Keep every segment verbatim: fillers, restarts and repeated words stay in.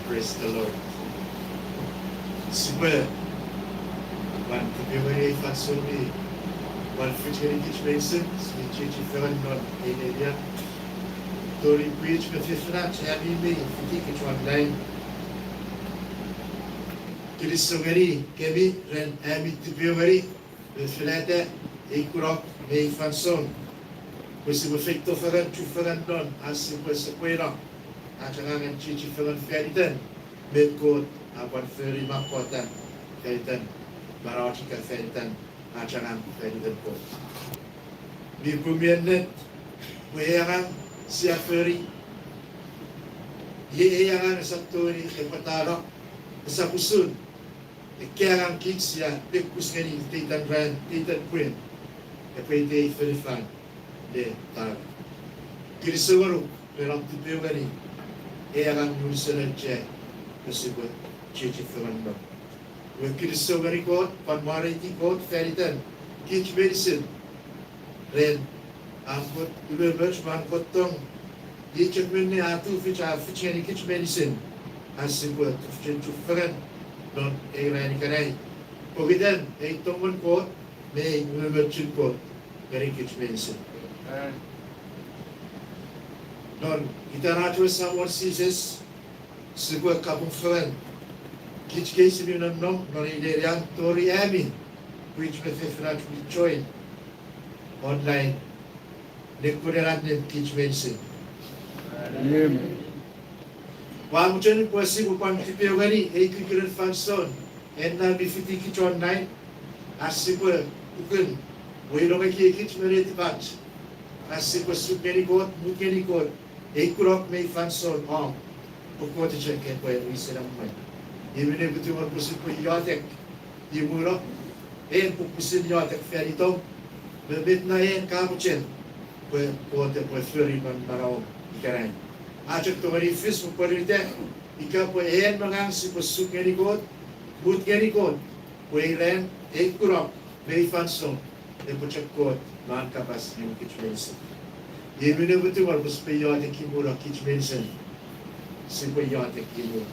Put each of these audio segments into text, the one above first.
Praise the Lord. Sipwe pwan tipeeu ngeni ei fansoun mi pwan fich ngeni kich meinisin, sipwe chiechi fengen non ei nenia. Tori pwich me fefinach ami mi fiti kich online. Kinisou ngeni kemi ren ami tipeeu ngeni me finata ei kunok me ei fansoun. Pwe sipwe feito fengen, chufengen non, ach sipwe sopweno ach angangen chiechi fengen fan itan met Kot a pwan fori me apwonueta fan itan manauach ika fan itan ach angang fan itan Kot. Mi pwung mi ennet pwe ei angang sia fori, iei ei angang esap tongeni epwe tano, esap usun ekkei angang kich sia pekkus ngeni iteitan ran, iteitan pwin, epwe itei fonufan ne tano. Kinisou ngonuk ren om tipeeu ngeni ei angang mi unusen auchea, pwe sipwe chiechi fengen non. Iwe kinisou ngeni Kot, pwan mwareiti Kot fan itan kich meinisin ren an Kot umoumoch me an Kot tong. Iei chok minne a tufich, a fich ngeni kich meinisin ach sipwe tufichin chufengen non ei ran ikenai, pokiten ei tongen Kot me ei umoumochen Kot ngeni kich meinisin. Non itan ach we Samon Jises, sipwe kapung fengen kich kei sia mi nonnom non ei nenian tori ami pwich me fefinach mi join online, ne kunen annim kich meinisin. Ua mochen pwe sipwe pwan tipeeu ngeni ei kukkunen fansoun, ena mi fiti kich online, ach sipwe ukun weino ngenikich me netipach, ach sipwe suk ngeni Kot, mut ngeni Kot, ei kunok me ei fansoun om, pwe Kot chok epwe wisen emwen. Iei minne uputiw ngonuk pwe sipwe iotek imuno, en pwe pwisin iotek fan itom, me met na en ka mochen pwe Kot epwe fori non manauom ikenai. A chok tongeni fis me pwonueta, ika pwe en me ngang sipwe suk ngeni Kot, mut ngeni Kot, pwe ei ran, ei kunok me ei fansoun epwe chok Kot me an kapas ngeni kich meinisin. Iei minne uputiw ngonuk pwe sipwe iotek imuno kich meinisin, sipwe iotek imuno.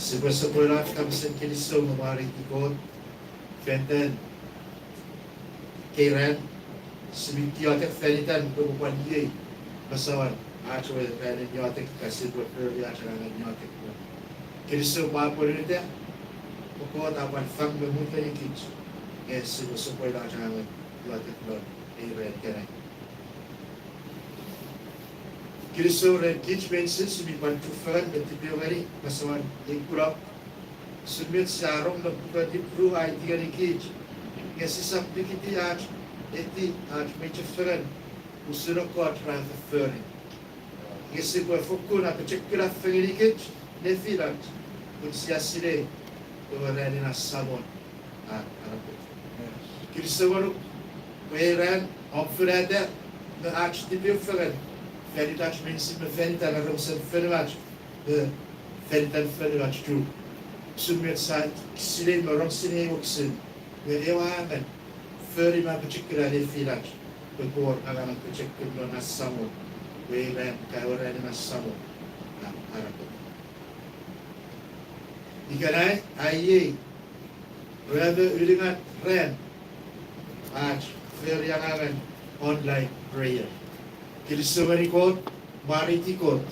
Sipwe sopweno ach kapasen kinisou me mwareiti Kot fan iten ekkei ran, si mi iotek fan itan pwe kopwe pwan iei masouan ach we ranin iotek ika sipwe fori ach angangen iotek. Kinisou pwe a pwonueta, pwe Kot a pwan fang me mut ngenikich, nge sipwe sopweno ach angangen iotek non ei ran ikenai. Kinisou ren kich meinisin si mi pwan chufengen me tipeeu ngeni masouan ei kunok. Usun met sia rong non puken Ipru a aiti ngenikich, nge sisap nikiti ach eti ach mwichefengen usun ekkoch ra fofori. Nge sipwe fokkun apochokuna fengenikich nefinach, pun sia sinei ewe ranin ach Samon a arapoto. Kinisou ngonuk pwe ei ran om finata me ach tipeeu fengen fan itach meinisin me fan itan aramasen fonuach me fan itan fonuach Chuuk. Usun met sia sinei me rong sinei wokisin, nge ewe angangen fori me apochokuna nefinach pwe epwe wor angangen pochokun non ach Samon, pwe ei ran ika ewe ranin ach Samon a arapoto. Ikenai a iei rue me unungat ran ach fori angangen online prayer. Kinisou ngeni Kot, mwareiti Kot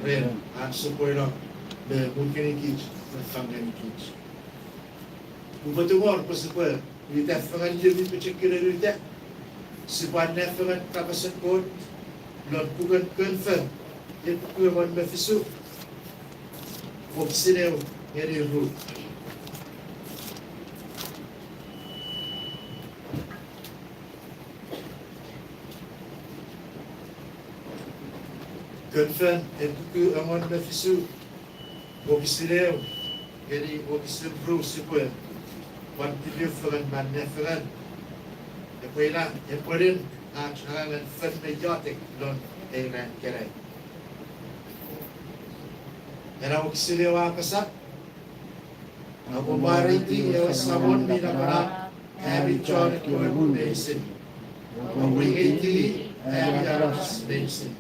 ren an sopweno me mut ngenikich me fang ngenikich. Upwe tungor pwe sipwe uta fengen iei mi pochokun uta, sipwe annea fengen kapasen Kot lon puken Konfen, epuku engon me fisu, wokisin eu ngeni ru. Konfen epuku engon me fisu, wokisin eu ngeni wokisin ru, sipwe pwan tipeeu fengen me annea fengen. Epwe ina epwenen ach angangen fen me iotek lon ei ran ikenai. Ena wokisin eu a apasa, oupwe mwareiti ewe Samon mi napanap, ami chon ekkewe mu meinisin. Oupwe wingeiti ami aramas meinisin.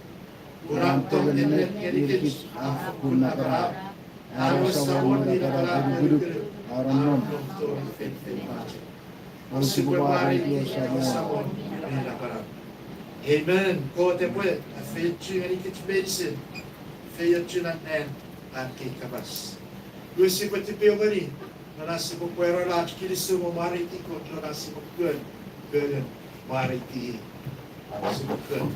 Pun an tong ennet ngenikich a fokkun napanap, an ewe Samon mi napanap me nukunuk a nonnom tori feinfeino chok. Ousipwe mwareiti ewe Samon mi napanap. Amen. Kot epwe afeiochu ngenikich meinisin feiochun an, an, an kei kapas. Iwe sipwe tipeeu ngeni non ach sipwe pwarano ach kinisou me mwareiti Kot non ach sipwe kon, kon mwareiti. Sipwe kon.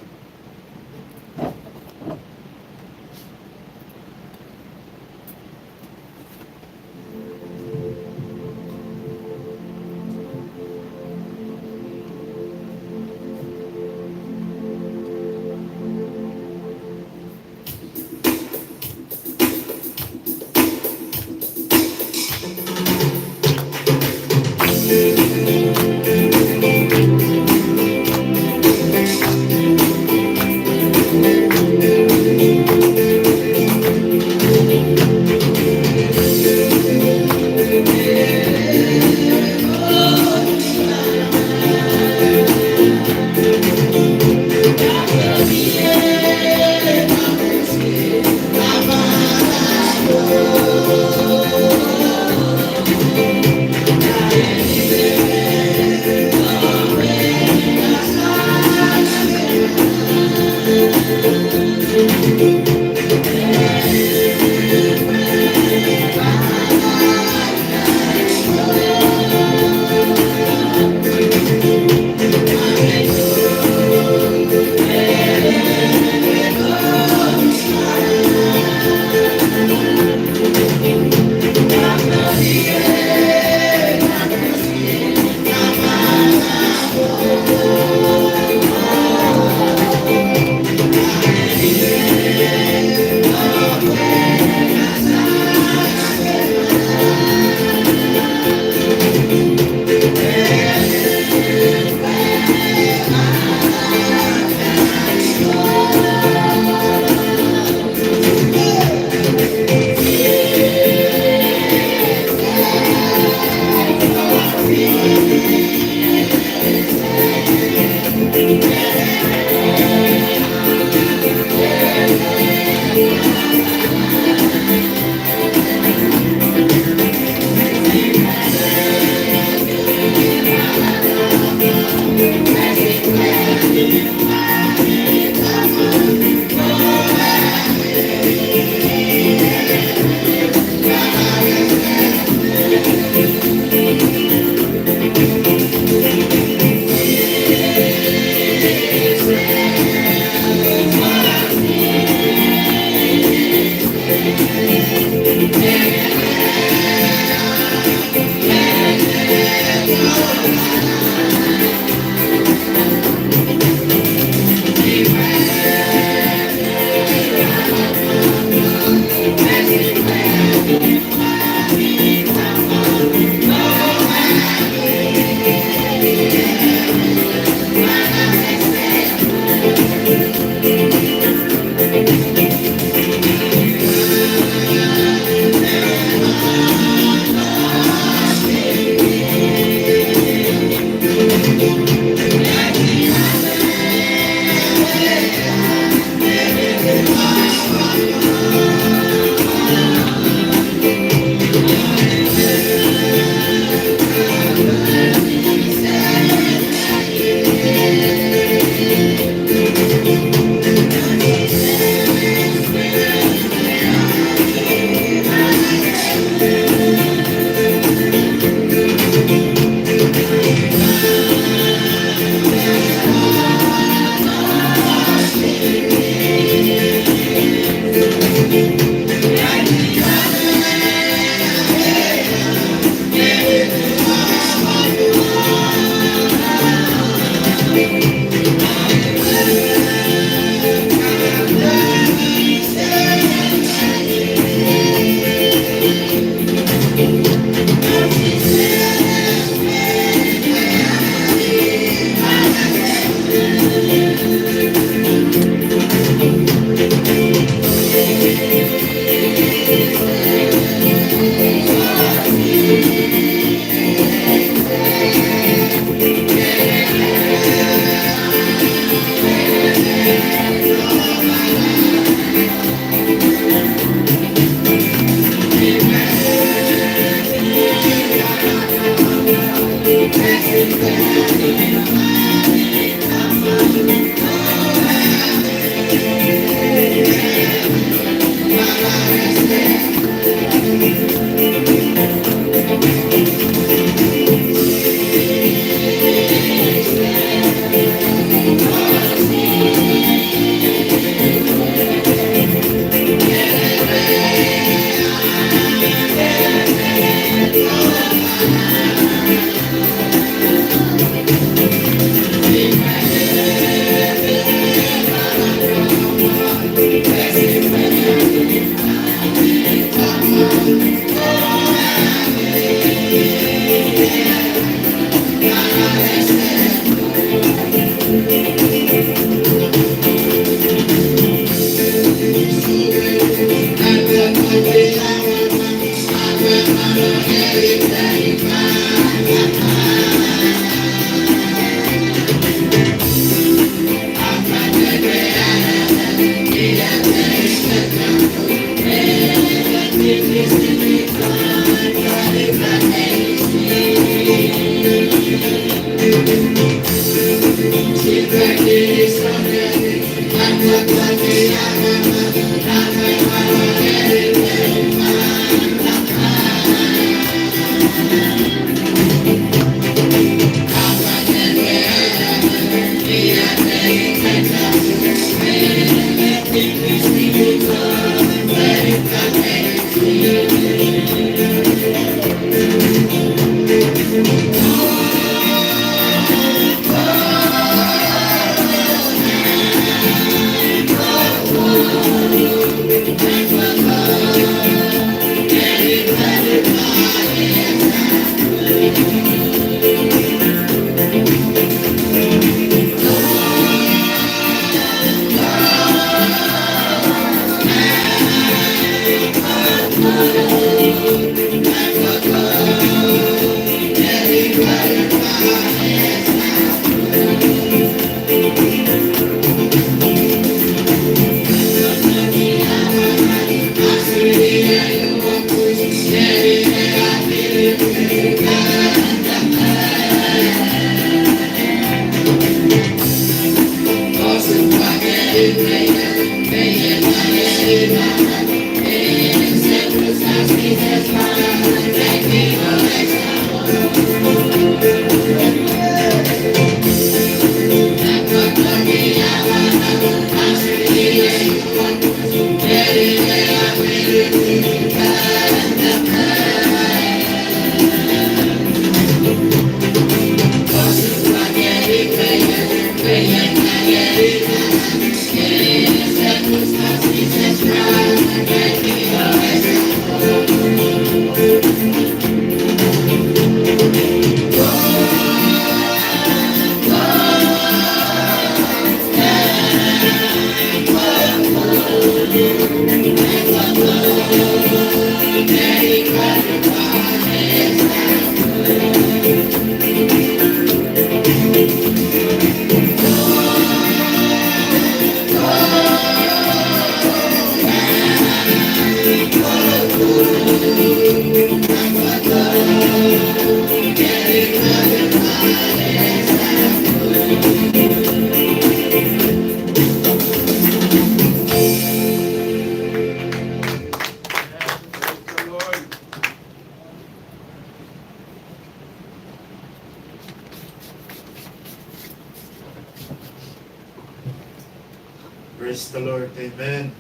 the Lord. Amen.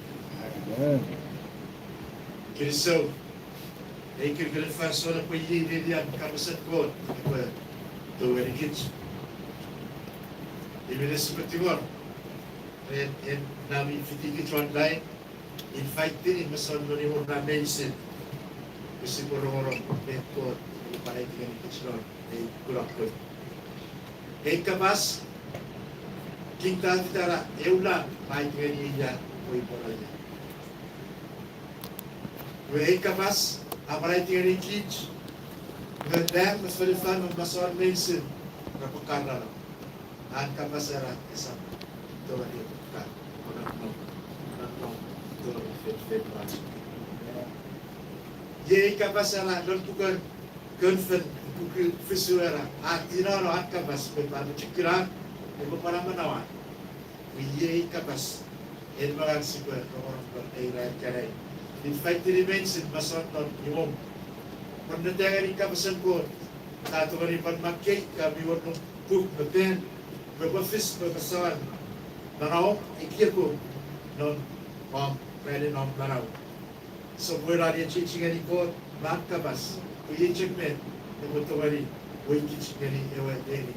Amen. Kinisou. Ei kirikirin fansoun epwe iei nenian kapasen Kot epwe tongeni kich. Iwe ese pwe tingor ren en nami fitikich online, invite-ini me soun non imwom ra meinisin, pwe sipwe rongorong met Kot epwe pwan aiti ngeni kich non ei kunokun. Ei kapas, King David a era, eu lam a aiti ngeniei ia upwe ipweno ia. Iwe ei kapas a pwan aiti ngeni kich, nge nang me fonufan me masouan meinisin repwe karano. An kapas era esap tongeni epwe kan, o nonnom, nonnom tori feinfeino ach. Iei ei kapas era non puken Kon Fel, puku fisu era, a tinano an kapas pwe epwe apochokunan, epwe pwan amanaua. Iwe iei ei kapas, en me ngang sipwe rongorong non ei ran ikenai. Invite-ini meinisin me soun non imwom, pwan neta ngeni kapasen Kot, ka tongeni pwan makkei ka mi wor non puk me pen, me pwe fis me masouan manauom, ekiekum non om ranin om manau. Sopweno ne chiechi ngeni Kot me an kapas, pwe iei chok met epwe tongeni wei kich ngeni ewe neni,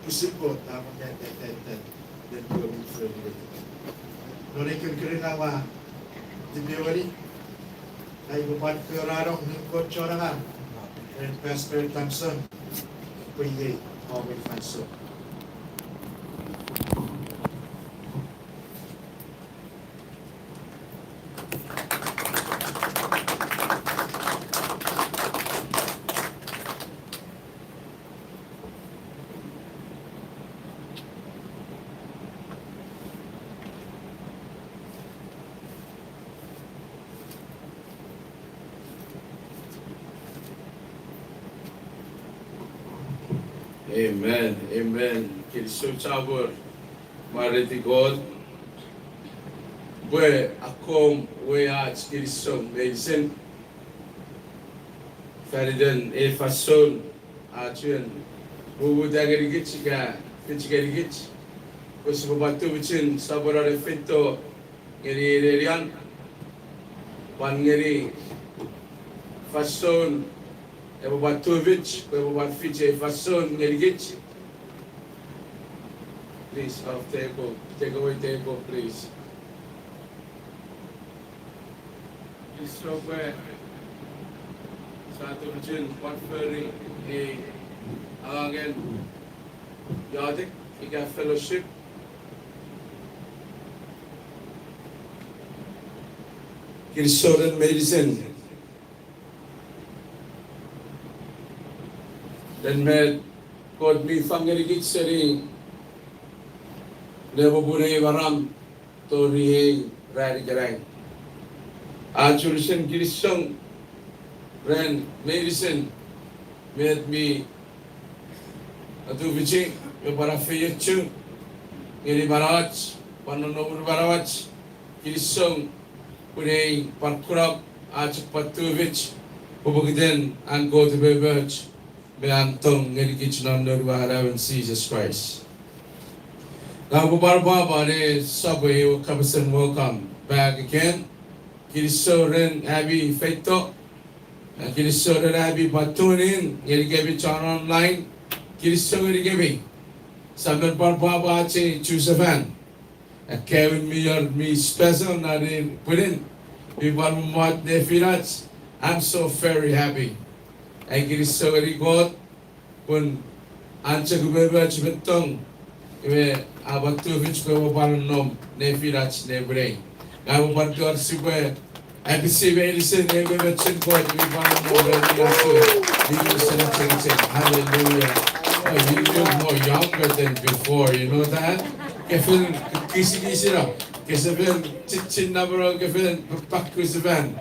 pwisin Kot a mwo tataten ren kewe mi fori. Non ei kirikirin aua tipeweli, ai upwe pwan keranong noun Kot chon angang, ren Pastor Thompson, pwe iei om ei fansoun. Amen. Amen. Kinisou chapur. Mwareiti Kot pwe akkom we ach kinisou meinisin faniten ei fansoun a chuen mumuta ngenikich ika fich ngenikich pwe sipwe pwan tufichin sopweno ne feito ngeni ei nenian, pwan ngeni fansoun epwe pwan tufich pwe epwe pwan fich ei fansoun ngenikich. Please, off table. Take away table, please. Kinisou pwe sia tufichin pwan fori ei angangen iotek ika fellowship. Kinisou ren meinisin ren met Kot mi fang ngenikich seni nepopun ei maram tori ei ran ikenai. Ach unusen kinisou ren meinisin met mi atufichi me pwan afeiochu ngeni manauach, pwan nonnomun manauach. Kinisou pwe ei pwan kunok a chok pwan tufich pwe pokiten an Kot umoumoch me an tong ngenikich non Noun we Anaemon Jises Kraist. Ngang upwe pwan pwapwa ne sopwe ewe kapasen welcome back again. Kinisou ren ami feito. Kinisou ren ami pwan tune in ngenikemi chon online. Kinisou ngenikemi. Sia men pwan pwapwa ach ei chusefan. Akkaewin mi wor mi special non ei pwinin, mi pwan mommot nefinach. I'm so very happy. Ai kinisou ngeni Kot pun an chok umoumoch me tong, iwe a pwan tufich pwe epwe pwan nom nefinach nepwinei. Ngang upwe pwan tori sipwe apisi meinisin ei umoumochen Kot mi pwan nom ren ach ei meinisin achengicheng. Hallelujah. Oh, you look more younger than before, you know that? Ke fen kisikisino, ke sefan chichin namoro, ke fen papaku sefan.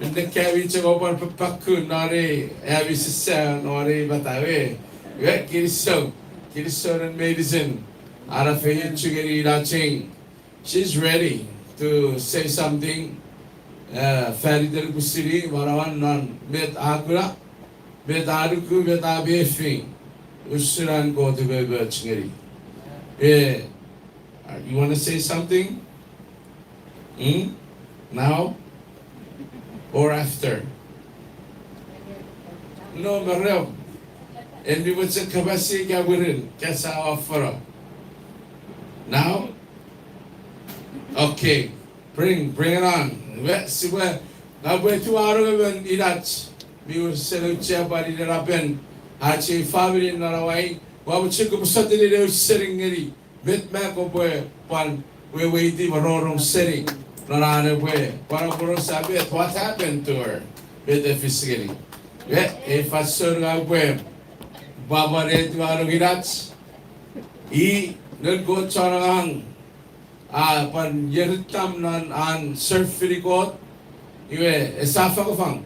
Minne ami chok oupwe pwan papaku non ei ami sisa non ei matau. Iwe kinisou, kinisou ren meinisin. Ara feioch ngeni inach ei. She's ready to say something, uh, faniten pwisin manauan non met a kuna, met a nuku, met a mefi usun an Kot umoumoch ngeni. Eh, uh, you wanna say something? Hmm? Now? Or after? No, me rem. En mi mochen kapas ika mwirin, kasa offono. Now? Okay. Bring, bring it on. Iwe, sipwe, ngang upwe etiwa nongen inach, mi wor seni auchean pwan inenapen ach ei famini non Hawaii, ua mochen kopwe sotuni ne ausening ngeni met me kopwe pwan weweiti me rongorong seni non an epwe pwan aporausa met, what happened to her, met e fis ngeni. Iwe, ei fansoun ngang upwe pwapwa ne etiwa nongen inach, i noun Kot chon angang, a pwan ierittam non an serve-ini Kot, iwe esap fangafang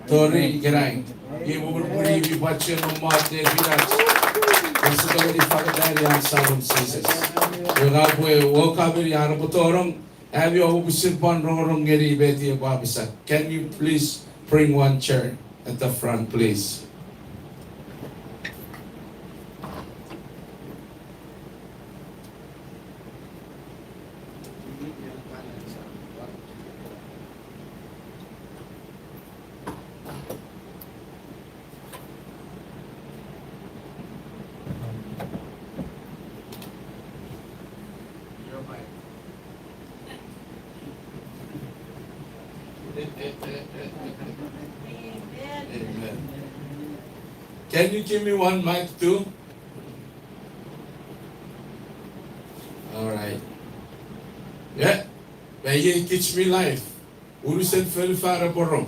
tori ikenai. Iwe popun pwini mi pwan chuen mommot ne finach, ese tongeni fangeta ngeni an Samon Jises. Iwe ngang upwe welcome-ini an epwe tonong, ami oupwe pwisin pwan rongorong ngeni met i epwe apasa. Can you please bring one chair at the front, please? Amen. Can you give me one mic too? All right. Yeah. Pwe iei kich mi live. Unusen fonufan epwe rong.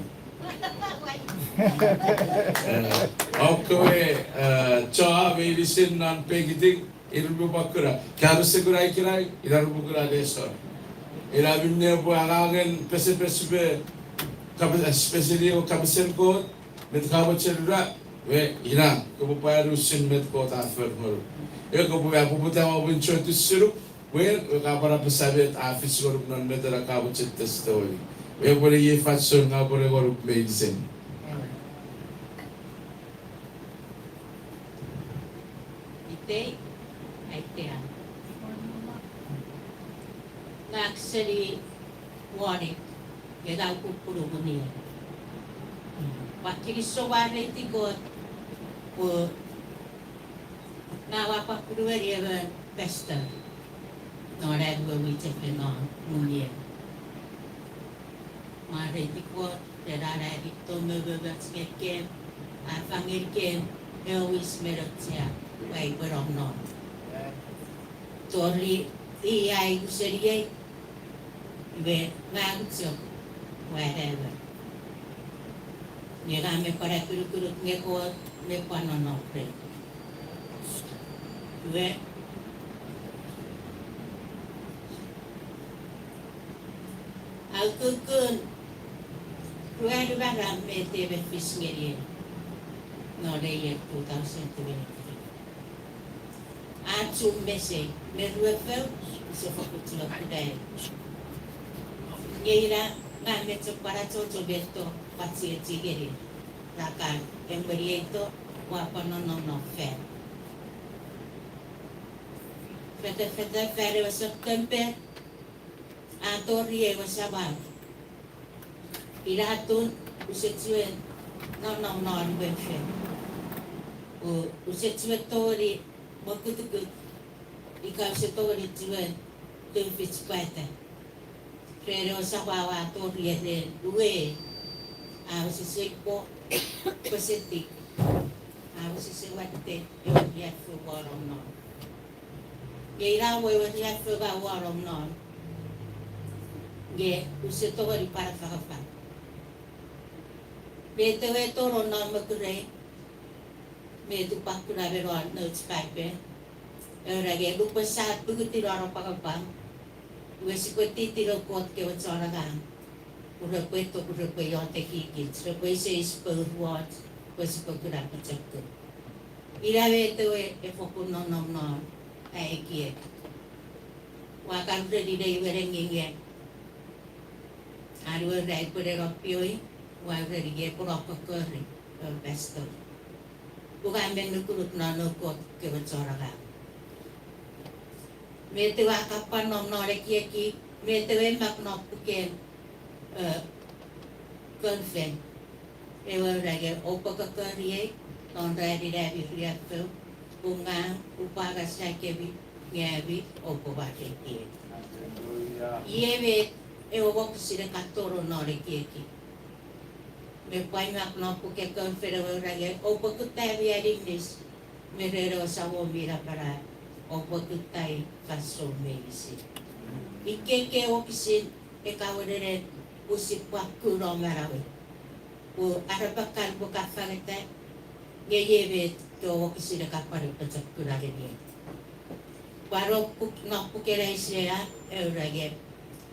Eh, okkewe, eh, cho meinisin non pekiting, ir repwe kuna. Ka rese kuna ikenai, ina repwe kuna nesor. Ina minne epwe angangen pesepes me kapas, especially ewe kapasen Kot, met ka mochen ura, we ina, kopwe pwan usun met Kot a for ngonuk. Ewe kopwe pwan poputa won chotu sunuk, we, we ka pwan apasa met a fis ngonuk non met ena ka mochen testimony. We pwene iei fansoun ngang upwe rong ngonuk meinisin. Itei, aitean. Ngang seni Wonik, nge ngang pupunu Munie. Ua kinisou wareiti Kot, pwe ngang ua pupunu ngeni emon pastor non an we mwichefen non Munie. Mwareiti Kot ren an anito me momoch ngenikem, a fang ngenikem ewe wis me auchea pwe upwe nom non. Tori i a ikuseniei, iwe ngang chok ua ewe. Nge ngang me pwan apinukunuk nge Kot me pwan nonnom rei. Iwe, a ukukun ruanu maram met a fis ngeniei non ei ier two thousand twenty-three. A chu mesei me ruefou, use fokkun chok kuna. Nge ina, ngang me chok pwan achocho me to pwan chiechi ngeni. Ra kan emwenieito, ua pwan nonnom non fan. Fetefete fan ewe September, a tori ewe samau. Ina atun use chiwen nonnom non we fan. O, use chiwen tongeni mokutukut, ika use tongeni chiwen tufich pwata. Ren ewe samau a tori ren we, a wesewesen po, pwesetik, a wesewesen watte ewe riaffou ua nom non. Nge ina we ewe riaffou a ua nom non, nge use tongeni pwan afangafang. Met ewe tonong non mokurei, met upwe kuna me non nouch Paipen, era nge nupwen sia pwukuti non apwangapwang, iwe sipwe titino Kot kewe chon angang, pwe repwe to, pwe repwe iotekikich, repwe iseis pouruoch, pwe sipwe kuna pochokun. Ina met ewe e fokkun nonnom non ai ekiek. Ua kan ureni nei we nengeni nge, an we ra ipwe ne no pioing, ua ureni nge epwe no kokori ewe pastor. Pun a men nukunuk non noun Kot kewe chon angang. Met ewe a kan pwan nom non ekieki, Met ewe mak non puken, eh, Konfen. Ewe ura nge oupwe kokkoriei non ranin ami riaffou, pun ngang upwe angasakemi, nge ami oupwe wareitiei. Iei met ewe wokisin e kan tonong non ekieki. Me pwan mak non puken Konfen ewe ura nge oupwe kutta ami aninis, me ren ewe Samon mi napanap oupwe kutta fansoun meinisin. Ikkei wokisin e kan wenene pwisin pwan ku non manauei. Pwe arapakan pwe ka fangeta, nge iei met ewe wokisin e kan pwan pochokkun ngeniei. Pwan non puk-, non puken Aisea, e ura nge,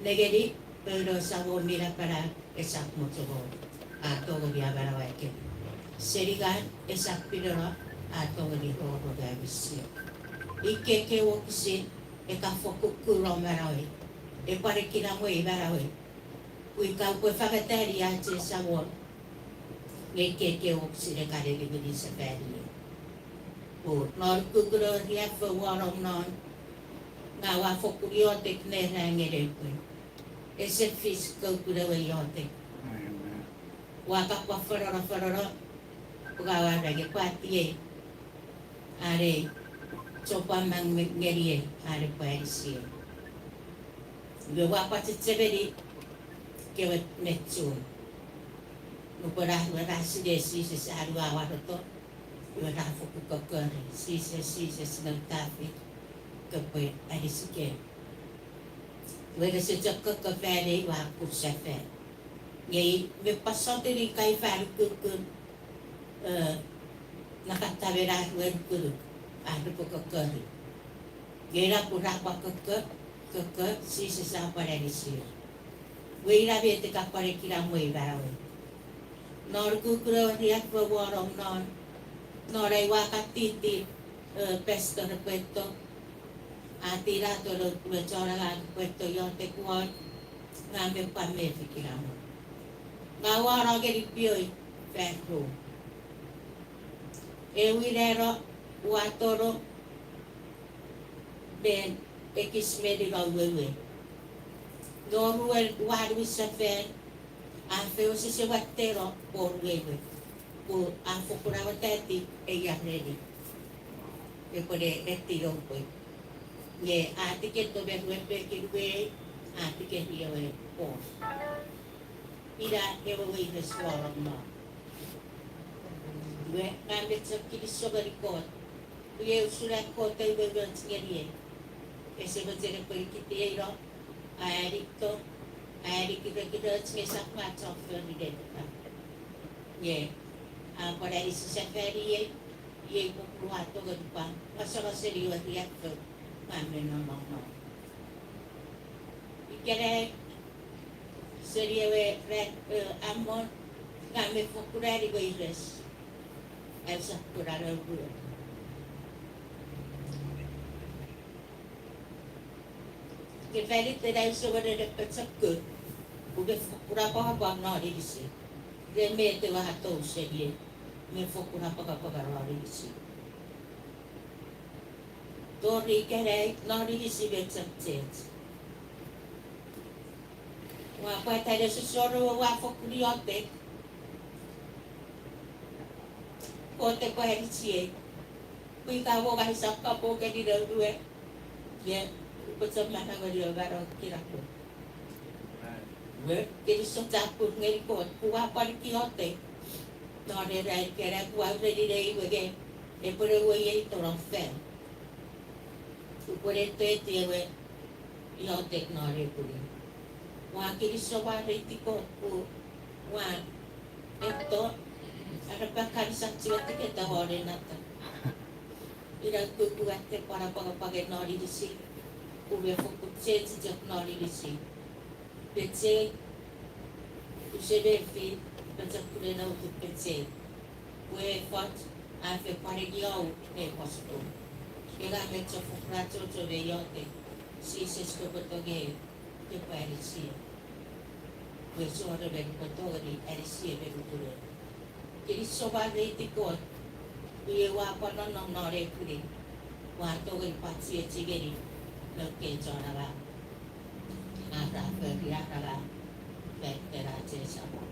nengeni, pwe ewe Samon mi napanap esap mochomoch, a tongeni amanaua kemi. Seningan esap pineno, a tongeni rongorong ami sio. Ikkei wokisin e kan fokkun ku non manauei, e pwan kinamwe manauei. Pwe ika oupwe fangetani ach ei Samon, nge ikkei wokisin e kan niwini sefaniei. Pwe non ukukun ewe riaffou ua nom non, ngang ua fokkun iotek ne ra ngeni pwe ese fis ukukun ewe iotek. Ua kapwa fanono fanono, pwe ngang ua nge pwatiei, are chopwamang me-, ngeniei, are pwe anisiei. Iwe ua pwan chechemeni kewe met chun. Nupwen ra, ra sinei Jises an we awaroto, iwe ra fokkun kokkori, Jises, Jises, Noun Tafit, kopwe anisikei. Iwe rese chok kokko fan ei, ua pwusefan. Nge i me pwan sotuni kai fan ukukun, eh, nakatamen ar we nukunuk, ar repwe kokkori. Nge ina pun ra pwan kokko, kokko, Jises a pwan anisir. Iwe ina met e kan pwan kinamwe manauei. Non ukukun ewe riaffou ua nom non, non ai ua kan titi, eh, pastor epwe etto, a tinato noun we chon angang pwe epwe etto iotek won, ngang me pwan mefi kinamwe. Ngang ua no ngeni pioi fan ru. Ewe ina no ua tonong ren ekis meni no wewe. Noruen ua niwin sefan, a fen wesewesen watteno pwe wewe. Pwe a fokkun awatati ei areni. Epwe ne eti noun pwe. Nge a tiketo me rue pekin wei, a tikeri ewe pon. Ina ewe weires ua nom non. Iwe, ngang me chok kinisou ngeni Kot. Pwe iei usun an Kot a umoumoch ngeniei. Ese mochen epwe nikitiei no, a anito, a anikirekiroch nge esap ngang chon fori netipan. Nge, a pwan anisisefaniei, iei popun ua tongeni pwan ngaseno seni ewe riaffou, ngang me nonnom non. Ikenai, seni ewe ran, eh, amon, ngang me fokkun ani weires. Ausap kuna noun we. Nge fan iten ai use wenene pochokun, pwe me fokkun apwangapwang non inisi. Ren met ewe a tou seniei, me fokkun apwangapwang non inisi. Tori ikenai non inisi me chok chech. Ua pwata nesosor ewe ua fokkun iotek. Kot epwe anisiei. Pwe ika wonga isap kapong ngeni noun we, nge upwe chok manau ngeni ewe manau kinamwe. Iwe, kinisou chapur ngeni Kot pwe ua pwan iotek. Non ena ikenai pwe ua ureni nei we nge epwe ne uwei ei tonong fan. Upwe ne teti ewe iotek non ei pwinin. Ua kinisou mwareiti Kot pwe ua eto, arapakan isap chiwen tiketa won ei nato. Ina ukukun watte pwan apwangapwangen non inisi, pwe me fokkun chech chok non inisi. Pechei, use mefi, pochokunen ewe pechei. Pwe efoch, a fen pwan eniou ne pwosukun. Nge ngang me chofona achocho me iotek, Jises kopwe tongei, kopwe anisiei. Pwe esor emon epwe tongeni anisiei me nukunei. Kinisou mwareiti Kot, pwe iei ua pwan nonnom non ei pwinin, ua tongeni pwan chiechi ngeni noun kewe chon angang. Ara fori ara la, fekena chesamo.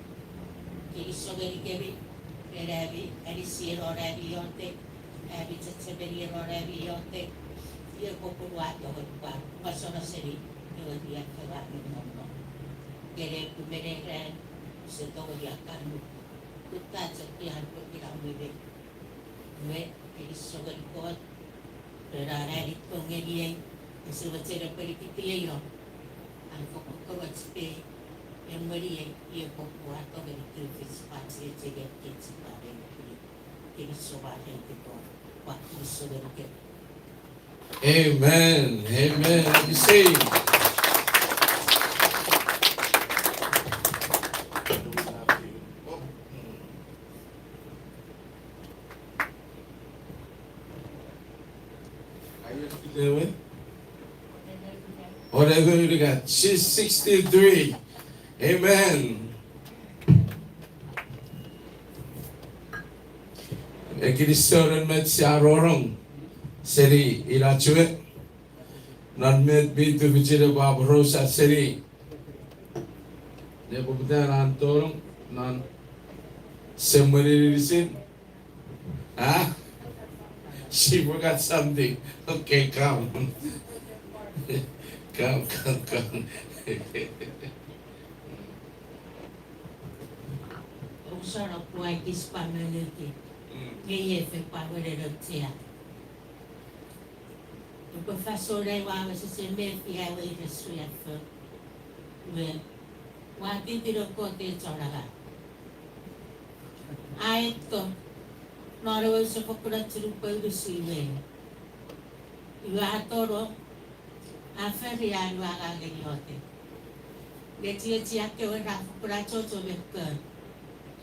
Kinisou ngenikemi, ren ami anisi non ami iotek, ami chechemeni non ami iotek, iei popun ua tongeni pwan mosonoseni ewe riaffou mi nom non. Nge ne kumenei ran, use tongeni akkanuk. Kutta chok ian pokina meme. Iwe, kinisou ngeni Kot, ren an ani tong ngeniei, ese mochen epwe nikitiei no. An fokkun komoch pei, emweniei, iei popun ua tongeni tufich pwan chiechiei kich pwan emkini. Kinisou pwan ren Kot, pwan kinisou ngenikemi. Amen. Amen. Be seated. Are you still there? Ore Lukas six sixty-three. Amen. Ekini soren met sia rongorong seni ina chue. Non met mi tufichin epwe aporausa seni nepoputan an tonong non semwenin inisin. Ah? She forgot something. Okay, come. Come, come, come. Ousana kuai kis pameniti. Mm. Nge iei fe pameniti tia. Upwe fansoun ai ua wesese mefi ai we ire suya fo. Iwe, ua titino Kot e chon angang. A etto, non ewe use fokkun achunu pwe unusi we. Iwe a tono, a fori an we angang ngeni iotek. Nge chiechiei kewe ra fokkun achocho me kon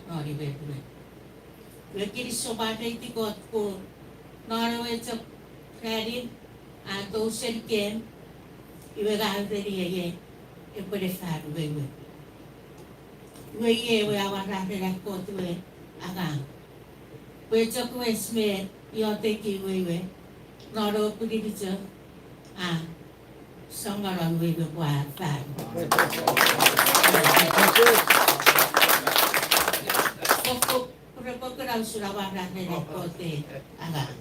non iwe iwe. Iwe kinisou pwan feiti Kot pun non ewe chok ranin a tou seni kem, iwe ngang reni ei epwe ne fan we iwe. Iwe iei ewe amwararen an Kot we angang. Pwe chok wes me ioteki we iwe, non ewe pwininicho, a, songano we iwe pwe a fan. Fokkun, pure fokkun a usun amwararen an Kot we angang.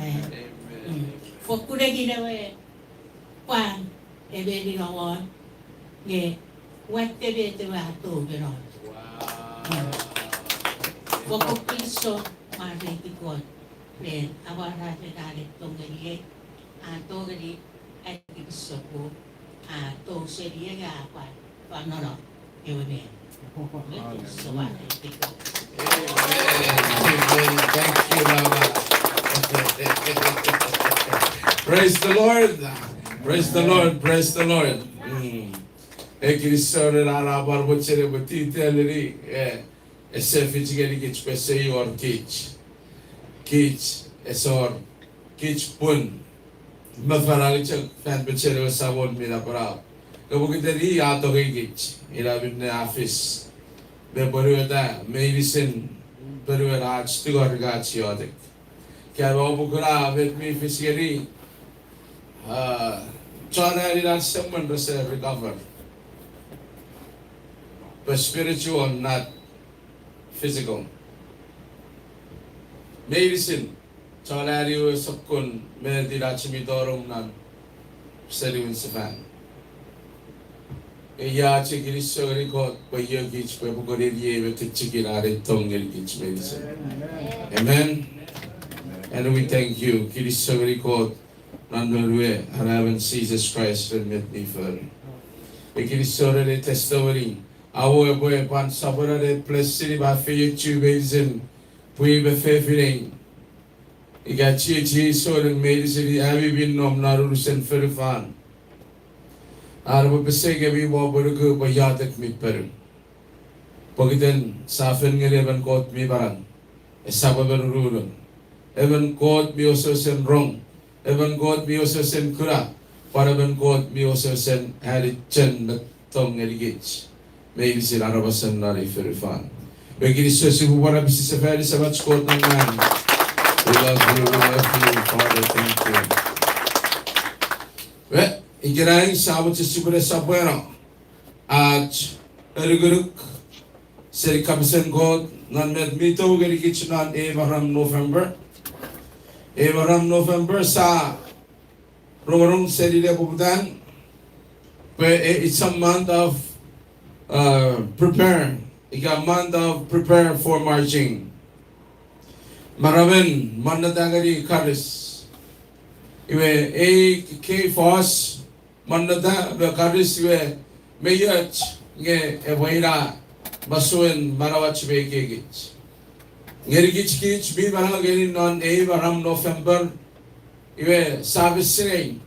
Eh, mm. Fokkun engin ewe pwan emeni nongon, nge watte met ewe a tou me non. Wow. Mm. Fokkun kinisou mwareiti Kot ren amwararen an e tongeni, a tongeni, a kinisou pun a tou seni ei a pwan, pwan nono ewe met. Amen. Thank you, Mama. Praise the Lord. Praise the Lord. Praise the Lord. Mm. Ekini soren ara pwan mochen epwe titeleni, eh, ese fich ngenikich pwe ese wor kich. Kich, ese wor kich pun me fanang chok fan pechen ewe Samon mi napanap. Nge pokiten i a tongei kich, ina minne a fis me pwonueta meinisin ponuen ach tingor ika ach iotek. Ka mo pukuna met mi fis ngeni, ah, chon anin an semwen rese recover. But spiritual, not physical. Meinisin, chon anin we sokkun met ina chimi tonong non seni win sefan. Ia chok kinisou ngeni Kot pwe io kich pwe pukoni iei me kichikin are tong ngeni kich meinisin. Amen. And we thank you. Kinisou ngeni Kot non noun we, anaemon Jesus Christ ren met mi fori. E kinisou ren ei testimony. Awo epwe pwan sopweno ne bless seni ma feiochu meinisin pwi me fefinei. Ika chiechi souneng meinisin ami mi nom non unusen fonufan. Are pwe pesei kemi mo pwonuku pwe iotek mi ponu. Pokiten sa fen ngeni emon Kot mi manau. Esap emon nununun. Emon Kot mi osesen rong. Emon Kot mi osesen kuna. Pwan emon Kot mi osesen ani chen me tong ngenikich meinisin aramasen non ei fonufan. Me kinisou sipwe pwan apisisefani Semach Kot non nang. We love you, we love you, Father, thank you. We, Ikenai sa mochen sipwene sopweno ach anukunuk seni kapasen Kot non met mi tou ngenikich non ei maram November. Ei maram November sa rongorong seni nepoputan pwe, eh, it's a month of, uh, prepare, ika month of prepare for marching. Maramen monneta ngeni Karis. Iwe ei kei fos monneta me Karis iwe mi och nge epwe ina masuen manauach me ekiekich. Ngenikich kich mi manau ngeni non ei maram November, iwe sa fen sinei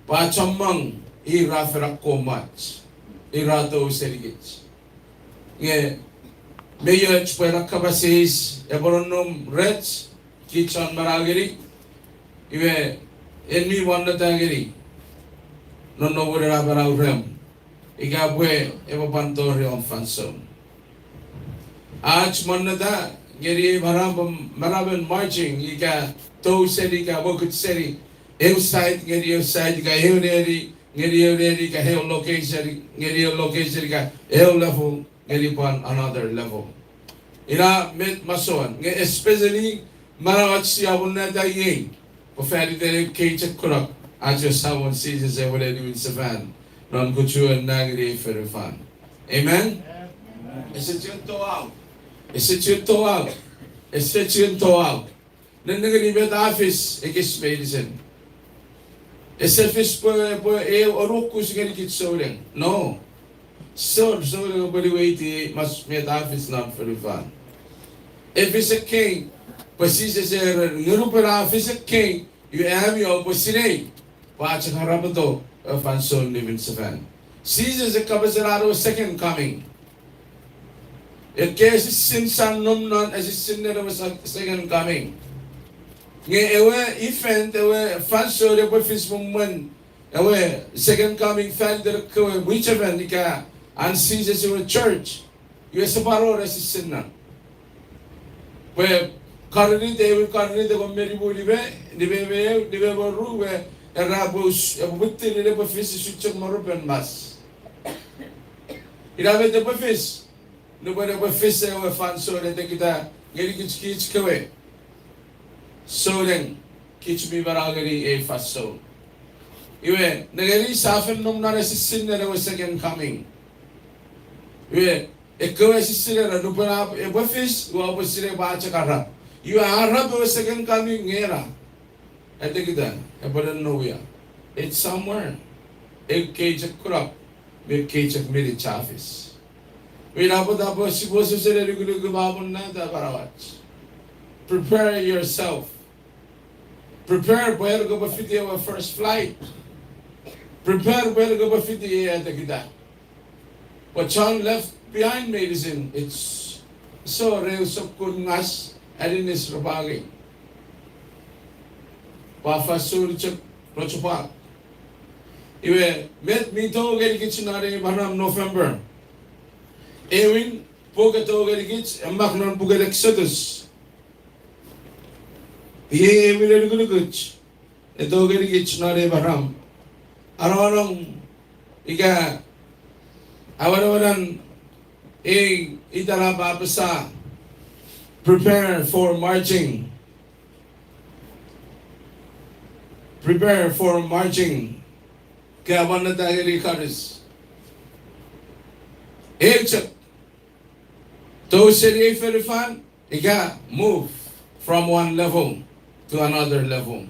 pwe chommong ir ra fen akkomwach, ir ra tou senikich. Nge mi och pwe ena kapas eis epwe nonnom rech, kich chon manau ngeni, iwe en mi monneta ngeni nonnomun ena manau rem, ika pwe epwe pwan tori om fansoun. Ach monneta ngeni ei maram, maramen marching ika tou seni ika mokut seni, eu side ngeni eu side ika eu neni ngeni eu neni ika eu location ngeni eu location ika eu level ngeni pwan another level. Ina met masouan, nge especially manauach sia monneta iei, pwe fan iten ekkei chok kunok, ach we Samon Jises epwe ne niwin sefan non kuchuen nang ngeni ei fonufan. Amen? Ese chuen toau. Ese chuen toau. Ese chuen toau. Nennengeni met a fis ekis meinisin. Ese fis pwe, pwe eu anuokus ngenikich souneng. No. Sor, souneng epwe niweiti mas met a fis non fonufan. E fis ekkei, pwe Jises a era, nge nupwen a fis ekkei, iwe ami oupwe sinei pwe a chok arapoto ewe fansoun niwin sefan. Jises e kapasen an ewe second coming. Ekkei esisin sa nom non esisinen ewe second coming. Nge ewe event, ewe fansoun epwe fis mwen ewe second coming fan iten ekkewe mwichefen ika an Jises ewe church. Iwe ese pwan wor esisin non. Pwe Korint, ewe Korint engon me nimu, nime, nime me eu, nime me ru, we era pwe us-, epwe pwitir epwe fis usun chok morupen mas. Ina met epwe fis, nupwen epwe fis ewe fansoun etekita ngenikich kich kewe souneng, kich mi manau ngeni ei fansoun. Iwe, nengeni sa fen nom non esisinen ewe second coming. Iwe, ekkewe esisinen nupwen a, epwe fis, iwe oupwe sinei pwe a chok arap. Iwe arap ewe second coming nge ena etekita epwe nonno ia. It's somewhere. Ekkei chok kunok, me ekkei chok minich a fis. Iwe ina pwata pwe sipwe sosene nukunuku me monneta manauach. Prepare yourself. Prepare pwe en kopwe fiti ewe first flight. Prepare pwe en kopwe fiti ei etekita. Pwe chon left behind meinisin, it's, ese wor eu sokkun ngas aninis repwe angei. Pwe fansoun chok rochopwak. Iwe, met mi tou ngenikich non ei maram November? Ewin, puk e tou ngenikich, e mak non puken Exodus. Iei ewin anukunukuch e tou ngenikich non ei maram. Anongonong ika awenewenan ei itan a apasa, prepare for marching. Prepare for marching. Ka monneta ngeni Karis. Eu chok. Tou seni ei fonufan, ika move from one level to another level.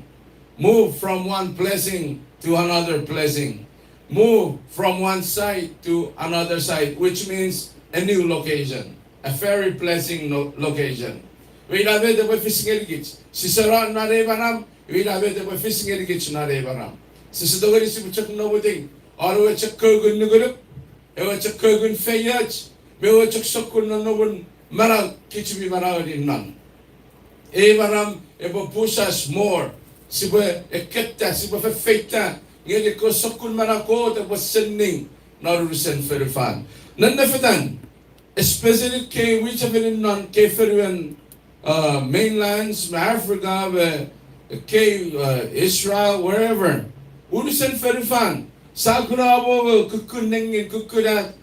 Move from one blessing to another blessing. Move from one side to another side, which means a new location, a very blessing lo-, location. Iwe ina met epwe fis ngenikich. Sise no non ei maram, iwe ina met epwe fis ngenikich non ei maram. Sise tongeni sipwe chok nomuting won ewe chok kokun nukunuk, ewe chok kokun feioch, me ewe chok sokkun nonnomun manau kich mi manaueni non. Ei maram epwe push us more. Sipwe ekketa, sipwe fefeita ngeni ekkewe sokkun manau Kot epwe sending non unusen fonufan. Nonnefetan, especially kei mwichefenin non kei fonuen, uh, mainlands, me Africa, me kei, uh, Israel, wherever. Unusen fonufan, Sa kuna mongo kukkun nengin, kukkun at,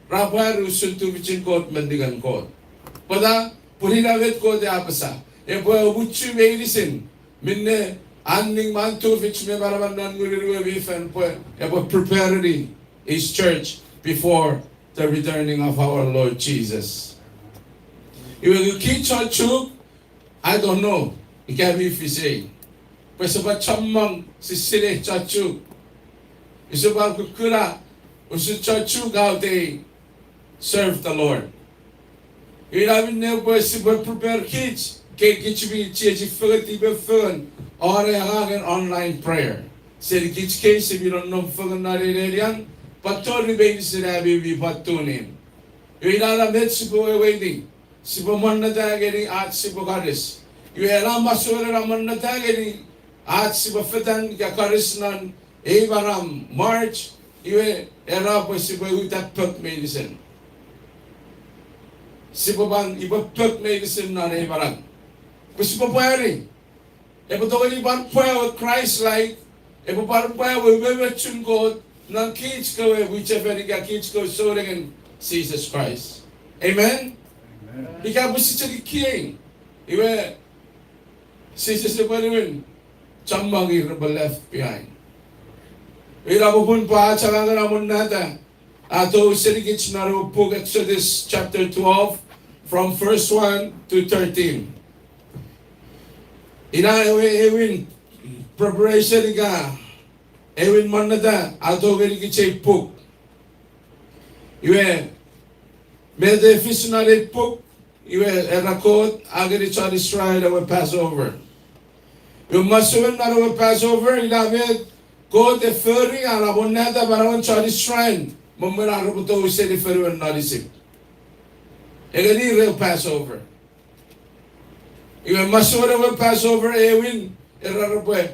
ra pwari usun tufichin Kot me ningen Kot. Pwata? Pun ina met Kot a apasa. Epwe omuchu meinisin minne an ning me an tufich me manaman non ngunun ewe mi fen pwe epwe preparing his church before the returning of our Lord Jesus. Iwe kich chon Chuuk, I don't know ika mi fisei pwe sipwe chommong sisine chon Chuuk. Sipwe kukkuna usun chon Chuuk how they serve the Lord. Ina minne pwe sipwe prepare kich, ke kich mi chiechi fengen, tipeeu fengen, won angangen online prayer. Seni kich kei si mi nonnom fengen non ei nenian, pwan tori meinisin ami mi pwan tune in. Iwe ina na met sipwe weweiti, sipwe monneta ngeni ach sipwe karis. Iwe ena masouen ena monneta ngeni ach sipwe fetan ika karis non ei maram March, iwe ena pwe sipwe uta pok meinisin. Sipwe pwan ipwe pok meinisin non ei maram. Pwe sipwe pwari. Epwe tongeni pwan pwa ewe Christ-like, epwe pwan pwa ewe umoumochun Kot non kich kewe mwichefen ika kich kewe sounengen Jises Kraist. Amen? Ika pwe sia chok ekieki, iwe Jises epwe niwin, chommong ir repwe left behind. Ina popun pwe ach angangen amonnata a tou senikich non ewe puk Exodus chapter twelve, from verse one to thirteen. Ina ewe ewin preparation ika ewin monneta a tou ngenikich ei puk. Iwe, met a fis non ei puk, iwe era Kot a ngeni chon Israel ewe Passover. Iwe masouen non ewe Passover, ina met Kot e fori an amonnata manauen chon Israel me mwen ar repwe tou seni fonuen non Isip. E ngeni ir ewe Passover. Iwe masouen ewe Passover ewin, era repwe,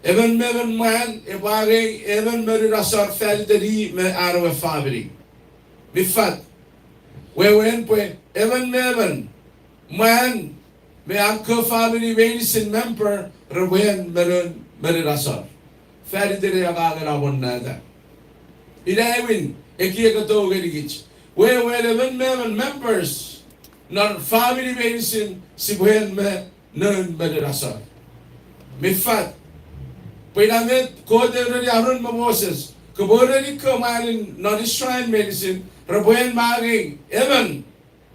emon me emon mwan epwe angei emon monun asor faniten i me an ewe famini. Mi fat. Wewen pwe emon me emon mwan me an kewe famini meinisin member repwe en monun, monun asor faniten ei angangen amonnata. Ina ewin ekiek a tou ngenikich. Wewen emon me emon members non famini meinisin sipwe en me noun monun asor. Mi fat. Pwe ina met Kot a ereni Aron me Moses, kopwe ereni kewe mwan non Israel meinisin repwe en me angei emon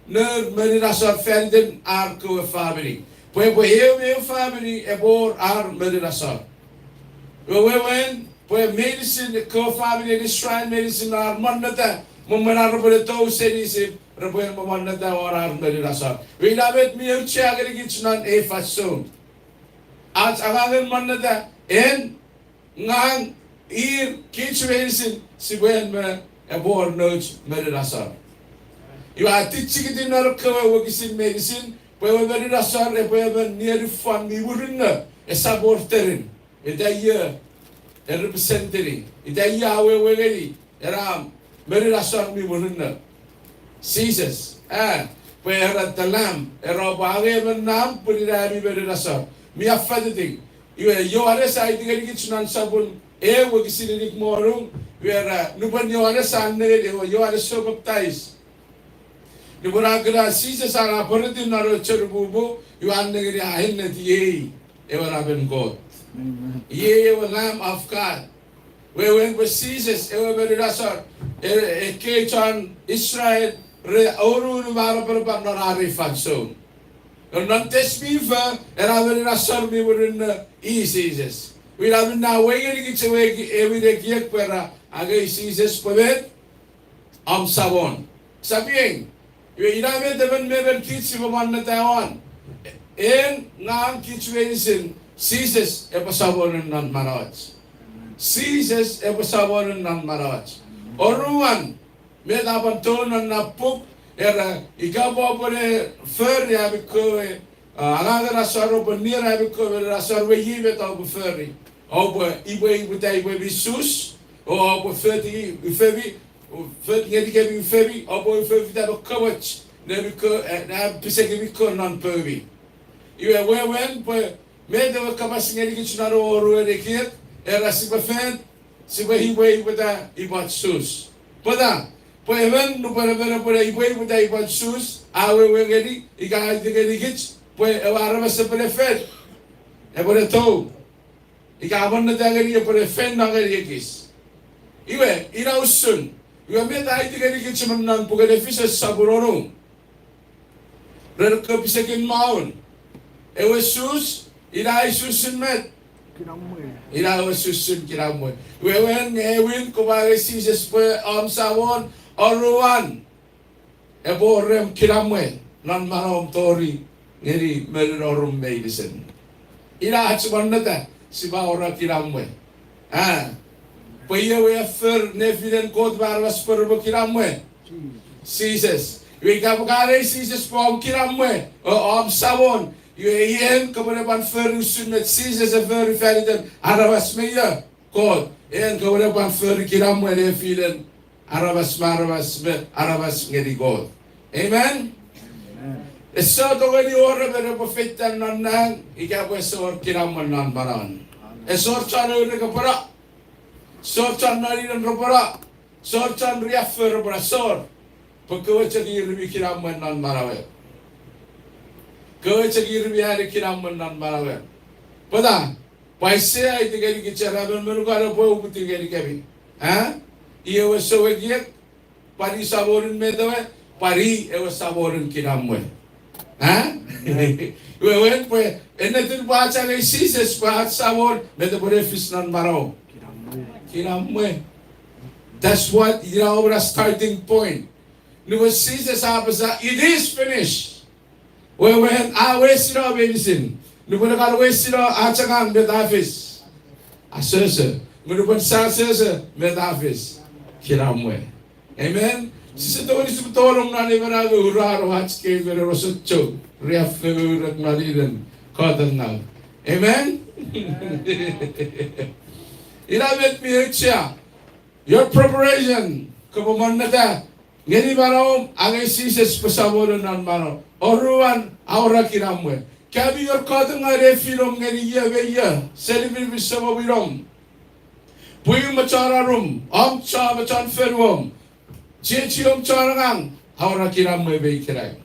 noun monun asor faniten ar kewe famini. Pwe, pwe eu me eu famini epwe wor ar monun asor. Iwe wewen pwe meinisin kewe famini non Israel meinisin ar monneta me mwen ar repwe tou seni Isip, repwe en me monneta won ar monun asor. Iwe ina met mi auchea ngenikich non ei fansoun. Ach angangen monneta, en, ngang, ir, kich meinisin sipwe en me epwe wor nouch monun asor. Iwe a tichikiti non ekkewe wokisin meinisin pwe ewe monun asor epwe emon nienufan mi murinno, esap wor tenin. Ita ie e representini, ita ie a wewe ngeni ena monun asor mi murinno. Jises, a, pwe era the Lamb, era oupwe angei emon nam pwe ina ami monun asor. Mi affatiw. Iwe Johannes a aiti ngenikich non sopun ew wokisin inik me wonu, iwe era nupwen Johannes a nengeni, ewe Johannes sou papatais, nupwen a kuna Jises a pweriti non ewe chanpupu, iwe a nengeni a ennet, iei ewe Namen Kot. Iei ewe Lamb of God. Wewen pwe Jises ewe monun asor, e, ekkei chon Israel re oururu manapanapa non ar ei fansoun. Non Testament, ena monun asor mi murinno i Jises. Iwe ina minne a weri ngenikich ewe, ewe ekiek pwe ra angei Jises pwe met, om Samon. Sap ie, iwe ina met emon me emon kich sipwe monneta won. En, ngang, kich meinisin, Jises epwe Samonun non manauach. Jises epwe Samonun non manauach. Oruan, met a pwan tou non na puk, era ika pwe oupwe ne fori ami kewe, a, angangen asor, oupwe nir ami kewe monun asor, iwe iei met oupwe fori. Oupwe ipwe, ipwita ipwe mi sus, o oupwe foti ufemi, fot ngenikemi ufemi, oupwe ufefita me komoch nemi kewe, e, ne pisekimi kewe non poumi. Iwe wewen pwe met ewe kapas ngenikich non ewe oruen ekiek, era sipwe fen Sipwe ipweipweta ipwach Sus. Pwata? Pwe emon nupwen emon epwene ipweipweta ipwach Sus, a wewe ngeni, ika a aiti ngenikich pwe ewe aramas epwene fen, epwene tou, ika a monneta ngeni epwene feino ngeni ekis. Iwe, ina usun. Iwe met a aiti ngenikich me non puken Efisos sopun wonu, ren ekkewe pisekin maun. Ewe Sus, ina isusun met? Ina ewe susun kinamwe. Iwe, ewe nge ewin kopwe angei Jises pwe om Samon, oruan, epwe wor remw kinamwe non manauom tori ngeni monun orum meinisin. Ina ach monneta, sipwe awora kinamwe. A, pwe iei ewe a for nefinen Kot me aramas pwe repwe kinamwe? Jises. Iwe ika pwe ka angei Jises pwe om kinamwe, o om Samon, iwe ien kopwe ne pwan fori usun met Jises a fori fan iten aramas me ie? Kot. En kopwe ne pwan fori kinamwe nefinen aramas me aramas me aramas ngeni Kot. Amen? Ese tongeni wor emon epwe feita non nang ika pwe ese wor kinamwe non manauan. Ese wor chon ourek epwe no. Ese wor chon noninen repwe no. Ese wor chon riaffou repwe no. Ese wor. Pwe kewe chok ir mi kinamwe non manauer. Kewe chok ir mi ani kinamwe non manauer. Pwata? Pwe Aisea a aiti ngenikich era emon monukano epwe uputiw ngenikemi. A? I ewe souekiek, pwan i Samonun met ewe, pwan i ewe Samonun kinamwe. A? Iwe wewen pwe ennetin pwe ach angei Jises pwe ach Samon, met epwe ne fis non manauom? Kinamwe. That's what, you know, the starting point. Nupwen Jises a apasa, "It is finished." Wewen a wesino meinisin. Nupwen a kan wesino ach angang, met a fis? Asoso. Nge nupwen sa asoso, met a fis? Kinamwe. Amen? Sise tongeni sipwe tonong non emon angang, urano ach kei me nerosochou, riaffou, ourek noninen Kot ngaw. Amen? Ina met mi auchea. Your preparation, kopwe monneta ngeni manauom, angei Jises pwe Samonun non manauom. Oruan, awora kinamwe. Ka mi wor Kot ngaw nefinom ngeni ie me ie, seni pin mi semom inom, pwium me chon arum, om chon me chon fonuom, chiechiom, chon angang, awora kinamwe me ikenai.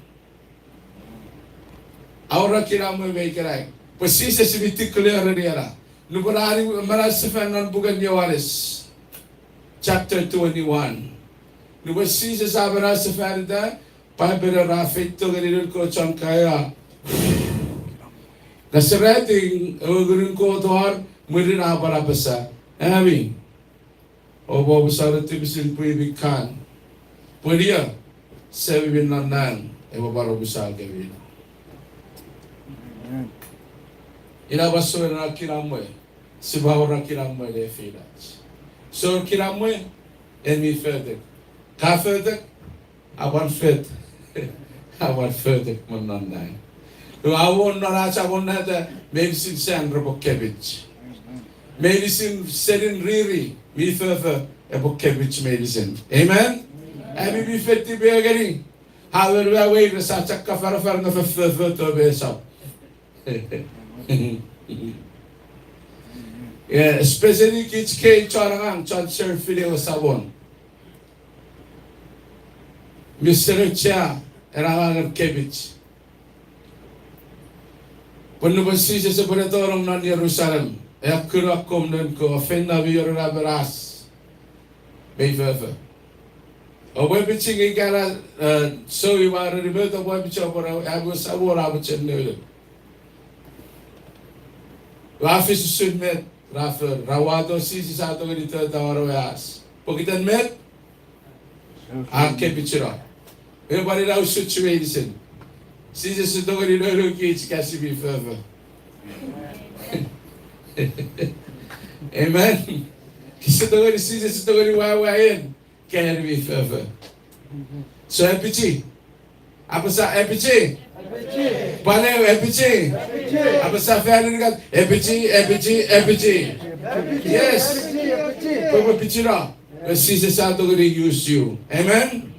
Awora kinamwe me ikenai. Pwe Jises mi declare-ni ena. Nupwen a ni manausefan non puken Ioanes chapter twenty-one. Nupwen Jises a manausefanita, Paipen era a feito ngeni noun kewe chon kaeo, nge serafo, ewe Ngunun Kot a wor, mwirin a pwan apasa, ami oupwe omusano tipisin pwimi kan, pwe io, Semimi non nang epwe pwan omusakemi. Ina pwan soun ena kinamwe, sipwe awora kinamwe nefinach. Soun kinamwe, en mi fotek. Ka fotek, a pwan fot-, a pwan fotek me non nang. Iwe a wor non ach amonnata, meinisin san repwe kepich. Meinisin senin riri mi fofo epwe kepich meinisin. Amen? Ami mi fetiw ngeni, a wor ewe weires a chok afanafan nge fofo to me esap. Yeah, especially kich kei chon angang, chon serve-ni ewe Samon. Mi sere cha, ena angangen kepich. Pwe nupwen Jises epwe ne tonong non Jerusalem, e a kuna akkom noun kewe, feino mi wor ena aramas mei fofo. Oupwe piching ikana, eh, sou iwa reni met oupwe piching, oupwe ra, ami Samon a mochen noulou. Ra fis usun met ra fori, ra wato Jises a tongeni tota won ewe as. Pokiten met? A kepichino. E pwan ina usun chumenisin. Jises a tongeni nounou kich ika si mi fofo. Amen. Kich si tongeni, Jises a tongeni wawaen ika en mi fofo. So epichi. Apasa epichi. Pwan ew epichi. Apasa fan unungat epichi, epichi, epichi. Yes. Pwe, pwe pichino. Pwe Jises a tongeni use you. Amen?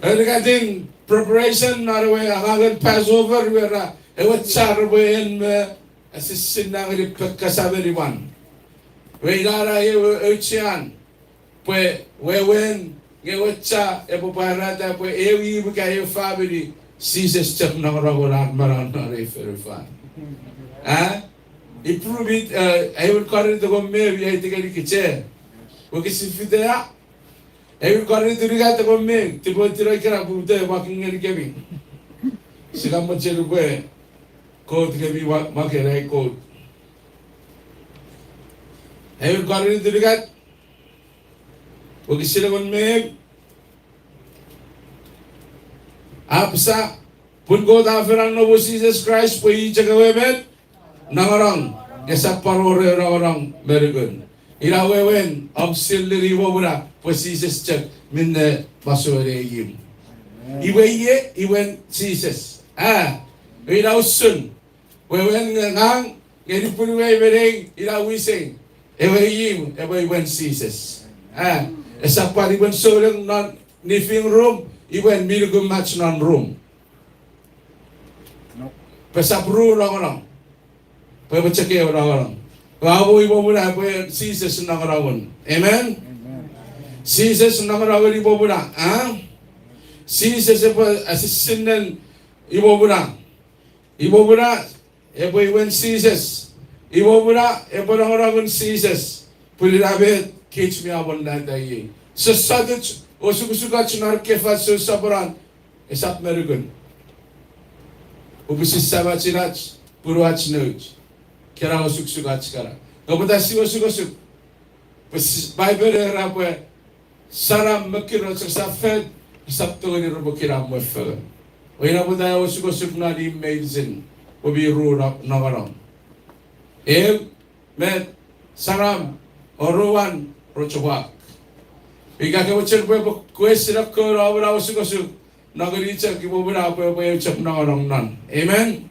Unungatin preparation non ewe angangen Passover, iwe ra, ewe char pwe en me, esissin nangeni pekka sameni wan. Pwe ina na ewe auchean, pwe wewen nge ewe cha epwe pwarata pwe ew imw ika ew famini, Jises chok nongonongen ar manau non ei fonufan. A? Ipru mit, eh, aewin Korint engon me ew, a aiti ngenikich, wokisin fite a? Aewin Korint unungat engon me ew, tipwe tino ikena pwe ute makin ngenikemi. Sia kan mochen pwe quote kemi ma-, makin ai quote. Aewin Korint unungat, wokisin engon me ew. A apasa, pun Kot a fen anongonong Jises Kraist pwe i chok ewe met, nongonong, nge esap pwan wor ew nongonong me nukun. Ina wewen om sil leni iwe muna pwe Jises chok minne masouen ei imw. Iwe ie, iwen Jises. A, ina usun. Wewen nge ngang, ngeni punuwei me nei, ina wisei. Ewe imw, ewe iwen Jises. A, esap pwan iwen souneng non living room, iwen mi nukumach non room. Pwe esap ru nongonong. Pwe epwe chok ew nongonong. Pwe a mo iwe muna pwe Jises nongonongen. Amen? Jises nongonongen iwe muna, a? Jises epwe asisinnen iwe muna. Iwe muna, epwe iwen Jises. Iwe muna, epwe nongonongen Jises. Pwe ina met kich mi amonnata iei. Sossotich, osukosukoch non kewe fansoun soponon, esap me nukun. Upwisin samach inach, punuach nouch. Kena osukosukoch kana. Nge pwata sia osukosuk? Pwe s-, Bible era pwe saram me kiroch resap fen, resap tongeni repwe kinamwe fengen. Pwe ina pwata ewe osukosuk non imw meinisin, pwe mi ru no-, nongonong. Ew, met, saram, oruan, rochopwak. Ika ke mochen pwe epwe kwe sinakon omena osukosuk, nongeni chok iwe muna pwe epwe eu chok nongonong non. Amen?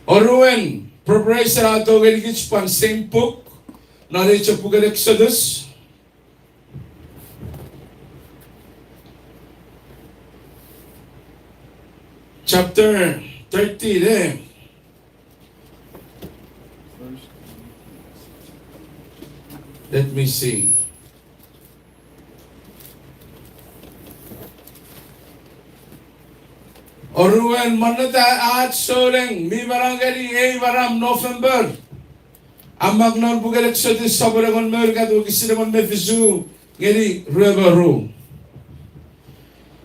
Oruen, preparation a tongenikich pwan same book, non ei chok puken Exodus. Chapter thirteen, eh? Let me see. Oruen monneta ach souneng mi manau ngeni ei maram November. A mak non puken Exodus sopwun engon me unungat wokisin engon me fisu ngeni rue me ru.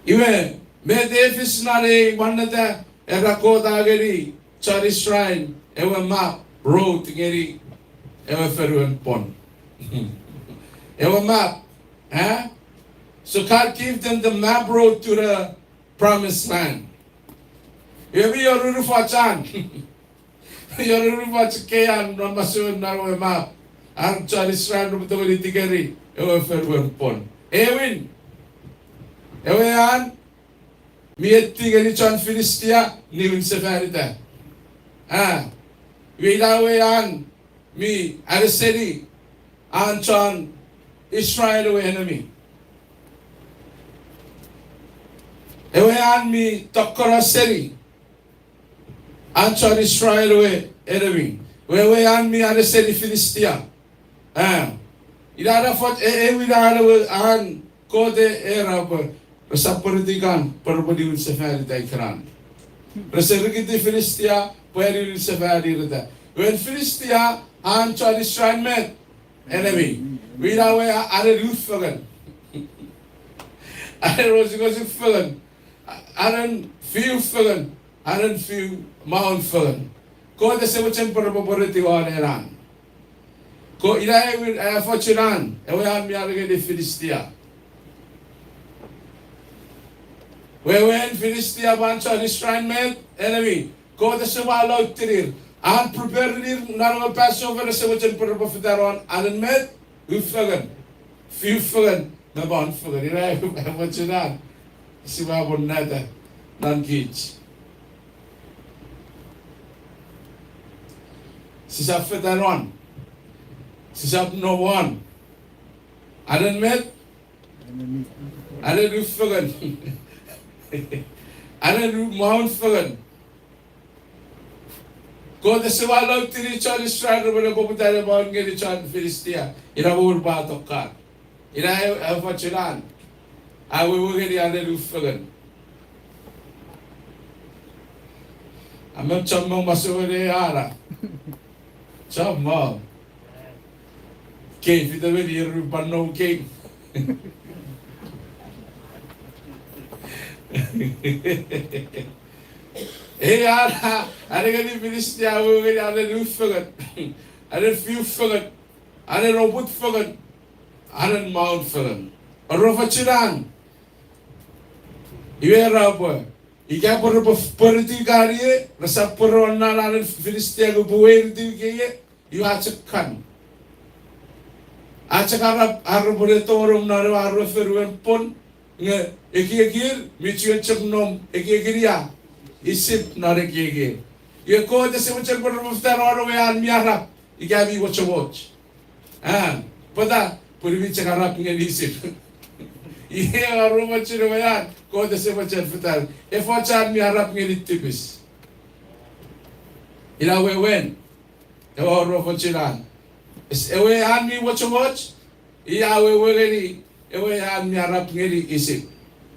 Iwe, met a fis non ei monneta, era Kot a ngeni chon Israel ewe map, road ngeni ewe fonuen pwon. Ewe map, eh? So God gave them the map road to the promised land. Iwe mi wor unufachan. Mi wor unufach ekkei an non masouen non ewe map. An chon Israel repwe tongeni tikeri ewe fonuen pwon. Aewin, ewe an mi etti ngeni chon Filistia niwin sefanita. A, iwe ina ewe an mi aneseni an chon Israel ewe enemy. Ewe an mi tokkono seni an chon Israel ewe enemy. Ewe, ewe an mi aneseni Filistia. A, ina na fot, e, ewe ina ewe an Kot e era pwe resap pweritikan pwe repwe niwin sefanita ikenan. Rese rikiti Filistia pwe niwin sefanireta. Ewe Filistia an chon Israel met enemy. Ina ewe a-, anen ufengen. Anen osukosuk fengen. A-, anen fiu fengen. Anen fiu maun fengen. Kot ese mochen pwe repwe pweriti won ewe an. Ko ina ewe, eh, efoch an, ewe an mi anengeni Filistia. Wewen Filistia pwan chon Israel met enemy. Kot ese mwo lauttirir. An preparenir non ewe Passover ese mochen pwe repwe fetan won anen met, ufengen. Fiu fengen, me maun fengen. Ina ewe, efoch an. Sipwe amonnata non kich. Sisap fetan won. Sisap nom won. Anen met? Anen ufengen. Anen u-, maun fengen. Kot ese walo tini chon Israel repwe ne poputa ne maun ngeni chon Filistia. Ina wor pwal tokkan. Ina e, e fochunan. A wewe ngeni anen ufengen. Amen, chommong masouen ei ana. Chommong. Kei fite meni eru panno kei. Ei ana, are ngeni Filistia, a wewe ngeni anen ufengen. Anen fiu fengen. Anen oput fengen. Anen maun fengen. Oro fochunan. Iwe ra pwe, ika pwe repwe pweriti kan ie, resap pwe re wor non anen Filistia nge pwe weiriti ikeie, iwe a chok kan. A chok arap, arap ne tonong non ewe arue fonuen pwon, nge ekiekir mi chuen chok nom ekiekin ia, Isip non ekiekir. Iwe Kot ese mochen pwe repwe fetan won ewe an mi arap, ika mi wochowoch. An, pwata, pwe mi chok arap ngeni Isip. Iwe a ru mochen ewe an, Kot ese mochen fetan. Efoch an mi arap ngeni tipis. Ina wewen, ewe oro fochunan. Es, ewe an mi wochowoch, ia wewe ngeni, ewe an mi arap ngeni Isip.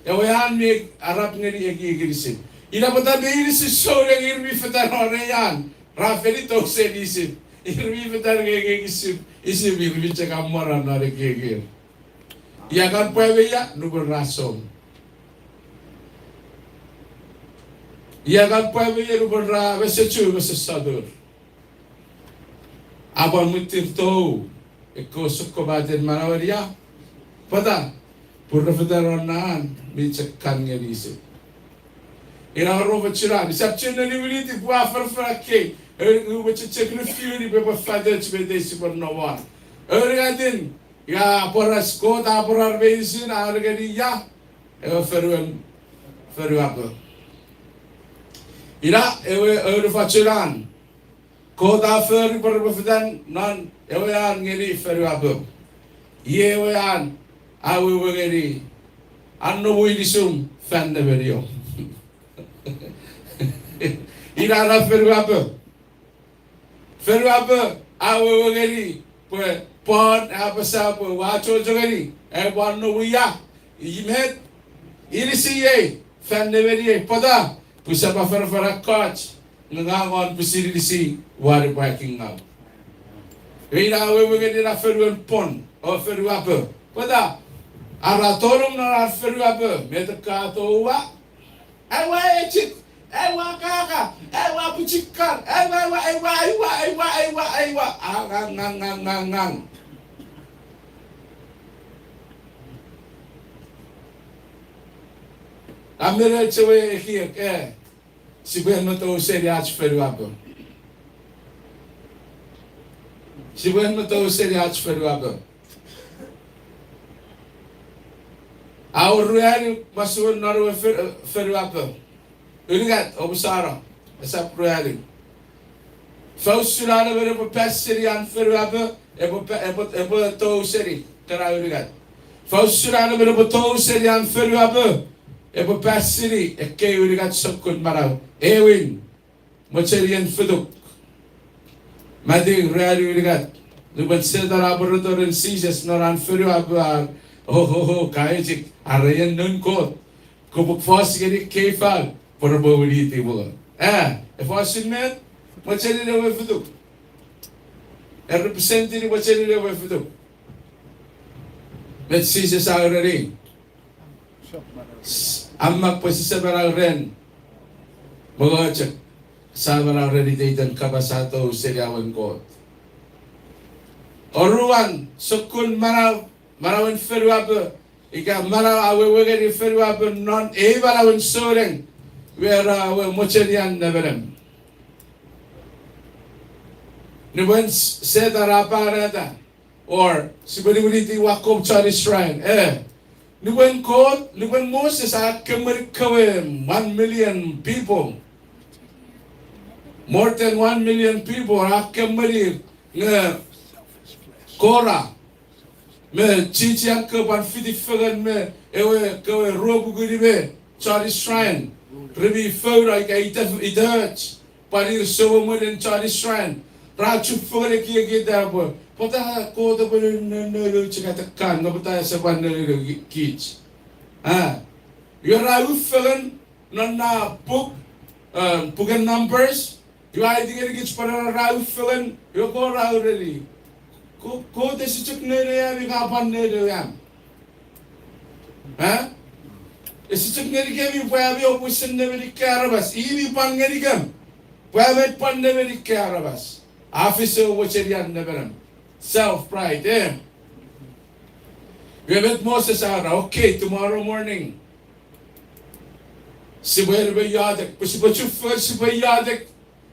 Ewe an mi arap ngeni ekiekin Isip. Ina pwata meinisin souneng ir mi fetan won ei an, ra fen tou seni Isip. Ir mi fetan ngeni Isip, Isip ir mi chok amwarar non ekiekin. Ia kan pwa me ia, nupwen ra song. Ia kan pwa me ia, nupwen ra mesechu, mesesatur. A pwan mwitir tou, ekkewe sokkopaten manauer ia. Pwata, pwe re fetan won an mi chok kan ngeni Isip. Ina oro fochunan, isap chuen ne niwiniti pwe a afanafana kei, e, nge upwe chechek ne fiuni pwe epwe fatoch met ei sipwe nom won. Ewe aunungatin, ia pworaus Kot a pworar meinisin, a ngeni ia, ewe fonuen, fonuapo. Ina, ewe, ewe fochunan. Kot a fori pwe repwe fetan non ewe an ngeni fonuapo. Iei ewe an a wewe ngeni, an nom inisum fan nemeniom. Ina na fonuapo. Fonuapo a wewe ngeni pwe pwan a apasa pwe ua achocho ngeni, e pwan nom ia, i met, inisiei, fan nemeniei, pwata, pwe sap afanafana ekkoch, nge ngang won pwisin inisi, ua nipwakingaw. Ina wewe ngeni na fonuen pwon, o fonuapo. Pwata, ara tonong non ar fonuapo, met ka toua, ewa echik, ewa kaka, ewa pwichikar, ewa, ewa, ewa, ewa, ewa, ewa, ewa, a, ngang, ngang, ngang, ngang, ngang. A men echewe ekiek, e, sipwe ne tou seni ach fonuapo. Sipwe ne tou seni ach fonuapo. A wor ruanu masouen non ewe fe-, fonuapo. Unungat, omusano, esap ruanu. Ifa usun an emon epwe pas seni an fonuapo, epwe pa-, epwe, epwe tou seni, kana unungat. Ifa usun an emon epwe tou seni an fonuapo, epwe pas seni ekkei unungat sokkun manau. Ewin, mochenien fituk. Mati ruanu unungat. Nupwen Setan a pworeto ren Jises non an fonuapo, a, ohoho, ka echik, are en noun Kot. Kopwe fos ngeni ekkei fau, pwe repwe winiti mongo. E, ifa usun met, mochenin ewe fituk. E representini mochenin ewe fituk. Met Jises a ureni. A mak pwe sise manau ren mongo chok, sia manau ren iteiten kapas a tou seni awen Kot. Oruan sokkun manau, manauen fonuapo, ika manau a wewe ngeni fonuapo non ei manauen souneng, we ra we mochenian nemenem. Nupwen s-, Setan a panata, or sipwe niwiniti ua akkom chon Israel, e. Nupwen Kot, nupwen Moses a kemmeni kewe one million people. More than one million people a kemmeni nge Kora me chiechian kewe pwan fiti fengen me ewe kewe ruopuku nime chon Israel, re mi founa ika ite-, itoch. pwan ir sou emwenin chon Israel, ra chufengen ekieki pwe pwata Kot epwe ne, ne, ne, ne chok atekan, nge pwata ese pwan ne, ne, ne, ki-, kich. A, iwe ra u fengen non na puk, eh, puken Numbers, iwe a aiti ngenikich pwe ra u fengen, iwe Kot a ureni, Ko-, Kot ese chok nene ami ka pwan nene am. A? Ese chok ngenikemi pwe ami oupwe wisen nemeni ekkei aramas. I mi pwan ngenikem pwe ami pwan nemeni ekkei aramas. A fis ewe mochenian nemenem. Self pride, eh? Iwe met Moses a era, okay, tomorrow morning sipwe, sipwe iotek, pwe sipwe chufengen, sipwe iotek,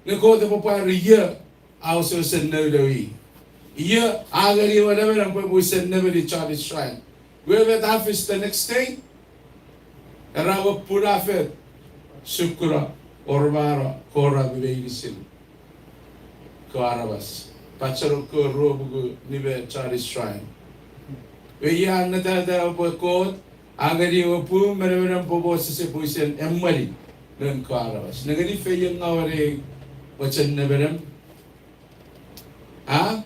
nge Kot epwe pwari io a wesewesen nounou i. Io a ngeni ewe nemenem pwe epwe wisen nemeni chon Israel. Iwe met a fis the next day? Era we pun a fen sukuno, orumano Kora me meinisin kewe aramas, pachenong kewe ruopuku nime chon Israel. Iwe ia a annetata pwe Kot a ngeni ewe pun me nemenem pwe Moses epwe wisen emweni noun kewe aramas. Nengeni feiengawen ei mochen nemenem. A?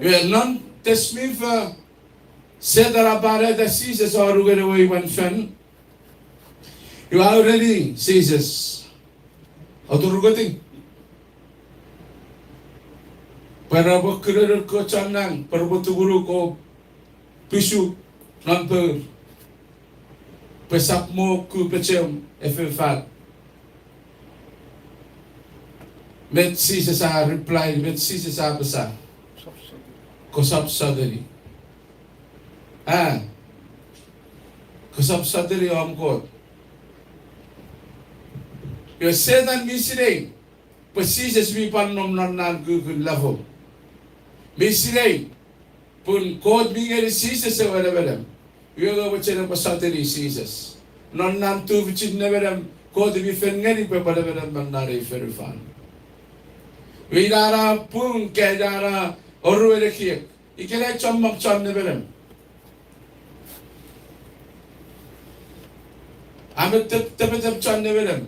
Iwe non Tes mi Fo, Setan a panata Jises o nukun ewe imwen fen. Iwe a ureni Jises, oturukoting, pwe repwe kunonuk kewe chon nang, pwe repwe tumunuk o pisu non pour, pwe esap mo ku pechem efefan. Met Jises a reply, met Jises a apasa? Kosap sotuni. A, kosap sotuni om Kot. Iwe Setan mi sinei pwe Jises mi pwan nom non na kukun level. Mi sinei pun Kot mi ngeni Jises ewe nemenem. Iwe nge mochen epwe sotuni Jises non na tufichin nemenem Kot mi fen ngeni pwe epwe nemenem non na ei fonufan. Iwe ina na pung ika ina na oruen ekiek. Ikenai chommong chon nemenem, a met tep-, tepetep chon nemenem.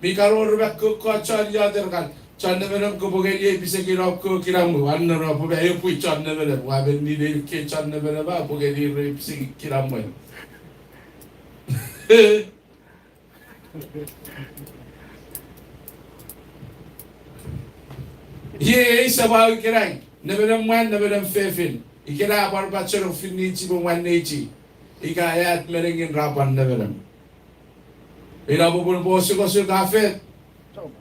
Mi kan wor rumakkokkot chon iotek kan, chon nemenem kopwe ngeniei pisekin om kewe kinamwe. Ua nno pwe ma epwe chon nemenem, ua men ninei ekkei chon nemenem a pwe ngeniei rei pisekin kinamwe. Iei ei samau ikenai, nemenem mwan, nemenem fefin, ikenai a pwan pachenong finichi me mwan neichi, ika at me nengin ra pwan nemenem. Ina popun pwe osukosuk a fet,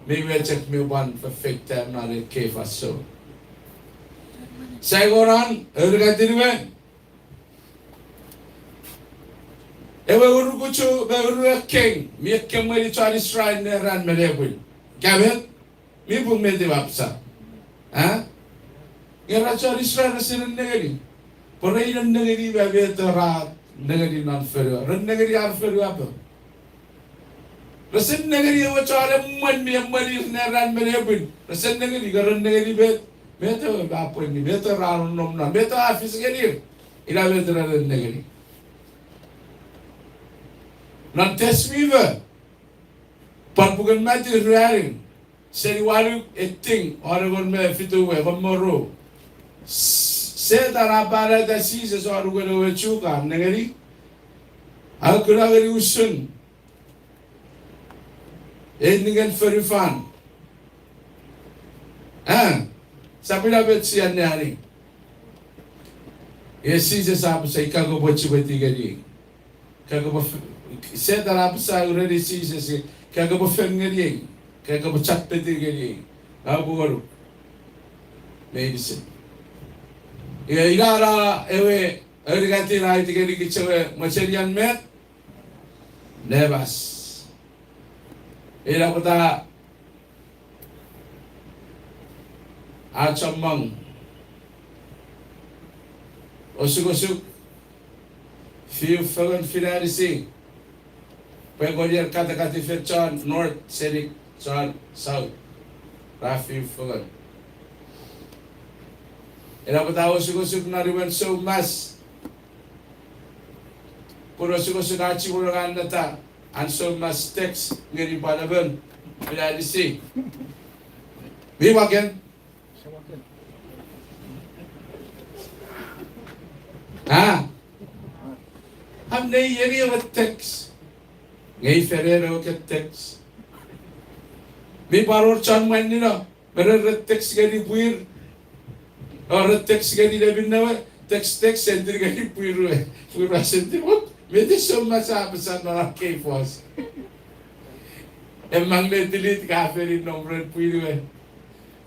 mi we chok mi pwan fefeita non ekkei fansoun. Sai koran, ewe unungatin we, ewe urukuchu me uruekkeng mi ekkemweni chon Israel neran me nepwin. Ika met, mi pung met ewe a apasa? A? Nge ra chon Israel rese nennengeni. Pwe rei nennengeni me met ra nengeni non fonu, re nengeni ar fonuapo. Rese nengeni ewe chon emwen mi emwenir neran me nepwin. Rese nengeni, nge re nengeni met, met ewe a pwenni, met ra nonnom non, met a fis ngenir. Ina met ra nennengeni. Non Tes mi Fo, pwan puken Matu ruanu, seni wanu, eighteen, wanu engon me fitu, engon me ru. S-, Setan a panata Jises won uwen ewe chuk a nengeni, a kuna ngeni usun ei ningen fonufan. A, sap ina met sia anneani. Iwe Jises a apasa, ika kopwe chipeti ngeniei, ika kopwe f-, Setan a apasa, ureni Jises, ika kopwe fen ngeniei, ika kopwe chapeti ngeniei, ngang upwe ngonuk meinisin. Iwe ina na ewe aunungatin a aiti ngenikich ewe mochenian met? Nemas. Ina pwata a chommong osukosuk, fiu fengen fin anisi, pwe kon ir katakatifen chon north seni chon south, ra fiu fengen. Ina pwata osukosuk non imwen soumas, pun osukosuk a chiwen anneta an soumas text ngeni pwan emon fin anisi. Mi waken? A? Am nei eni ewe text. Nge i fengen ewe ke text. Mi pwan wor chon mwanino, me re, re text ngeni pwir. O re text ngeni neminnewe, text, text, send ngeni pwir we. Pwir we send, wok, met e sou masa apasa non ekkei fos. Emang ne delete ka feni nom ren pwir we.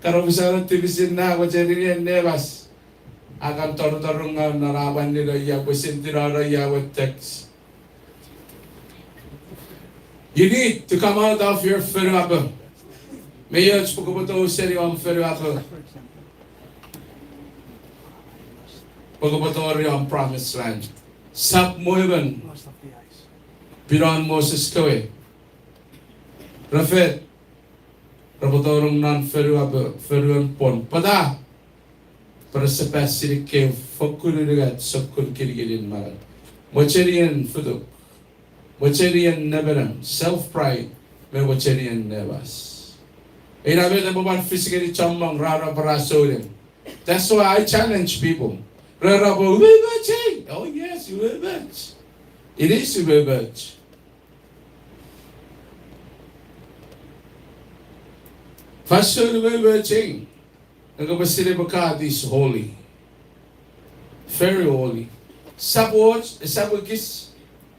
Karo pwe sa tipisin na, mochenin nemas. A kan tortorungaw non a mwanino ia pwe send ina ia we text. You need to come out of your fonuapo. Mi och pwe kopwe tou seni om fonuapo. Pwe kopwe tori om promised land. Sap mo emon pinon Moses kewe. Re fet, repwe tonong non fonuapo, fonuen pwon. Pwata? Pwe resap sinei ekkei fokkun unungat sokkun kinikinin manau. Mochenien futuk. Mochenien nemenem, self-pride, me mochenien nemas. Ina met epwe pwan fis ngeni chommong ra, ra pwe ra souneng. That's why I challenge people. Ra, ra pwe, "Umoumoch ei." Oh yes, umoumoch. It is umoumoch. Fansoun umoumoch ei. Nge kopwe sinei pwe God is holy. Very holy. Sap och, esap ekis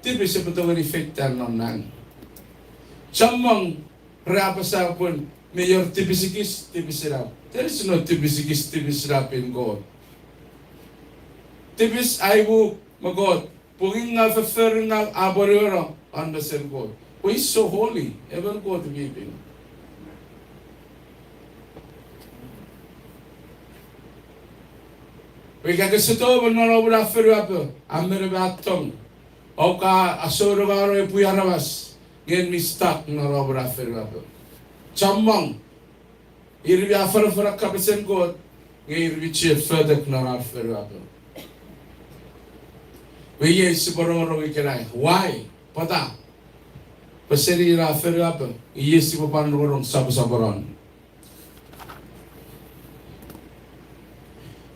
tipis epwe tongeni feita non nang. Chommong ra apasa pwe mi wor tipis ekis, tipis ena. There is no tipis ekis, tipis ena in God. Tipis a imu me Kot. Pokiten ngang fofforungaw a pwonueno an mesen Kot. Pwe he's so holy, emon Kot mi pin. Pwe ika kese tou me non om na fonuapo, a men ema tong. Om ka asounengano epwe aramas, nge en mi stuck non om na fonuapo. Chommong. Ir mi afanafana kapasen Kot, nge ir mi chiefotek non ar fonuapo. Pwe iei sipwe rongorong ikenai. Why? Pwata? Pwe seni ina fonuapo, iei sipwe pwan rongorong soposoponon.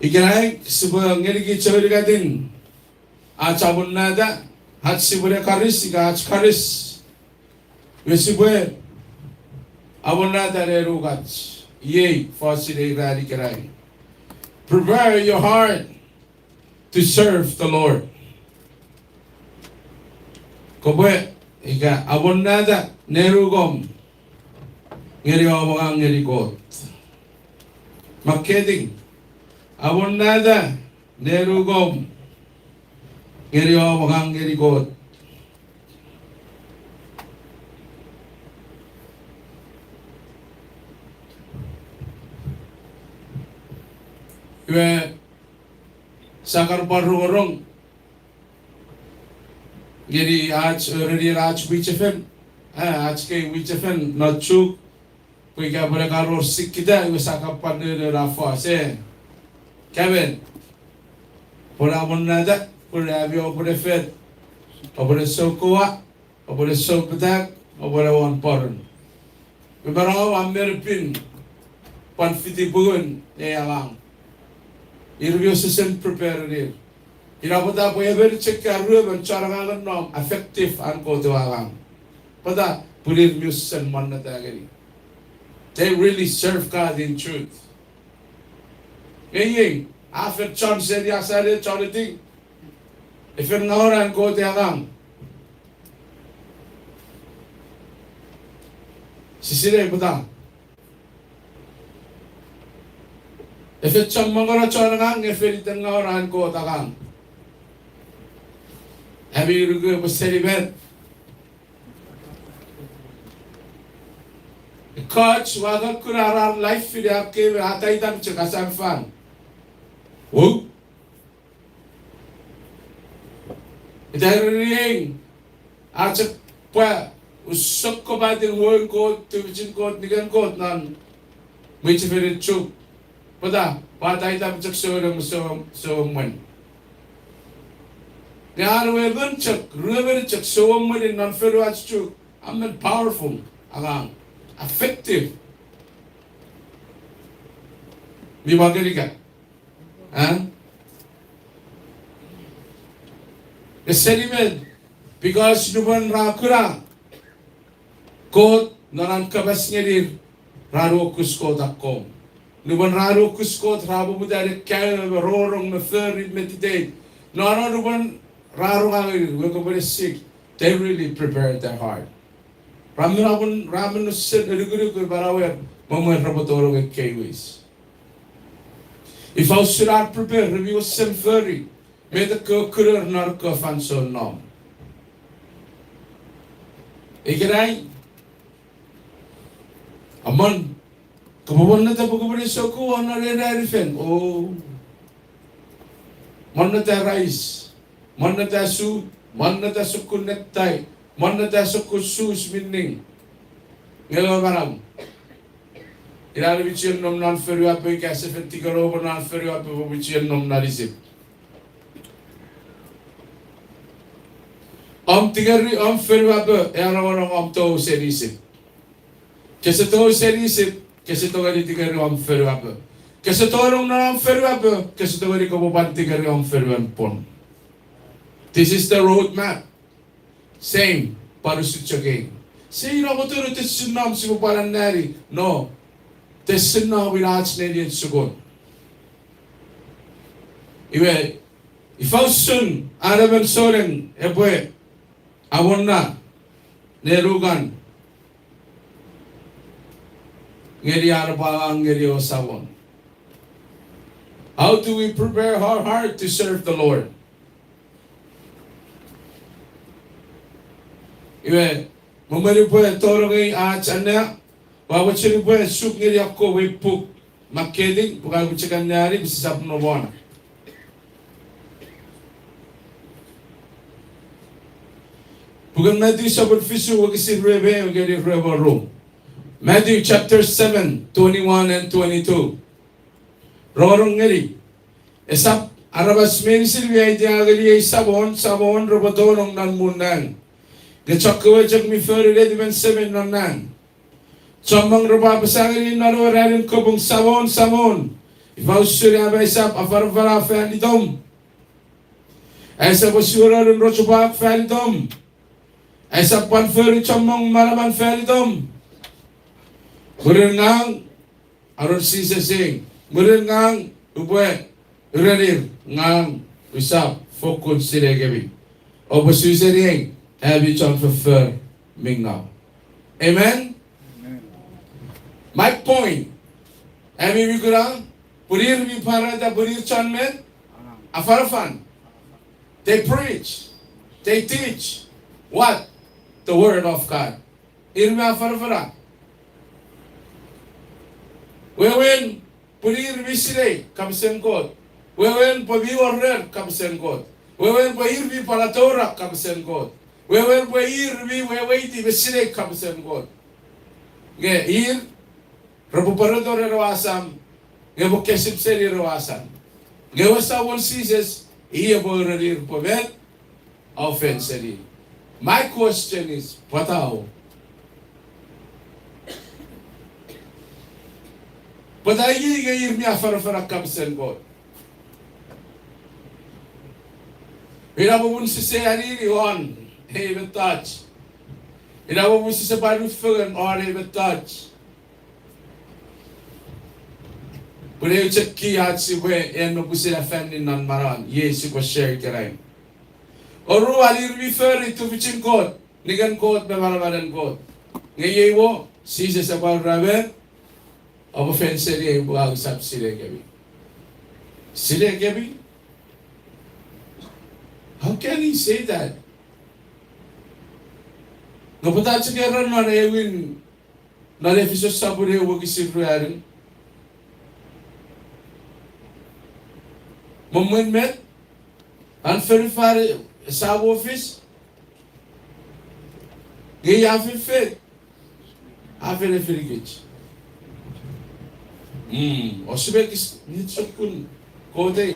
Ikenai sipwe ngenikich ewe unungatin ach amonnata, ach sipwe ne karis, ika ach karis. Iwe sipwe amonnata nenukach. Iei fosun ei ran ikenai. Prepare your heart to serve the Lord. Kopwe ika amonnata nenukom ngeni om angang ngeni Kot. Makketing, amonnata nenukom ngeni om angang ngeni Kot. Iwe, sia kan pwan rongorong ngeni ach, ereni ach mwichefen, a, ach kei mwichefen non Chuuk, pwe ika pwene kan wor sikkita, iwe sia kan pwan nonno na fos, e. Kamen, pwe amonnata, pwe ami oupwene fet, oupwene soukoa, oupwene soupetak, oupwene won pworen. Pwe manauom a men pin pwan fiti pungun ei angang. Ir mi wesewesen prepare ir. Ina pwata pwe emon chok ika ruemon chon angang non effective an Kot ewe angang. Pwata? Pun ir mi wesewesen monneta ngeni. They really serve God in truth. Nge iei, a fen chon seni asane chon eti. E fen ngaw ena an Kot ewe angang. Sisinei pwata. E fen chommong ena chon angang nge fen iten ngaw ena an Kot angang. Ami nuku epwe seni met? Ekkoch ua kan kuna ar life fini ar kei me a taitam chok asan fan. Wou. Ita ereniei, a chok pwa, usokkopaten won Kot, tufichin Kot, ningen Kot non mwichefenin Chuuk. Pwata, pwata ita chok souneng me sou, soumwen. Nge an we emon chok, ruemon chok soumwen non fonuach Chuuk, a men powerful, angang, effective. Iwa kenika. A? Esenimen, because nupwen ra kuna Kot non an kapas ngenir, ra nuokus Kot akkom. Nupwen ra nuokus Kot, ra poputa ne kaeo me rongorong me fori me titei. Nano nupwen ra rong ngenir, we kopwe ne sik, they really prepared their heart. Ra men apun, ra men nusen enukunuk me manauer, me mwen repwe tonong ekkei wis. Ifa usun ar prepare, remi wesen fori met ekkewe kuner non ekkewe fansoun nom. Ikenai, amon, kopwe monneta pwe kopwe ne sokkun won non ei ranin fen, o. Monneta rais, monneta sut, monneta sokkun necktie, monneta sokkun sus mi ning. Nge ewe manau, ina ne mi chuen nom non fonuapo, ika sefen tikero pwe non fonuapo, pwe mi chuen nom non Isip. Om tikeri om fonuapo, e anongonong om tou seni Isip. Kese tou seni Isip, kese tongeni tikeri om fonuapo. Kese tonong non om fonuapo, kese tongeni kopwe pwan tikeri om fonuen pwon. This is the road map. Same, pwan usun chok ei. Sia ina motonu tesin nom sipwe pwan anneani, no. Tesin nom ina ach nenien sukun. Iwe, ifa usun an emon souneng epwe awora ne lukan ngeni an epwe angang ngeni ewe Samon? How do we prepare our heart to serve the Lord? Iwe, me mwen upwe tonong ei ach annea, ua mochen upwe suk ngeni akkom ei puk, Makketing, pwe ka mochen anneani pwe sisap nomona. Puken Matthew sopun fisu wokisin rue me ew ngeni rue me ru. Matthew chapter seven, twenty-one and twenty-two. Rongorong ngeni, esap aramas meinisin mi aiti ngeniei Samon, Samon repwe tonong non muun nang, nge chokkewe chok mi fori netipen Semei non nang. Chommong repwe apasa ngeniei non ewe ranin kapung, Samon, Samon, ifa usun am aisap afanafana fan itom? Aisap asuononun rochopwak fan itom? Aisap pwan fori chommong manaman fan itom? Mwirin ngang, anon Jises ei, mwirin ngang upwe urenir, ngang usap fokkun sinei kemi. Oupwe su seniei, ami chon foffor mi ngaw. Amen? My point, ami mi kuna, pwe ir mi pwarata pwe ir chon met? Afanafan. They preach. They teach. What? The word of God. Ir mi afanafana. Wewen pwe ir mi sinei kapasen Kot. Wewen pwe mi wor rer kapasen Kot. Wewen pwe ir mi pwan atoura kapasen Kot. Wewen pwe ir mi weweiti me sinei kapasen Kot. Nge ir repwe pworeto ren ewe asam, nge epwe kesip seni ewe asam. Nge ewe Samon Jises, i epwe urenir pwe met? Oua fen seni. My question is, pwata o? Pwata iei nge ir mi afanafana kapasen Kot? Ina popun sise anini won ei mettoch. Ina popun sise pwan fengen won ei mettoch. Pun eu chok key ach sipwe en me pwisin afanni non manauach, iei sipwe share ikenai. Oruan, ir mi fori tufichin Kot, ningen Kot me manamanen Kot. Nge iei wo, Jises epwe ura met? Oupwe fen seniei pwe usap sinei kemi. Sinei kemi? How can he say that? Nge pwata chok era non ewin, non Efisos sopun eu wokisin ruanu? Me mwen met? An fonufan esamo fis? Nge a fen fek, a fen efinikich. Mm, ousipwe ekis, met sokkun Kot ei?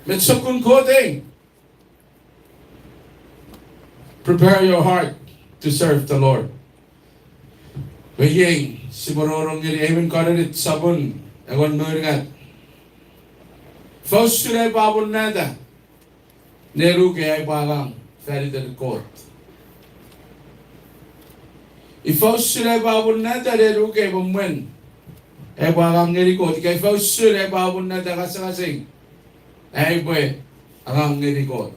Met sokkun Kot ei? Prepare your heart to serve the Lord. Pwe iei, sipwe rongorong ngeni Aewin Korint sopun engon me unungat. Ifa usun ai upwe amonnata nenukei ai upwe angang faniten Kot? Ifa usun ai upwe amonnata nenukei me mwen ai upwe angang ngeni Kot? Ika ifa usun ai upwe amonnata ngasangasei ai upwe angang ngeni Kot?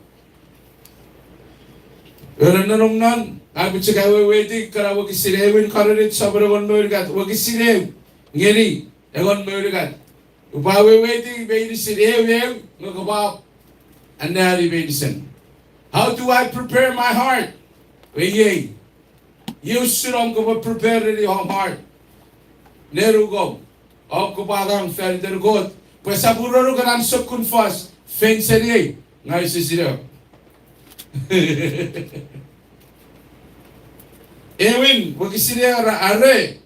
Ena nonnom non, ai upwe chok aweweiti kana wokisin Aewin Korint sopun engon me unungat, wokisin eu ngeni engon me unungat. Upwe aweweiti meinisin eu eu, nge kopwe anneani meinisin. How do I prepare my heart? Pwe iei, iei usun om kopwe prepare-ni om heart, nenukom, om kopwe angang faniten Kot, pwe esap uronuk ena sokkun fos fen seni ei, ngang use sinei. Aewin, wokisin eu ra, are,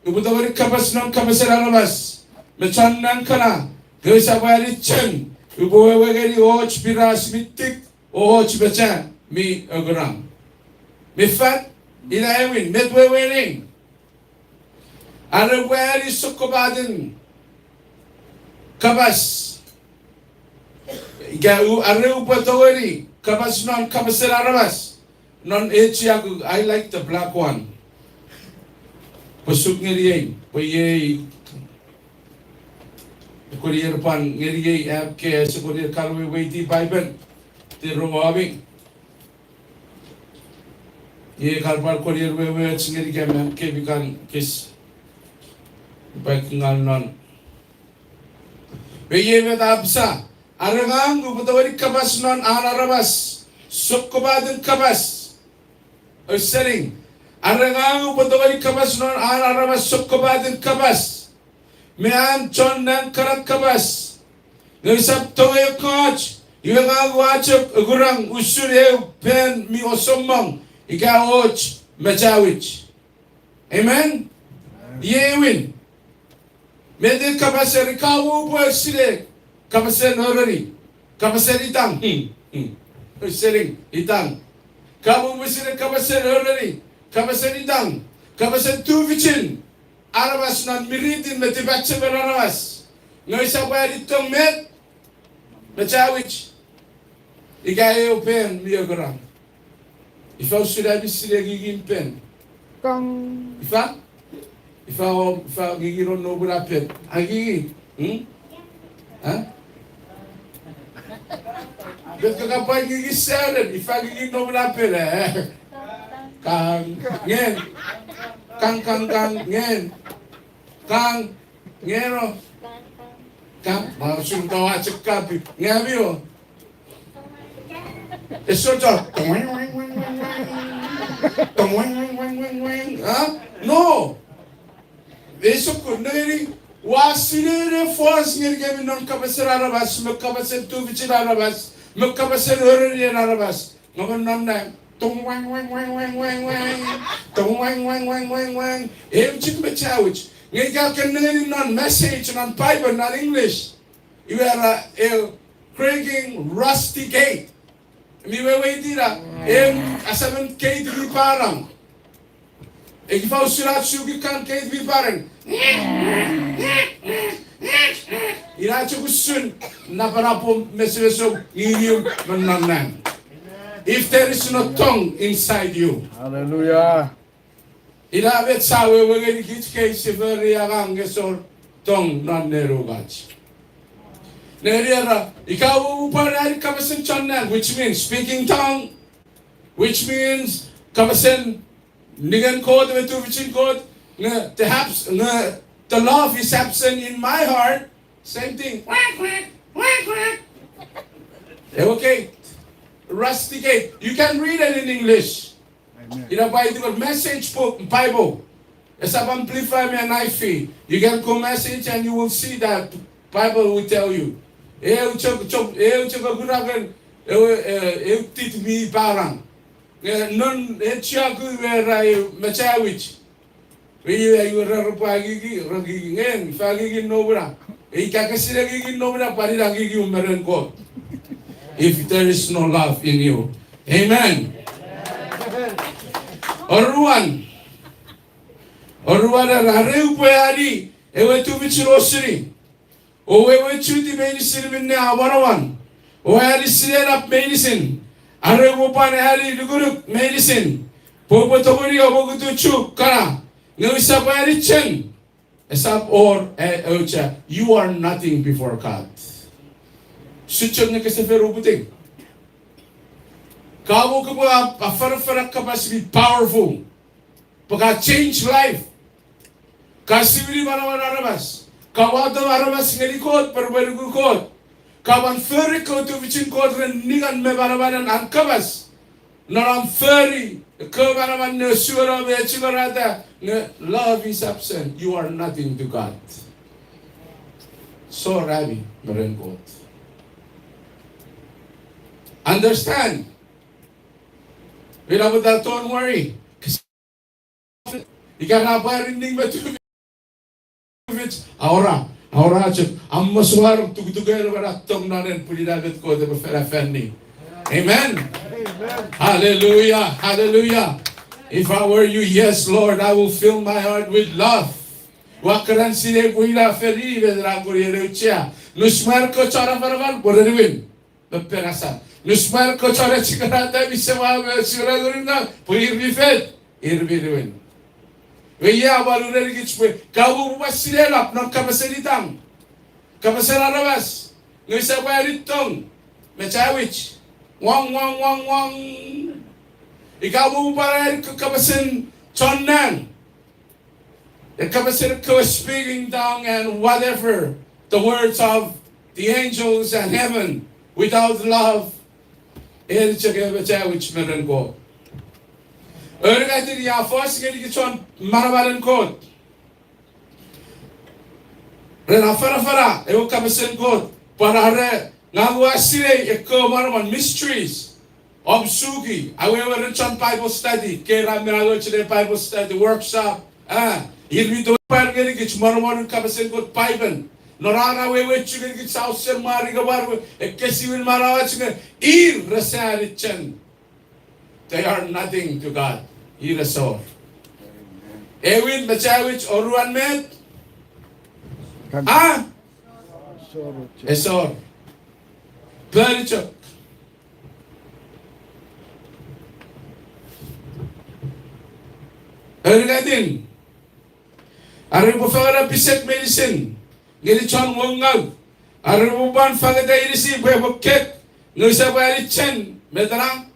upwe tongeni kapas non kapasen aramas me chon nang kana, nge usap ani chen upwe wewe ngeni och piras mi tik, och mecha mi akurang. Mi fat, ina Aewin, met wewen ei? Are upwe ani sokkopaten kapas. Ika u-, are upwe tongeni kapas non kapasen aramas, non echiaku, I like the black one. Pwe suk ngeni ei, pwe iei, korier pwan ngeni ei, am ke ese korier kan weweiti Paipen, te rongoming. Iei kan pwan korier wewe och ngeni kem, am ke mi kan kis, pwe ngal non. Pwe iei met a apasa, are ngang upwe tongeni kapas non an aramas sokkopaten kapas. Ausening, are ngang upwe tongeni kapas non an aramas sokkopaten kapas, me an chon nang kana kapas. Nge usap tongei ekkoch, iwe ngang ua chok akurang usun eu pen mi osomong, ika och mecha wich. Amen? Iei Aewin. Met e kapasen, ika upwe sinei kapasen oreni, kapasen itang. Ausening, itang. Ika upwe sinei kapasen oreni, kapasen itang, kapasen tufichin aramas non miritin me tipachemen aramas, nge usap ani tong met, mecha wich, ika eu pen mi akurang. Ifa usun ami sinei ngingin pen? Ifa? Ifa o, ifa ngingin non nomun na pen? Angingin? Met ka pwan ngingin seren, ifa ngingin nomun na pen, e? Kang, ngen. Kang, kang, kang, ngen. Kang, ngeno. Kang, ma usun ka ua chok kapi. Nge ami o. Ese chok. No. Ei sokkun, nengeni, ua sinei ne fos ngenikemi non kapasen aramas, me kapasen tufichin aramas, me kapasen orenien aramas. Nge mwo non nang, tong wang, wang, wang, wang, wang, wang. Tong wang, wang, wang, wang, wang. Ew chok mecha wich. Nge ika ken nengeni non message, non Bible, non English, iwe ra, e, cracking rusty gate. Mi weweiti na, e, asamen gate mi parang. Ifa usun ach suki kan gate mi parang? Ina chok usun napanapom, mesemesom, ngingium me non nang, if there is no tong inside you. Hallelujah. Ina met sa wewe ngenikich kei sipwe fori angang nge esor tong non nenukach. Nengeni era, ika upwe ani kapasen chon nang, which means speaking tongue, which means kapasen ningen Kot me tufichin Kot, nge the abs-, nge the love is absent in my heart, same thing. Quack, quack, quack, quack. Okay, rusty gate. You can read it in English. Ina pwai iti wor message book, Bible. Esap Amplify me N I V. You can go message and you will see that Bible will tell you. Eu chok, chok, eu chok akuraken, eu, eh, eu tit mi parang. Nge non echiaku we ra eu mecha wich. Iwe, iwe ra repwe angigi, ra angigi ngen, ifa angigi nomuna. Ika ke sinei angigi nomuna, pwan ina angigi u me ren Kot. If there is no love in you. Amen. Oruan. Oruan, are upwe ani ewe tufichin osini, o weweiti meinisin minne a wanawan, o ani sinenap meinisin, are upwe pwan ani nukunuk meinisin, pwe upwe tongeni apokutu Chuuk kana, nge usap ani chen, esap wor, e, auchea, you are nothing before God. Usun chok nge kese fen uputiw. Ka mo kopwe a, afanafana kapas mi powerful. Pwe ka change life. Ka siwini manauen aramas. Ka wato aramas ngeni Kot, pwe repwe nuku Kot. Ka pwan fori ekkewe tufichin Kot ren ningan me manamanen an kapas. Non am fori ekkewe manaman ne sueno me echingerata, nge love is absent, you are nothing to God. Sor ami me ren Kot. Understand. Ina pwata don't worry. Ika na pwari ning me tufich, awora, awora chok, a mwo suar tukutuken ena tong non en pwinin met Kot epwe fen afanni. Amen. Hallelujah, hallelujah. If I were you, yes, Lord, I will fill my heart with love. Ua keran sinei pwe ina fen i met ena kori ena auchea. Nus mwan ekkoch chon afanafan pwe re niwin me penasar. Nus mwan ekkoch chon echingerata mi semwen me echingerata ngununga pwe ir mi fet, ir mi niwin. Iwe ia pwan urenikich pwe ka mo pwan sinenap non kapasen itan, kapasen aramas, nge usap ani tong me chawich, wang, wang, wang, wang. Ika mo pwan ani kapasen chon nang, e kapasen ekkewe speaking tongue and whatever the words of the angels and heaven, without love, en chok ewe chawich me ren Kot. Ori katin ia fos ngenikich chon manamanen Kot ren afanafana ewe kapasen Kot, pwan are ngang ua sinei ekkewe manaman, mysteries. Om suki, awewe ren chon Bible study, kera me awewe chene Bible study, workshop, a, ir mi tongeni pwar ngenikich monomonen kapasen Kot Paipen. Non ar awewe chu ngenikich ausen mwaring, pwar we ekkesiwin manauach nge ir rese ani chen. They are nothing to God. Ir esor. Ewin me chawich oruan met? A? Esor. Pwari chok. Ori katin, are repwe fangeno pisek meinisin ngeni chon woungau, are repwe pwan fangeta inisi pwe epwe kek, nge usap ani chen, met ena?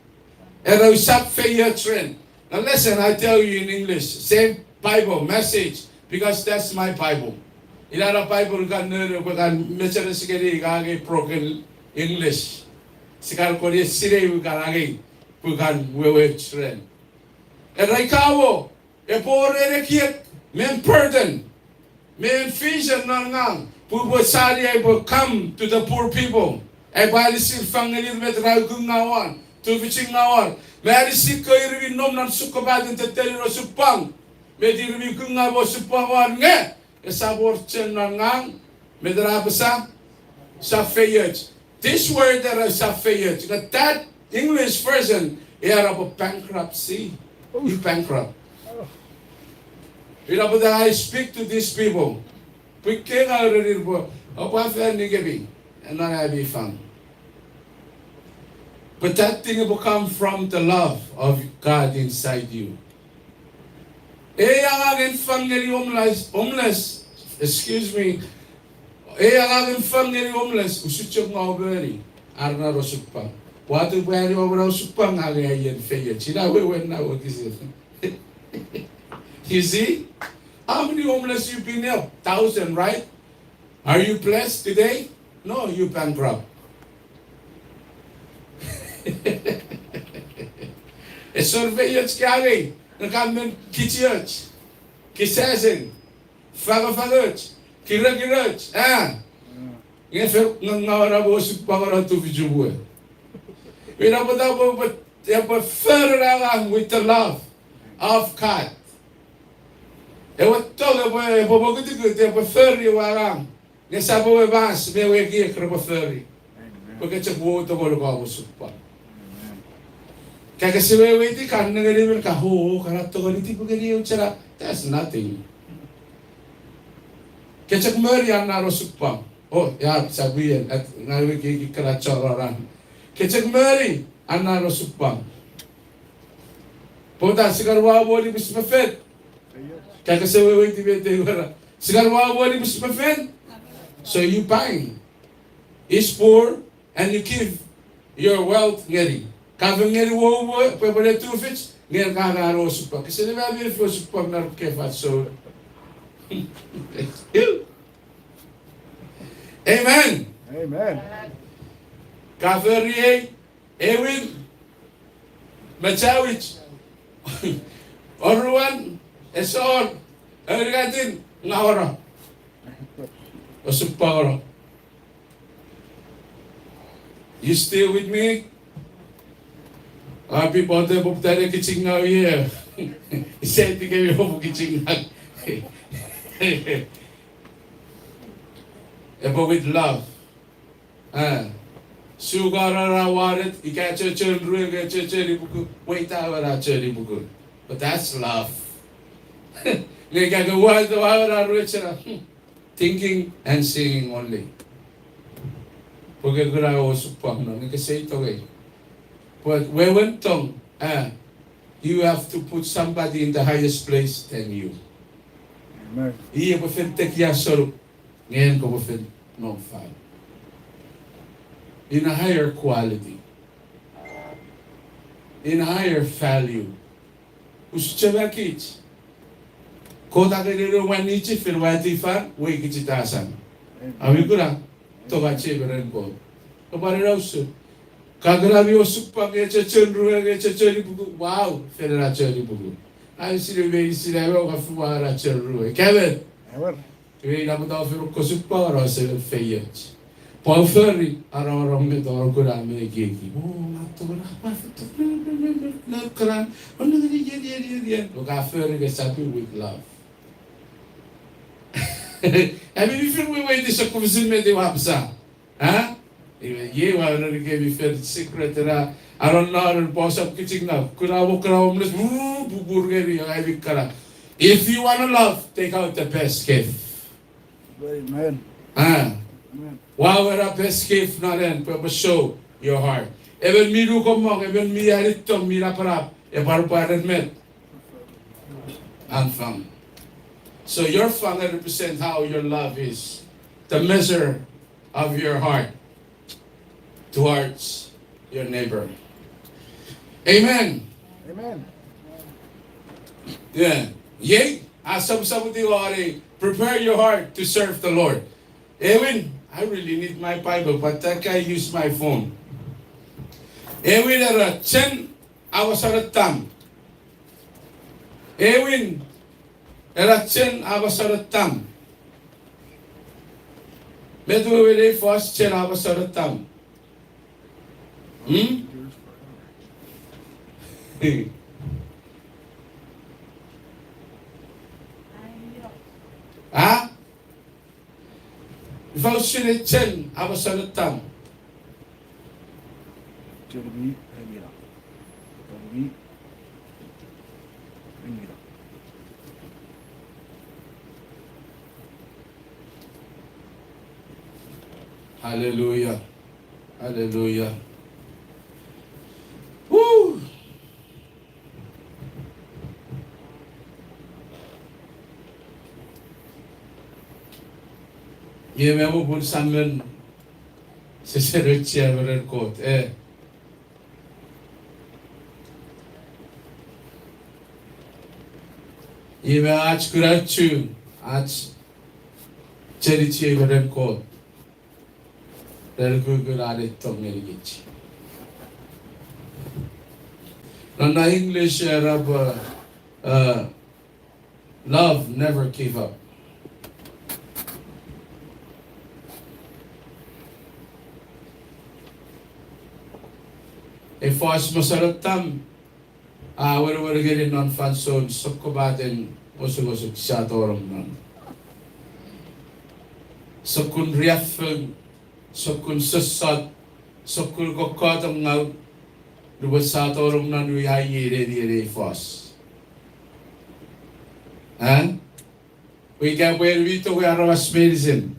Era usap feioch ren. Now listen, I tell you in English, same Bible message, because that's my Bible. Ina na Bible kan nene pwe kan mecheres ngeni ika angei broken English. Sia kan kon sinei ika angei pwe kan wewe ren. Era ika mo epwe wor ekiek me burden me vision non ngang pwe upwe sani ai upwe come to the poor people, ai upwe anisi fang ngenir met ra uku ngaw won, tufichin ngaw won, me anisi ekkewe ir mi nom non sokkopaten tettenin osupwang, met ir mi uku ngaw osupwang won, nge esap wor chen non ngang, met ra apasa? Usap feioch. This word era usap feioch, nge that English version era pwe bankruptcy. You bankrupt. Ina pwata I speak to these people. Pwe ke ngang erenir pwe, oupwe afanikemi, ena ami fang. But that thing will come from the love of God inside you. Ei angangen fang ngeni homeless, homeless, excuse me. Ei angangen fang ngeni homeless, usun chok ngaw moni, ar na osupwang. Pwata upwe ani omena osupwang angei aien feioch? Ina wewen na wokisin. You see? How many homeless you been helped? Thousand, right? Are you blessed today? No, you bankrupt. Esor feioch ka angei, nge ka men kichioch, kisasing, fangafangoch, kirekiroch, a? Nge fe-, nge ngaw ena pwe osupwang ena tufichupwe. Ina pwata pwe, pwe, epwe fori angang with the love of God. Ewe tong epwe, epwe mokutukut, epwe fori ewe angang. Nge esap ewe mas me ewe ekiek repwe fori. Pwe ke chok wou tongeni ka osupwang. Ka kese weweiti, ka nengeni men ka, o, ka na tongeni tipu ngeni eu chena. That's nothing. Ke chok moni an na osupwang. O, ya, sa pwien, at, ngang we ki, ki kana choro ran. Ke chok moni an na osupwang. Pwata sia kan wau moni pwe sipwe fen? Ka kese weweiti met ei we ra. Sia kan wau moni pwe sipwe fen? So you buy is poor and you give your wealth ngeni. Ka fen ngeni wou we, pwe pwe ne tufich, nge ka na osupwang. Kese ne ma mefi osupwang na ke fansoun. Amen. Amen. Ka fori ei, ewin, mechawich. Oruan, esor, eunungatin, ngaora. Osupwang oro. You still with me? Api pote poputane kichingau ie. Iseti kemi opu kichingau. Epwe with love. Ah. Sukara ra waret, ika chochon rue, ika chochon ipuku, wait, a wera chochon ipuku. But that's love. Nge ika ke waret, a wera rue chena. Hmm. Thinking and singing only. Pwe ke kuna osupwang no, nge kese tongei. But wewen tong, ah, you have to put somebody in the highest place than you. Amen. Iei epwe fen tekia sonu, nge en kopwe fen nom fan. In a higher quality. In a higher value. Usun chok kich. Kot a kan eno mwan nichi fen wati fan, wei kich ita san. Amen. Ami kuna, tong ach ei me ren Kot. Kopwe ren usun. Ka kuna mi osupwang nge chochon rue nge chochon ipuku. Wow, fen ena chochon ipuku. Ai sinei me sinei me ka fua ena chochon rue. Kevin. Amen. Iwe ina pwata fen kosupwang ese feioch. Pwe a fori, a rongorong me tori kuna me ekieki. O, a tongeni, a tongeni, no, no, no, no, no, no, no, no, no, no, no, no, no, no, no, no, no, ka fori nge sa pin with love. Ami mi fen weweiti sokkun fisin met ei ua apasa. Ha? Iwe, iei ua ereni kemi fen secret ena, aron na ren bosap kichingau. Kuna mo, kuna mo mles, bu, bu, bu, ngeni, ai mi kana. If you wanna love, take out the best gift. Amen. Ah. Amen. Wow, ena best gift non en, pwe, pwe show your heart. Emon mi nukomong, emon mi anitong, mi napanap, epwe pwan ren met? An fang. So your fang represent how your love is. The measure of your heart towards your neighbor. Amen. Amen. Yeah. Iei, a sopwosopwoti wari, prepare your heart to serve the Lord. Ewin, I really need my Bible, but I can use my phone. Ewin era chen awasanetam. Ewin era chen awasanetam. Met wewen ei fos chen awasanetam? Hmm? A? Ifa usun ei chen awasanetam? Jeremy Remira. Jeremy Remira. Hallelujah. Hallelujah. Woo! Iei me popun samen sesere chiemeren Kot, eh. Iei me ach kuna chu, ach cheni chiemeren Kot. Ren ukukun an ei tong ngenikich. Non na English era pwe, uh, love never give up. Ei fos awasanetam, a wenewen ngeni non fansoun sokkopaten osukosuk sia tonong non. Sokkun riaffou, sokkun sossot, sokkun kokkotongau, Nupwen sa tonong non wi ai ngei neni ei fos. A? Ika pwe en mi tongei aramas meinisin.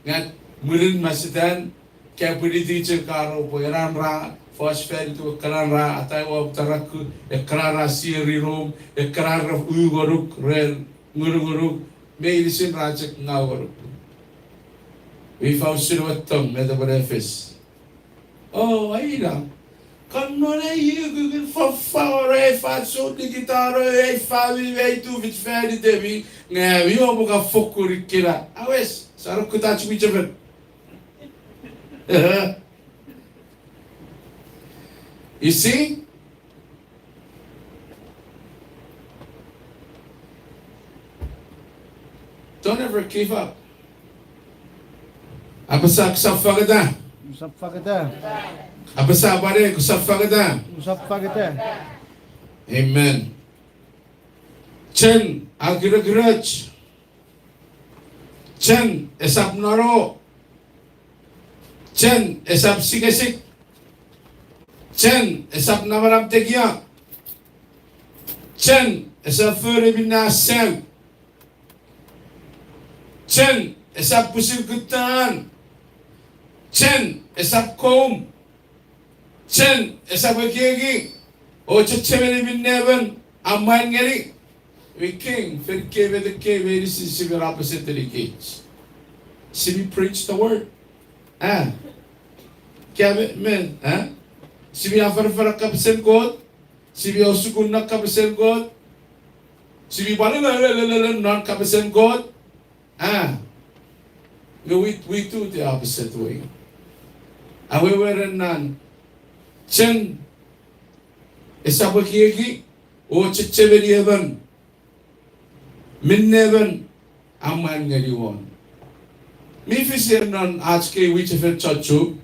Nge mwirin masitan, ka pwiniti chok karo pwe ekkena ra fos fan itei, ekkena ra atai wom taraku, ekkena ra sieri nom, ekkena ra u ngonuk ren ngunungunuk, meinisin ra chok ngau ngonuk. Ifa usun ewe tong met epwe ne fis? O, aina. Kan non ei ukukun foffor, ei fansoun nikitano, ei famini, ei tufich fan itemi, nge ami oupwe kan fokkun ikkena. Awes, sa no kutach mwichefen. You see? Don't ever give up. Apasa kosap fangeta. Kosap fangeta. Apasa pwan kosap fangeta. Kosap fangeta. Amen. Chen a kirekiroch. Chen esap nono. Chen esap sikesik. Chen esap namanam tekia. Chen esap fori minne a sau. Chen esap pwisin kuttan. Chen esap koum. Chen esap ekieki o chechemeni minne emon a mwan ngeni. Iwe king, fen ekkei met ekkei meinisin sipwe represent-ini kich. Sipwe preach the word. A. Ika met, met, a? Sipwe afanafana kapasen Kot. Sipwe osukuna kapasen Kot. Sipwe pwan lelelelele non kapasen Kot. A. Nge we, we do the opposite way. Awewe ren non. Chen esap ekieki o chechemeni emon minne emon a mwan ngeni won. Mi fis non ach kei mwichefen chon Chuuk.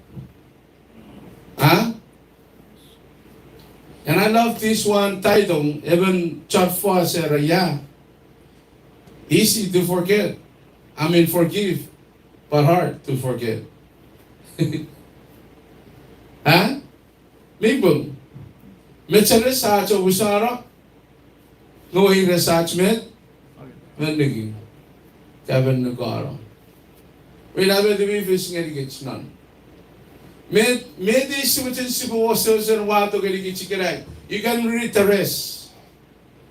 A? And I love this one title, emon chon fos era, yeah. Easy to forget. I mean, forgive, but hard to forget. A? Mi pung. Mecheres ach omusano, nge weires ach met, men niki. Ka men nukano. Ina met mi fis ngenikich non. Met, met ei sipwe chen sipwe wesewesen wato ngenikich ikenai. You can read the rest.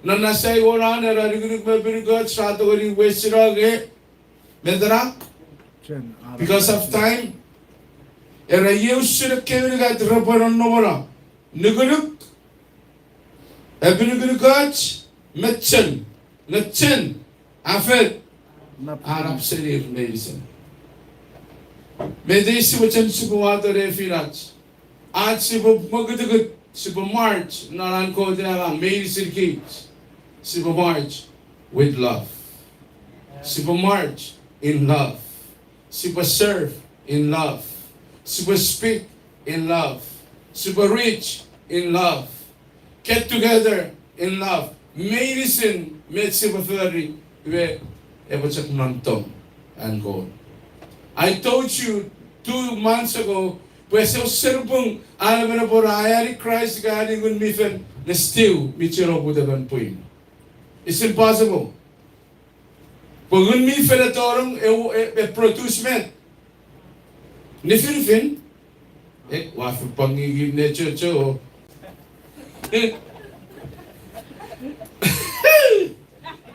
Non Aisea won an era nukunuk me pinukuch ra tongeni wesino nge, met ena? Because of time. Era iei usun ekkewe unungat repwe nonnomono. Nukunuk, epinukunukoch, me chen. Nge chen a fen, a nap senir meinisin. Met ei sipwe chen sipwe wato nefinach. Ach sipwe mokutukut, sipwe march non an Kot angang meinisin kich. Sipwe march with love. Sipwe march in love. Sipwe serve in love. Sipwe speak in love. Sipwe reach in love. Get together in love. Meinisin met sipwe fori, iwe, epwe chok non tong an Kot. I told you two months ago, pwe ese wesen pung an emon epwe ra ani Kraist ika ani Ngun mi Fel ne still mi chuen oput emon pwin. It's impossible. Pwe Ngun mi Fel e tonong e, e, e produce met? Nifinifin. E, ua fen pwan ngingin ne chocho.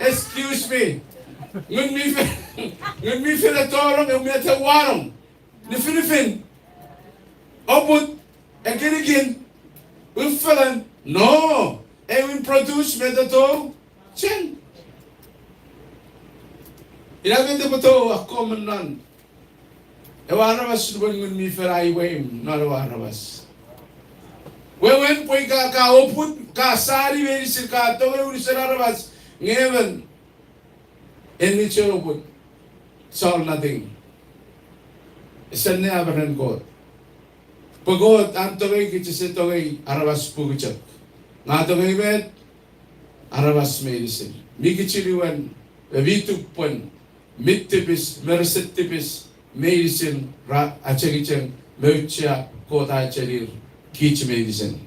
Excuse me. Ngun mi Fel, Ngun mi Fel e tonong e met e wanong? Nifinifin. Oput, ekinikin, ufelen, no, e win produce met e tou, chen. Ina met epwe tou akkom non ewe aramas nupwen Ngun mi Fel a imweim non ewe aramas. Wewen pwe ika ka oput, ka sani meinisin, ka tongei unusen aramas, nge emon en mi chuen oput, it's all nothing. Ese ne ameren Kot. Pwe Kot an tongei kich ese tongei aramas pungu chok. Nge a tongei met? Aramas meinisin. Mi kichiniwen, me mi tupwen, mi tipis, me rese tipis, meinisin ra achengicheng, me auchea Kot a achenir kich meinisin.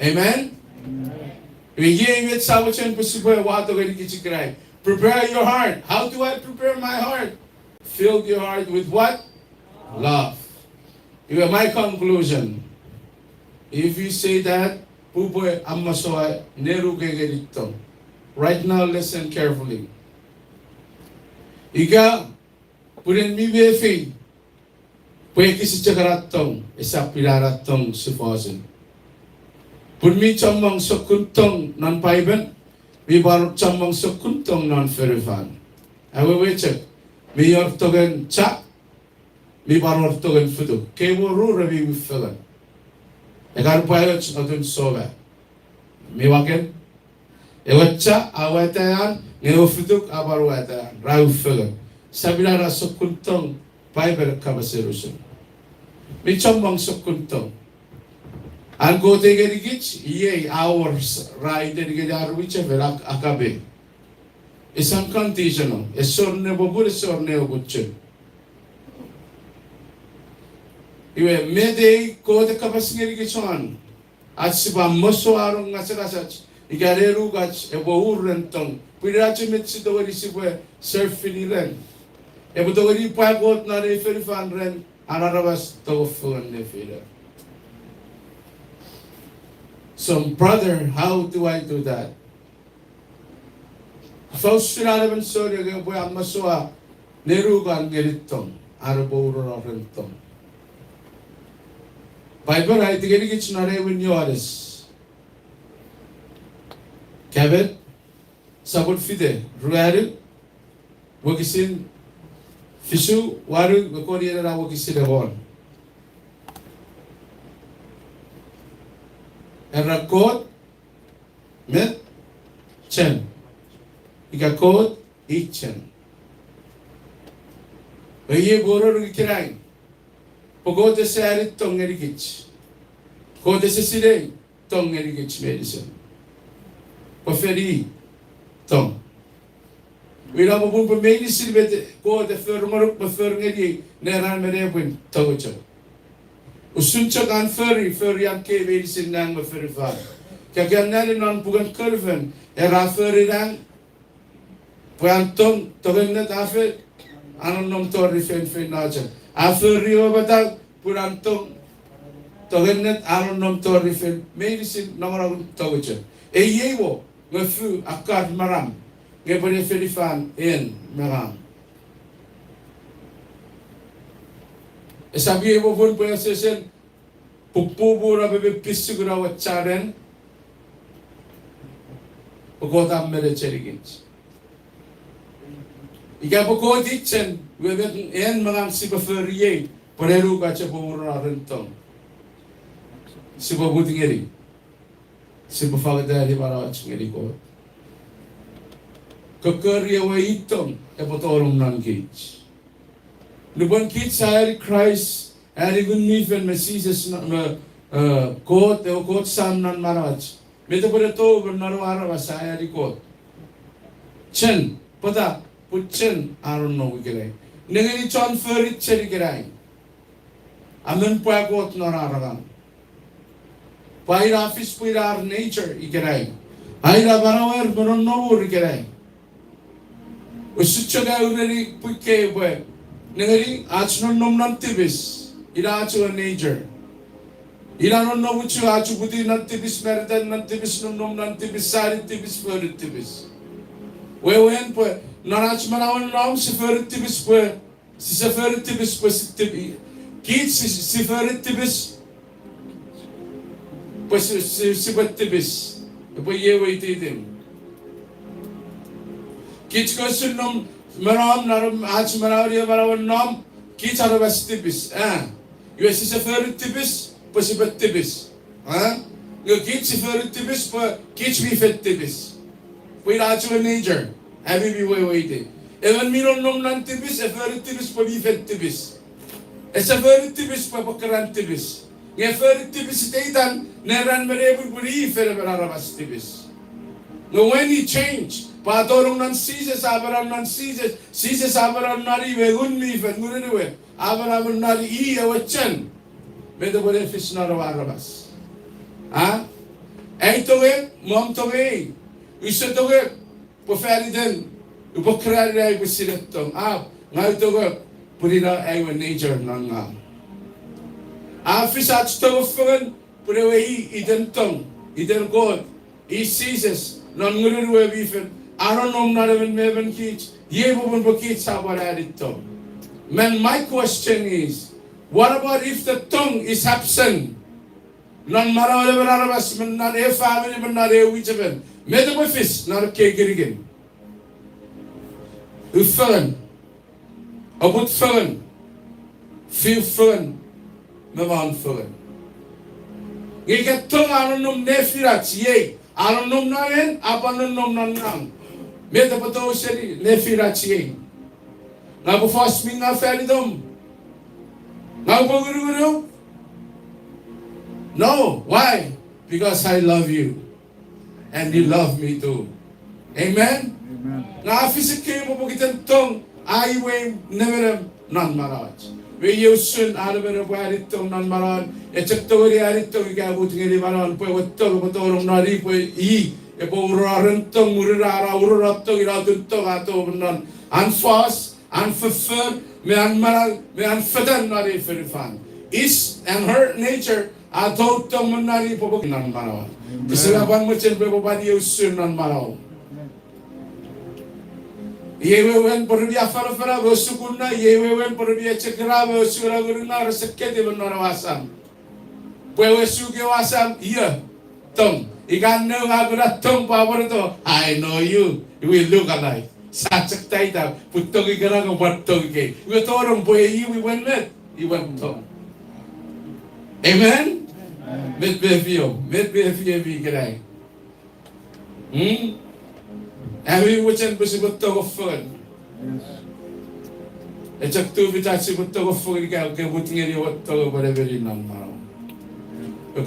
Amen? Amen. Iwe iei met sa mochen pwe sipwe wato ngenikich ikenai. Prepare your heart. How do I prepare my heart? Fill your heart with what? Love. Iwe my conclusion. If you say that, pupwe amasoua nenukei ngeni tong. Right now, listen carefully. Ika, pun en mi mefi pwe ekis chok ena tong, esap ina ena tong sifosiun. Pun mi chommong sokkun tong non Paipen, mi pwan chommong sokkun tong non fonufan. Awewe chok, mi wor tongen cha, mi pwan wor tongen futuk. Kei mwo ruu ra mi fengen. Ekan pwan och atun soma. Mi waken? Ewe cha a wata an, nge ewe futuk a pwan wata an, ra u fengen. Sap ina ena sokkun tong Paipen a kapas usun. Mi chommong sokkun tong. An Kot ei ngenikich, iei a wor s-, ra iteni ngeni ar mwichefen ak-, agape. It's unconditional. Esor ne popun, esor ne opun chok. Iwe, met ei Kot e kapas ngenikich won ach sipwe amasoua ar ngasangasach, ika nenukach epwe ur ren tong. Pwe ina chok met sise tongeni sipwe serve-ni ren. Epwe tongeni pwa Kot non ei fonufan ren an aramas tong fengen nefiner. So, brother, how do I do that? Ifa usun an emon souneng epwe amasoua nenukan ngeni tong, an epwe urono ren tong. Paipen a aiti ngenikich non ewin Joanes. Kamet, sopun fite, ruanu, wokisin fisu, wanu, me kon ena wokisin engon. Era Kot, met, chen. Ika Kot i chen. Iwe iei pwe ren ikenai, pwe Kot ese ani tong ngenikich. Kot ese sinei tong ngenikich meinisin. Pwe fen i tong. Ina popun pwe meinisin met Kot e fori ngonuk me fori ngeniei, neran me nepwin tonge chok. Usun chok an fori, fori an kei meinisin nang me fonufan. Keke anneani non puken Kolfel, era fori nang, pwe an tong, tong ennet a fen, a nonnom tori feinfeino chok. A fori ewe matau, pun an tong, tong ennet a nonnom tori fen, meinisin nongonongun tonge chok. Ei iei mo, nge fu akkar maram, nge pwe ne fonufan en me ngang. Esap iei popun pwe esesen, pupupun a pepe pisukun a wacharen, pwe Kot a mene chenikich. Ika pwe Kot i chen, iwe met en me ngang sipwe fori iei, pwe nenukach epwe urono ren tong. Sipwe mut ngeni. Sipwe fangeta ani manauach ngeni Kot. Kokkori ewe i tong epwe tonong non kich. Nupwen kich sa ani Kraist, ani Ngun mi Fel me Jises, me, eh, Kot, ewe Kot Sam non manauach, met epwene tou me non ewe aramas a ani Kot? Chen, pwata? Pun chen a nonnom ikenai. Nengeni chon fori chen ikenai, a men pwa Kot non ar angang. Pwe ina fis pwe ina ar nature ikenai. Ina manauer me nonnomur ikenai. Usun chok a ureni pwii kei pwe, nengeni ach nonnom non tipis, ina ach ewe nature. Ina nonnomuch, ach uputiw non tipis, marita non tipis, nonnom non tipis, sani tipis, fori tipis. Wewen pwe non ach manauen nom si fori tipis pwe sise fori tipis pwe si tipi-, kich si, si fori tipis pwe si, si, sipwe tipis. Epwe iei ewe ititin. Kich kossun nom, me nom, non ach manauen, manauen nom, kich aramas tipis, a. Iwe sise fori tipis pwe sipwe tipis. A? Nge kich si fori tipis pwe kich mi fen tipis. Pwe ina ach ewe nature, ami mi weweiti. Emon mi nonnom non tipis, e fori tipis pwe mi fen tipis. Ese fori tipis pwe pwe keran tipis. Nge fori tipis iteitan, neran me nepwin pwe i fen emon aramas tipis. Nge when he change, pwe a tonong non Jises, a mano non Jises, Jises a mano non i, me Ngun mi Fel, Ngunun we, a mano non i, ewe chen. Met epwene fis non ewe aramas? A? Ai tongek, mom tongei, use tongek pwe fan iten upwe keran ai pwe sinettong. Ap, ngang ua tongek pwe ina ai we nature non ngang. A fis ach tong fengen pwe ewe i iten tong, iten Kot, i Jises, non Ngunun we mi fen, a nonnom non emon me emon kich, iei popun pwe kich sa pwan ani tong. Man, my question is, what about if the tongue is absent? Non manauen emon aramas, me non eu famini, me non eu mwichefen, met epwe fis non ekkei kinikin? Ufengen, oput fengen, fiu fengen, me maun fengen. Nge ika tong a nonnom nefinach, iei a nonnom non en, a pwan nonnom non ngang, met epwe tou seni nefinach iei? Ngang upwe fos mi ngaw fan itom? Ngang upwe ngunungunu? No, why? Because I love you and you love me too. Amen? Nge a fis ekkei pwe pokiten tong a iwe nemenem non manauach. Iwe iei usun a nemenem pwe ani tong non manauan, e chok tongeni ani tong ika a mut ngeni manauan pwe ewe tong epwe tonong non i pwe i epwe uroren tong, mwirin a uroren tong, ina atun tong a tou non an fos, an foffor, me an manau, me an fetan non ei fonufan. His and her nature a tou tong me non i pwe pokiten non manauan. Kese pwan mochen pwe epwe pwan iei usun non manauom. Iei wewen pwe re mi afanafana me osukuna, iei wewen pwe re mi echikara me osukuna ngununga, rese keti me non ewe asam. Pwe ewe suki ewe asam, ie, tong. Ika nge a kuna tong pwe a pwonueto, I know you, we look alike. Sa chok taita pwe tong ikenai pwan tong ikei. Iwe tonong pwe i iwen met, iwen tong. Amen? Met mefiom, met mefiemi ikenai? Ami mochen pwe sipwe tong fengen? E chok tufich ach sipwe tong fengen ika ke mut ngeni ewe tong epwe nemeni non manauom.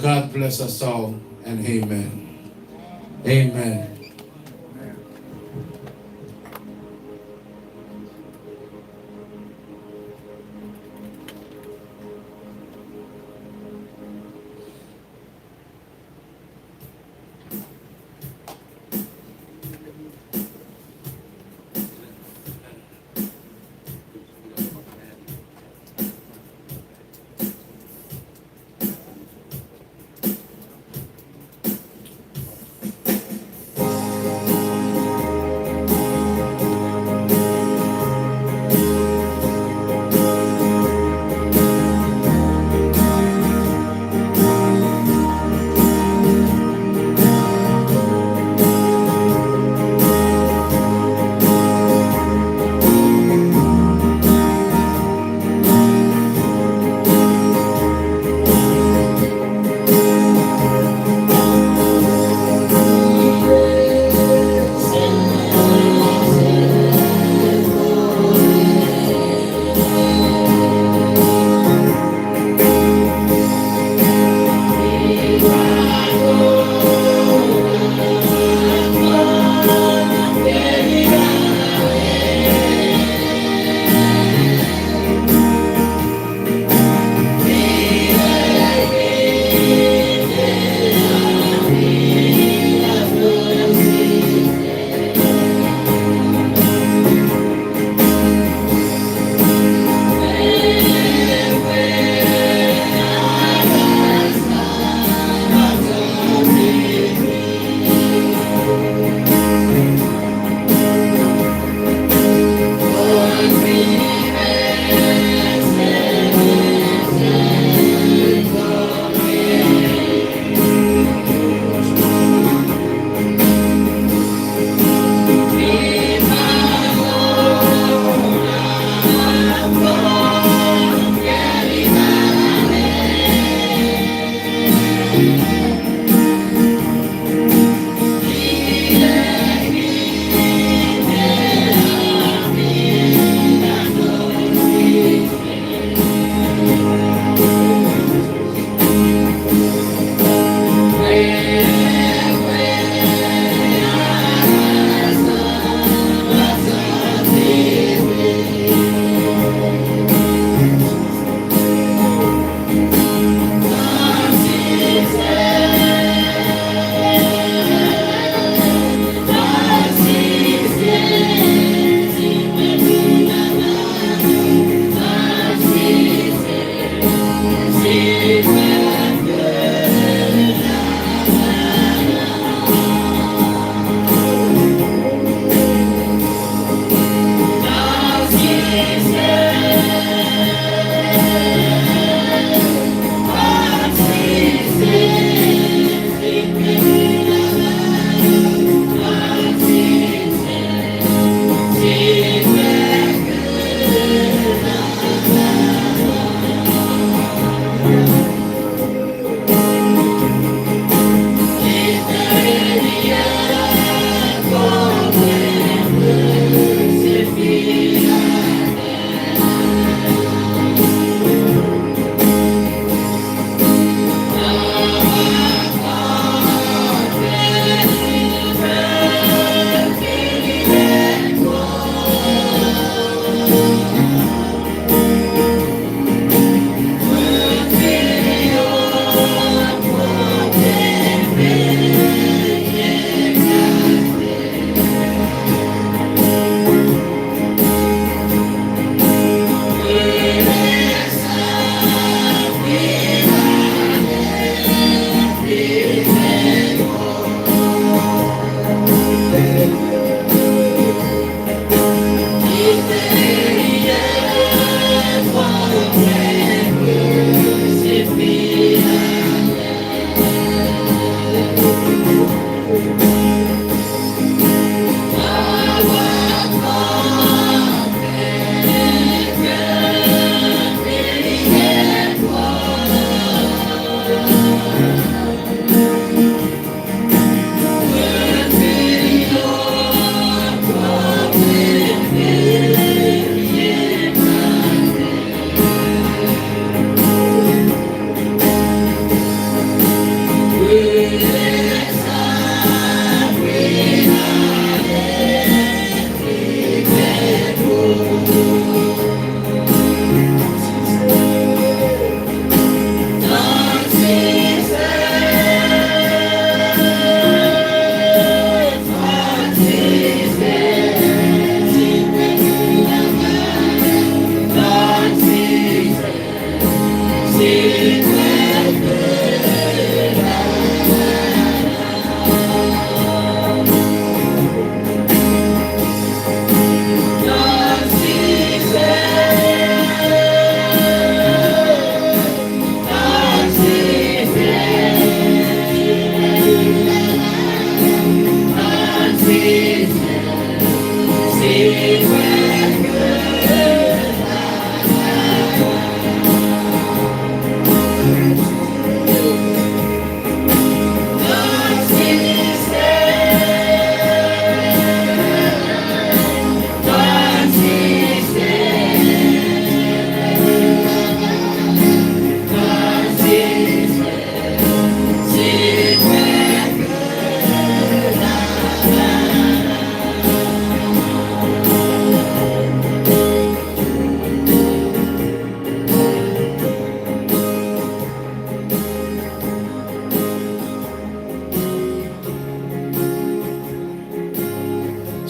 God bless us all and amen. Amen.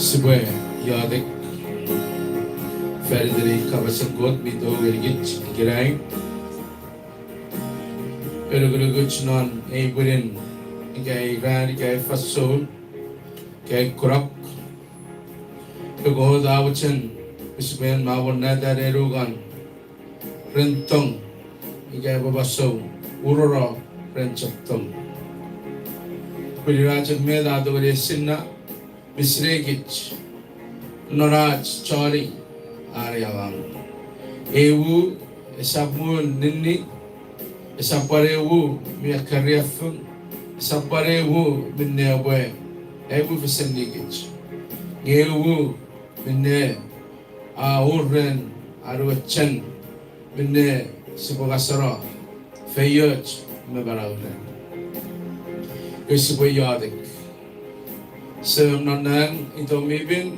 Sipwe iotek fan iten ei kapasen Kot mi tou ngenikich ikenai. Enukunukuch non ei pwinin, ika ei ran, ika ei fansoun, ika ei kunok, pwe Kot a mochen pwe sipwe mwo monneta nenukan ren tong, ika epwe masou, urono ren chok tong. Pwe ina chok met a tongeni esinna, mi sineikich non ach choni are angang. Ei wu esap wu ninni, esap pwan ei wu mi akkariafong, esap pwan ei wu minne epwe, ei wu fesen nikich. Nge ei wu minne a uren anuochen minne sipwe ngaseno feioch me manau ren. Ke sipwe iotek. Semem non nang, itom mi pin,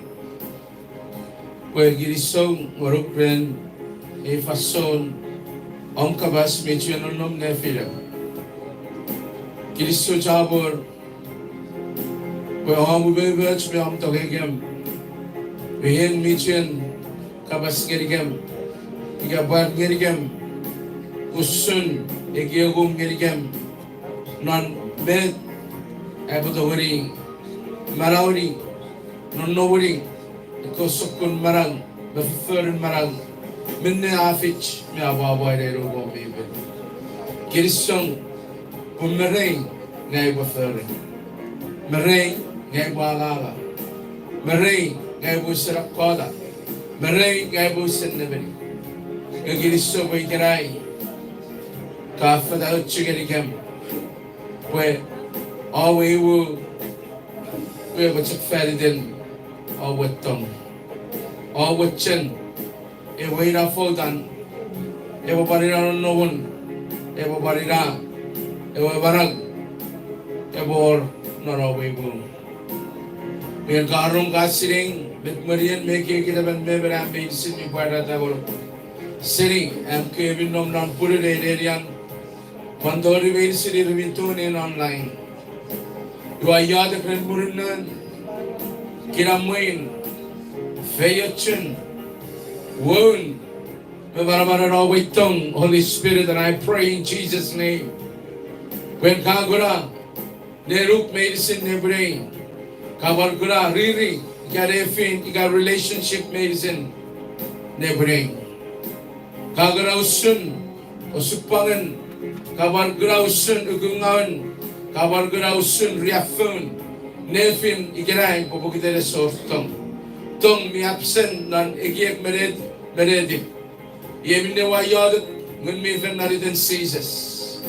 pwe kinisou ngonuk ren ei fansoun om kapas mi chuen nonnom nefinem. Kinisou chapur pwe om umoumoch me om tongeikem, pwe en mi chuen kapas ngenikem, ika pwar ngenikem, usun ekiekum ngenikem, non met aipwe tongeni manaueni, nonnomuni, ekkewe sokkun manau me fofforun manau minne a fich me apwapwai nenukom mi pin. Kinisou pwe me rei ngang upwe fori, me rei ngang upwe anganga, me rei ngang upwe usun akkota, me rei ngang upwe usun nemeni. Nge kinisou pwe ikenai ka fata och ngenikem pwe om ei wu pwe epwe chok fan iten om we tong, om we chen, ewe ina foutan, epwe pwan ina nonnomun, epwe pwan ina ewe manau epwe wor non om we pwun. Nge ka rong, ka sinei met mwenien me ekiekin emon me emon, am meinisin mi pwarata ngonuk seni am kewe mi nom non pwunun ei nenian, pwan tori meinisin ir mi tune in online. Ua iotek ren murinnon, kinamwen, feiochun, woun, me manamanen om we tong, Holy Spirit, and I pray in Jesus' name, pwe ka kuna nenuk meinisin nepwinei, ka pwan kuna riri ika nefin ika relationship meinisin nepwinei. Ka kuna usun osupwangen, ka pwan kuna usun ukungaun, ka pwan kuna usun riaffoun nefin ikenai pwe pokiten esor tong. Tong mi absent non ekiek me netip, me netip. Iei minne ua iotek, Ngun mi Fel, non iten Jises,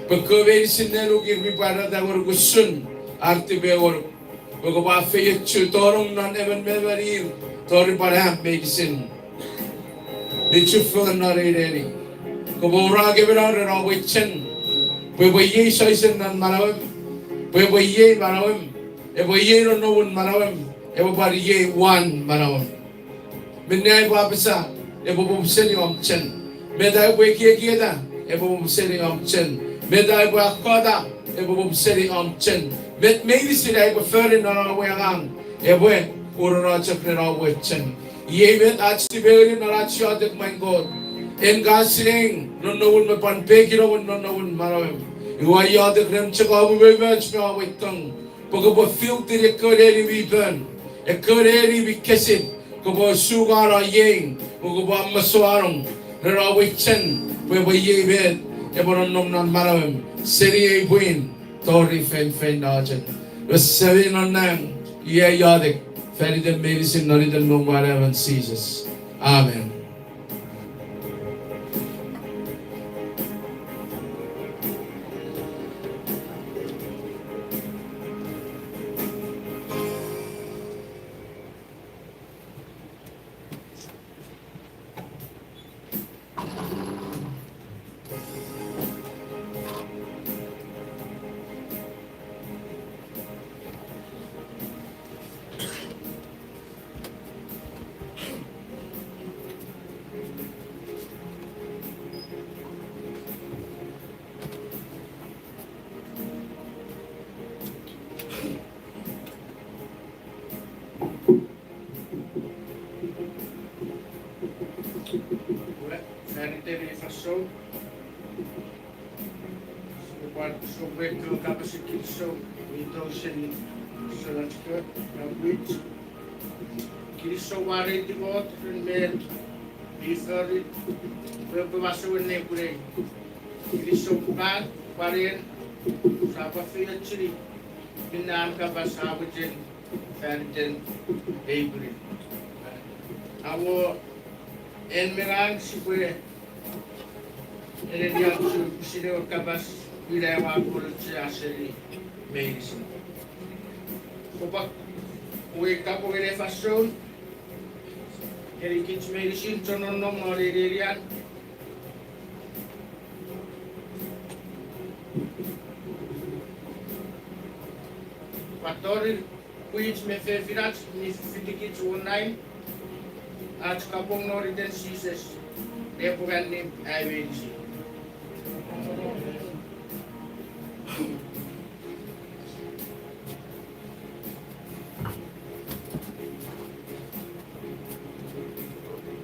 pwe ekkewe meinisin nenuk ir mi pwarata ngonuk usun ar tipeeu ngonuk, pwe kopwe efeiochu tonong non emon me emon ir, tori pwan am meinisin mi chufengen non ei neni. Kopwe ura kemino ren om we chen, pwe epwe iei soisen non manauem, pwe epwe iei manauem, epwe iei nonnomun manauem, epwe pwan iei uwan manauem. Minne aipwe apasa, epwe pop seni om chen. Met aipwe ekiekieta, epwe pop seni om chen. Met aipwe akkota, epwe pop seni om chen. Met meinisin aipwe fori non om we angang, epwe urono chok ren om we chen. Iei met ach tipeeu ngeni non ach iotek, mwan Kot. En ka sinei nonnomun me pwan pekin om we nonnomun manauem. Ua iotek ren chok om umoumoch me om we tong, pwe kopwe fill-ini ekkewe neni mi pon, ekkewe neni mi kesin, kopwe osukano iei, pwe kopwe amasowanong ren om we chen, pwe epwe iei met epwe nonnom non manauem seni ei pwin tori feinfeino chok. Pwe Semei non nang, ua iotek fan iten meinisin non iten Noum we Anaemon Jises. Amen. Tene fansoun. Sipwe pwan sopweno kapasen kinisou mi tou seni souach kewe, non mwich. Kinisou mwareiti Kot ren met mi fori, pwe epwe masouen nepwinei. Kinisou pwan, pwan en, sa pwan feiochuni, minne an kapas a mochen faniten ei pwinin. Awo, en me ngang sipwe enenian su pwisin ewe kapas, ina ewe a kon auchea seni meinisin. Kopwe, kopwe kapong ena fansoun ngenikich meinisin chon nonnom non ei nenian. Pwan tori pwich me fefinach mi fitikich won nang, ach kapong non iten Jises, epwe annim ai meinisin.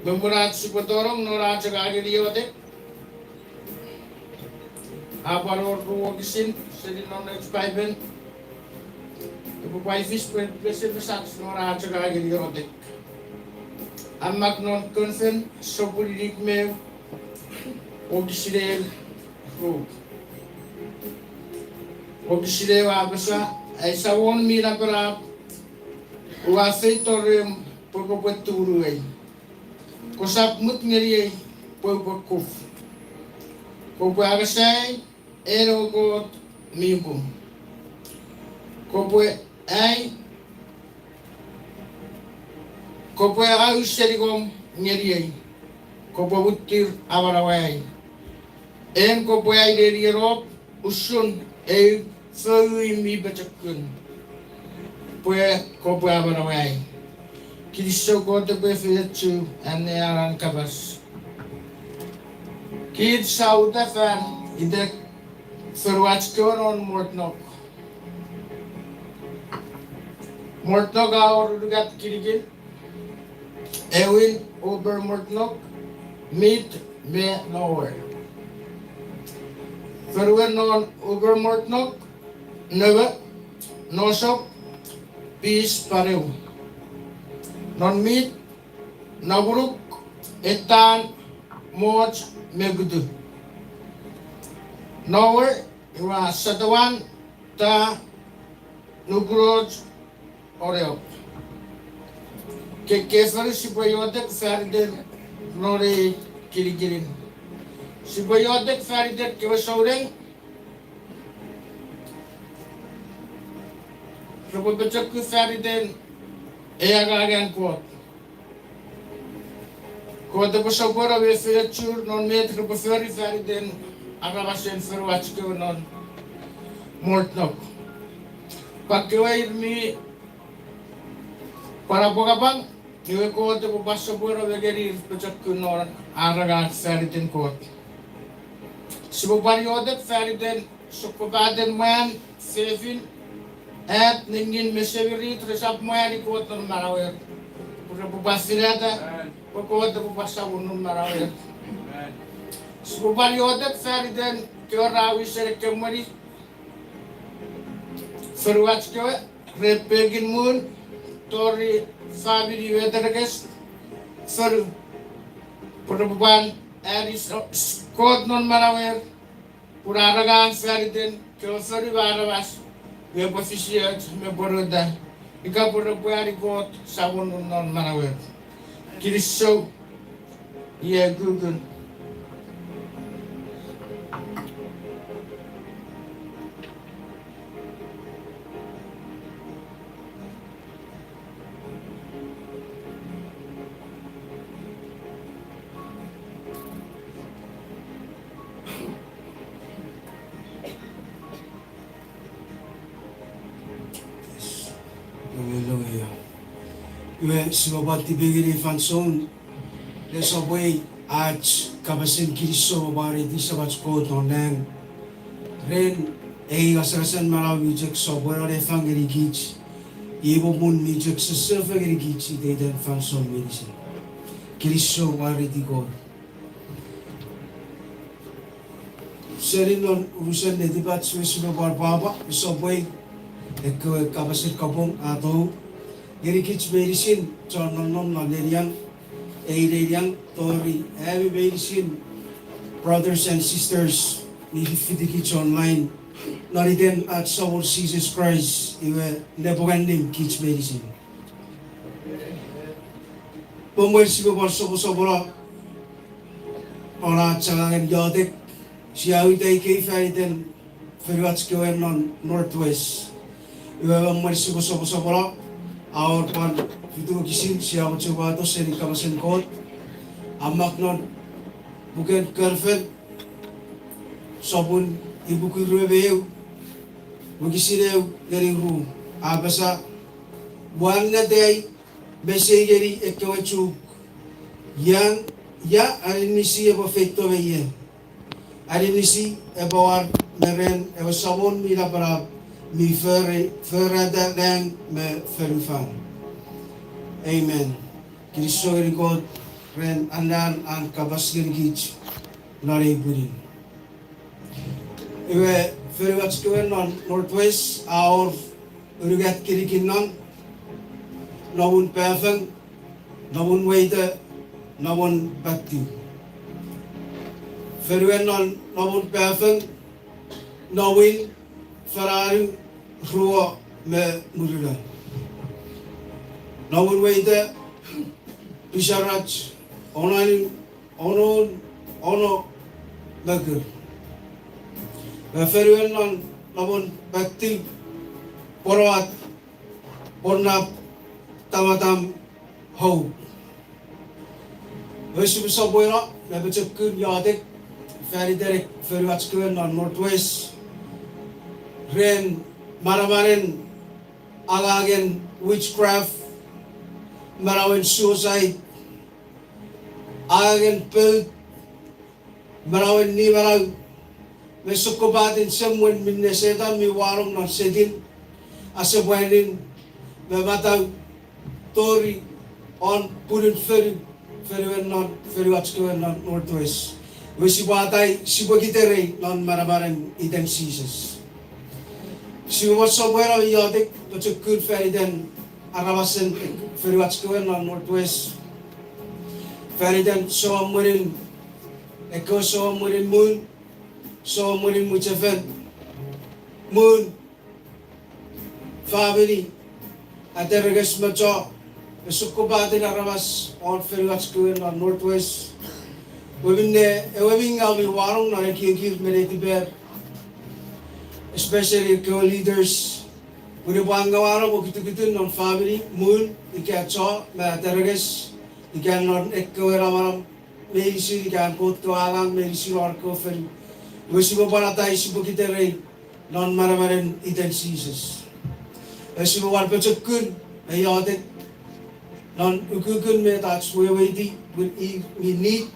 Me mwen ach sipwe tonong non ach angangen iotek, a pwan wor ru wokisin seni non ach Paipen epwe pwan fis pwe pesepesach non ach angangen iotek. A mak non Konfen sopun inik me ew, wokisin ew, ru. Wokisin ew a apasa, ai Samon mi napanap, ua feito reom pwe kopwe tumunuei. Kosap mut ngeniei pwe upwe kuf. Kopwe angasai en ewe Kot mi pung. Kopwe ai, kopwe ausening om ngeniei. Kopwe muttir amanauai. En kopwe ai nenien op usun eu foui mi pochokun, pwe kopwe amanauai. Kinisou Kot epwe efeiochu annean an kapas. Kich sa uta fan iten fonuach kewe non Mortnok. Mortnok a wor unungat kinikin, ewin Upper Mortnok, Mid me Lower. Fonuen non Upper Mortnok, nowe, nosok, pis pwan eu. Non Mid, napunuk, etan, moch me kutu. Lower, iwe satawan, ta, nukunoch, oreo. Kekkei fonu sipwe iotek faniten non ei kinikinin. Sipwe iotek faniten kewe souneng repwe pochokun faniten ei angangen Kot. Kot epwe sopweno me efeiochur non met repwe fori faniten aramasen fonuach kewe non Mortnok. Pwan kewe ir mi pwan apwangapwang, iwe Kot epwe pwan sopweno me ngenir pochokun non ar angang faniten Kot. Sipwe pwan iotek faniten sokkopaten mwan, fefin, at, nengin me semirit resap mwani Kot non manauer, pwe repwe pwan finata pwe Kot epwe pwan Samon non manauer. Sipwe pwan iotek faniten kewe ra wisen ekkewe moni, fonuach kewe, ren pekin muun tori famini me terekes, fonu, pwe repwe pwan ani Kot non manauer, pun ar angang faniten kewe fonu me aramas, nge epwe fisioch me pwonueta, ika pwe repwe ani Kot Samon non manauer. Kinisou, iei ukukun. Hallelujah. Iwe sipwe pwan tipengeni fansoun ne sopwei ach kapasen kinisou me mwareiti Samach Kot non nang ren ei ngasangasen manau mi chok sopweno ne fang ngenikich, iei popun mi chok sosofo ngenikich iteiten fansoun meinisin. Kinisou mwareiti Kot. Seni non unusen netipach we sipwe pwan pwapwa, sopwei ekkewe kapasen kapong a tou ngenikich meinisin chon nonnom non nenian, ei nenian tori ami meinisin brothers and sisters mi fiffitikich online, non iten ach Samon Jises Kraist iwe nepwong annim kich meinisin. Pwe mwen sipwe pwan soposopono non ach angangen iotek, sia uta ikei fan iten fonuach kewe non Northwest. Iwe mwen sipwe soposopono, a wor pwan fitu wokisin sia mochen wato seni kapasen Kot. A mak non puken Konfel, sopun ipuku rue me eu, wokisin eu ngeni ru, a apasa, ua anneani mesei ngeni ekkewe Chuuk, ia, ia aninisi epwe feito me ie. Aninisi epwe war me ren ewe Samon mi napanap mi fori, forata nang me fonufan. Amen. Kinisou ngeni Kot ren annean an kapas ngenikich non ei pwinin. Iwe, fonuach kewe non Northwest a wor unungat kinikin non, nomun Pafeng, nomun Weite, nomun Patu. Fonuen non nomun Pafeng, Nowin, Fananu, Ruo me Mununo. Nomun Weite, Pisarach, Onani, Onon, Ono, Mokur. Me fonuen non nomun Patu, Ponoat, Ponnap, Tamatam, Hou. Iwe sipwe sopweno ne pochokun iotek fan iten fonuach kewe non Northwest ren manamanen angangen witchcraft, manauen suicide, angangen pout, manauen nimanau, me sokkopaten semwen minne Setan mi wanong non setin, asepwanin, me matau tori won punun fonu, fonuen non, fonuach kewe non Northwest. Iwe sipwe atai, sipwe kiterei non manamanen iten Jises. Sipwe sopweno iotek pochokun fan iten aramasen fonuach kewe non Northwest. Fan iten souemwenin, ekkewe souemwenin Mun, souemwenin mwichefen, Mun, famini, aterekes me cho, me sokkopaten aramas won fonuach kewe non Northwest. Pwe minne ewe mi ngaw mi wanong non ekiekir me netiper, especially ekkewe leaders, pwe epwe angawanong okutukutun non famini, Mun, ika cho me aterekes, ika non ekkewe namanam meinisin, ika an Kot kewe angang meinisin won ekkewe fonu. Iwe sipwe pwan atai, sipwe kiterei non manamanen iten Jises. Iwe sipwe pwan pochokun me iotek non ukukun met ach weweiti pwe ir mi nit,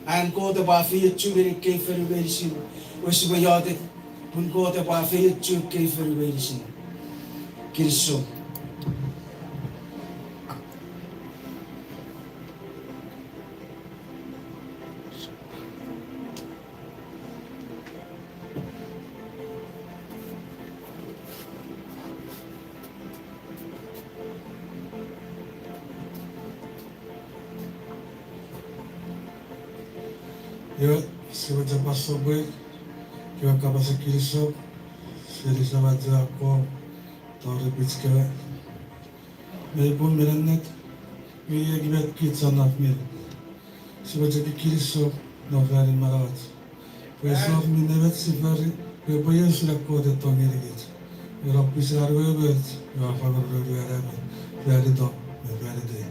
an Kot epwe afeiochu ngeni ekkei fonu meinisin. Iwe sipwe iotek pun Kot epwe afeiochu ekkei fonu meinisin. Kinisou. Iwe, sipwe chok pwan sopwei kewe kapasen kinisou seni Samach we akkom tori pwich kewe. Mei pun mi ennet, mi ekieki met kich chon naf ngeni. Sipwe chok kinisou non ranin manauach. Pwe esor minne met si fori, pwe epwe iei usun an Kot e tongei ngenikich. Ina pwisin an we met, ina fangeno ren we anamon, fan itom me fan itei.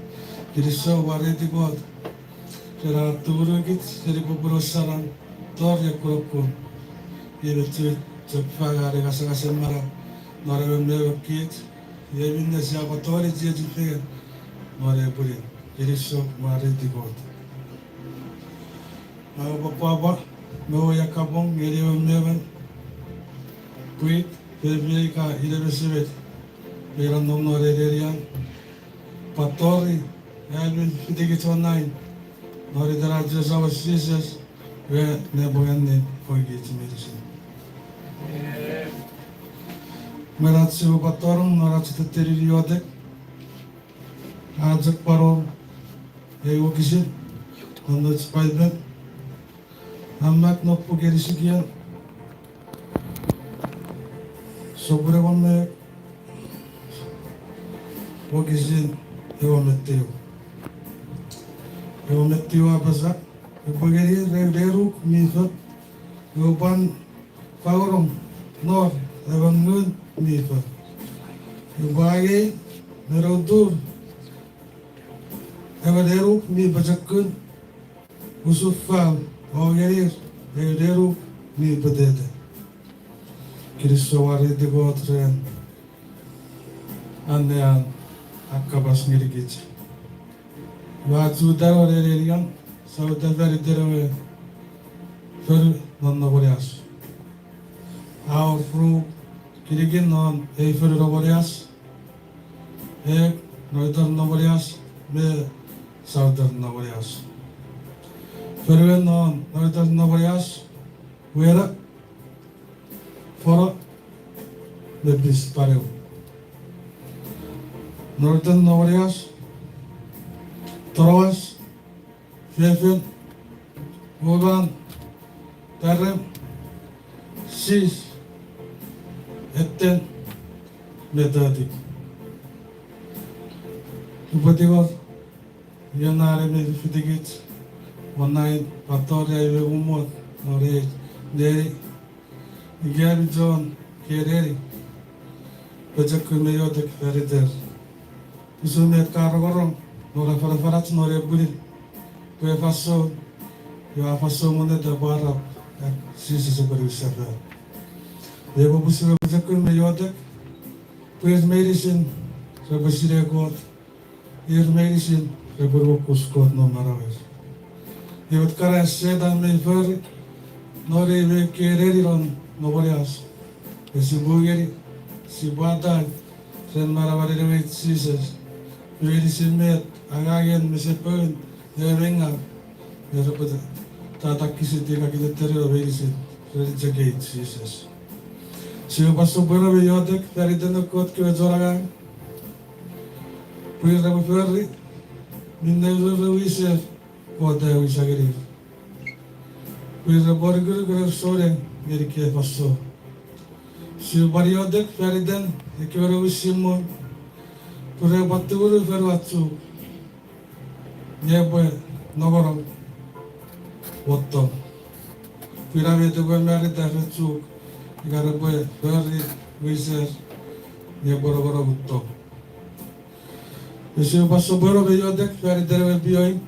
Kinisou, mwareiti Kot ren an tumunukich seni popun ewe saram tori ekkunokun. Iei met chok fang an ei ngasangasen manau non emon me emon kich. Iei minne sia pwan tongeni chiechi fengen non ei pwinin. Kinisou, mwareiti Kot. Ua pwapwa me wor ai kapong ngeni emon me emon, pwin, fefin ika ine me semen, me nonnom non ei nenian, pwan tori ami fitikich online non iten ach Samon Jises. Iwe nepwinganin foikich meinisin. Mwen ach sipwe pwan tonong non ach tettenin iotek, a chok pwan wor ei wokisin non ach Paipen, a mak non puken Isikiel sopun engon me ew, wokisin engon me tiu. Engon me tiu a apasa, upwe ngenir eu nenuk mi fo, upwe pwan fangonong nour emon ngun mi fo. Upwe angei me noutur ewe nenuk mi pochokun, usun fau, o ngenir eu nenuk mi pwetete. Kinisou wareiti Kot ren annean a kapas ngenikich. Ua chutano nenenian, sa uta faniten ewe fonu non Nowanias. A wor ru kinikin non ei fonu Nowanias, e, northern Nowanias me southern Nowanias. Fonuen non northern Nowanias, Wena, Fono, me Pispaneu. Northern Nowanias, Tonoas, Fefin, Uman, Tarem, Sis, Etten, me Totik. Upwe tingor, ion are mi fitikich, won ai pwan tori ai we mumot, ori neni, ika ami chon keneni, pochokun me iotek fan iter. Usun met ka rongorong non afanafanach non ei pwinin, pwe fansoun, iwe a fansoun monneta pwe arap, e, Jises epwe niwin sefan. Epwe pwisin pochokun me iotek, pwe ir meinisin repwe sinei Kot, ir meinisin repwe nuokus Kot non manauer. Iwe met kana Setan mi fori non ei we keneni non Nowanias, e sipwe ngeni, sipwe atai ren manauen ewe Jises, meinisin met angangen me sepoun ewe meingaw, e repwe tatakisiti ka kiteterewe meinisin ren chok ei Jises. Sipwe pwan sopweno me iotek fan iten noun Kot kewe chon angang, pwe repwe fori minne ururun wiser Kot a wisa ngenir, pwe repwe anukunuk ren souneng ngeni ekkei fansoun. Sipwe pwan iotek fan iten ekkewe nouwisin mwo, pwe repwe pwan tumunu fonuach Chuuk, nge epwe nongonong wotto. Pwe ina met epwe marita ren Chuuk, ika repwe fori wiser, nge epwe nongonong wotto. Sipwe pwan sopweno me iotek fan iten ewe pioing,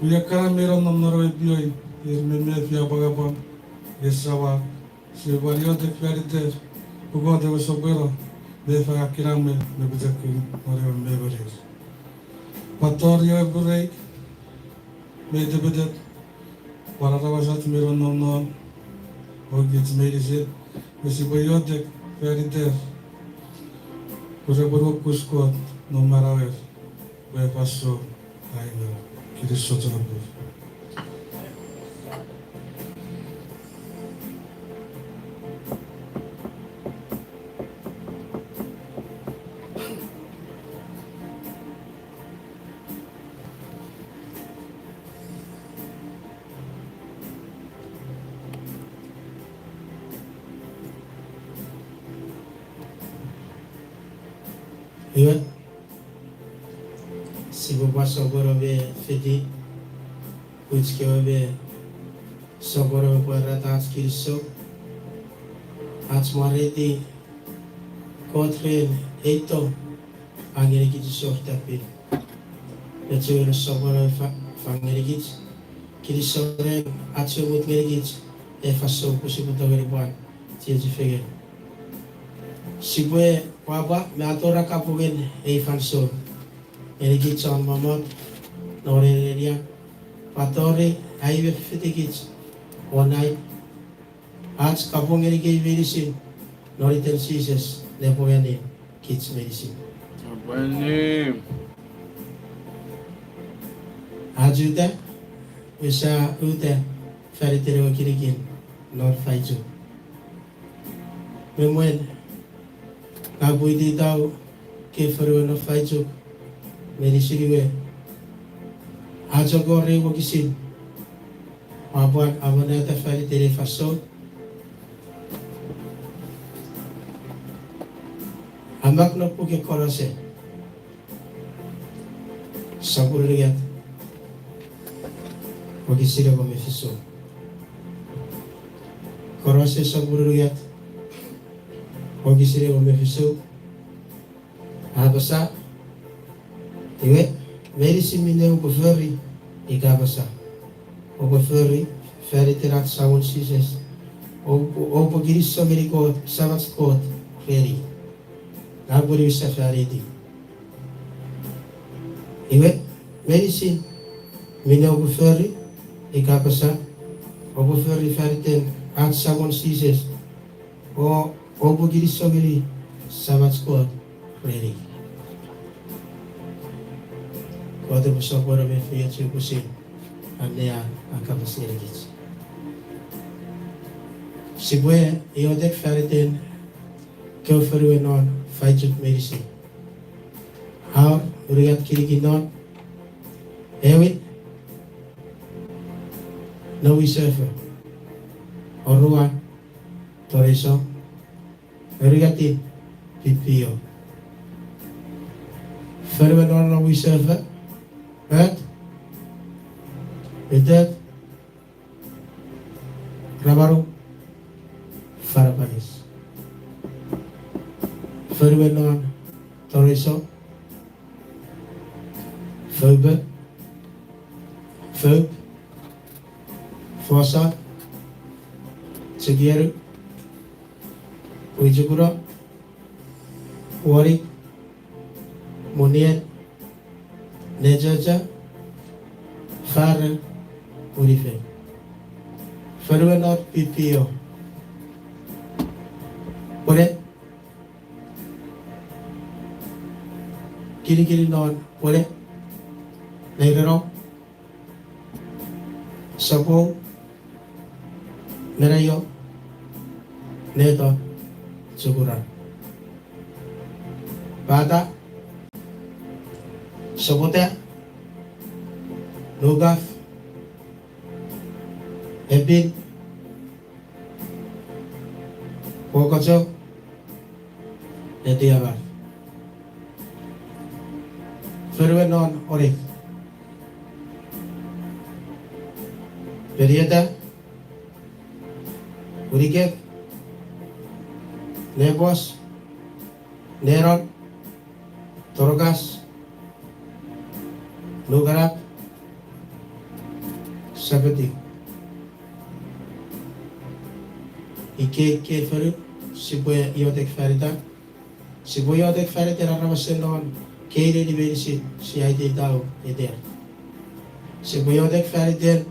pwe ekkana mi nonnom non ewe pioing, ir mi mefi apwangapwang, nge sawa, sipwe pwan iotek fan iter, pwe Kot epwe sopweno me fang kinamwe me pochokun non ewe memorir. Pwan tori ewe break, me tepetet, pwan aramasach mi nonnom non, o kich meinisin, me sipwe iotek fan iter, pwe repwe nuokus Kot non manauer, pwe fansoun, amen. Kinisou chapur. Iwe, sipwe pwan sopweno me fiti, pwich kewe me sopweno me pwarata ach kinisou, ach mwareiti Kot ren ei tong a ngenikich isor tapin. Me chuen sopweno fa-, fang ngenikich, kinisou ren ach we mut ngenikich ei fansoun pwe sipwe tongeni pwan chiechi fengen. Sipwe pwapwa me atora kapungen ei fansoun ngenikich chon mommot non ei nenian, pwan tori ai we fitikich won ai ach kapong ngenikei meinisin non iten Jises, nepwinganin kich meinisin. Amen. Ach uta, Sia uta faniten ewe kinikin non Faichuk. Me mwen, ngang upwe ititau ke fonuen non Faichuk, meinisin we, a chok wor ei wokisin, a pwan amonata faniten ei fansoun. A mak non puken Kolose, sopun unungat, wokisin engon me fisu. Kolose sopun unungat, wokisin engon me fisu. A apasa, iwe, meinisin minne oupwe fori ika apasa, oupwe fori faniten ach Samon Jises, oupwe, oupwe kinisou ngeni Kot, Samach Kot, reni. Ngang upwe niwinsefaniti. Iwe, meinisin minne oupwe fori ika apasa, oupwe fori faniten ach Samon Jises, o oupwe kinisou ngeni Samach Kot reni. Kot epwe sopweno me efeiochu pwisin annea a kapas ngenikich. Sipwe iotek faniten kewe fonuen non Faichuk meinisin. Aur, unungat kinikin non, ewin, Nouwisefo, oruan, Toreso, unungatin, Pipio. Fonuen non Nouwisefo, et, itet, Ramanu, Fanapanes. Fonuen non Toreso, Foupo, Foup, Fosan, Chukieru, Wichukuno, Wonik, Munien, Nechocho, Faro, Unifel. Fonuen non Pipio, Pwene, kinikinin non Pwene, Neireno, Sopou, Menaio, Neto, Chukuran. Pata, Sopota, Nukaf, Epin, Wokocho, Etiamar. Fonuen non Onik, Penieta, Unikek, Nepos, Nenon, Torokas, Nukanap, Sapeti. Ikkei, ikkei fonu, sipwe iotek fanita. Sipwe iotek faniten aramasen non, kei neni meinisin sia ateitau iter. Sipwe iotek faniten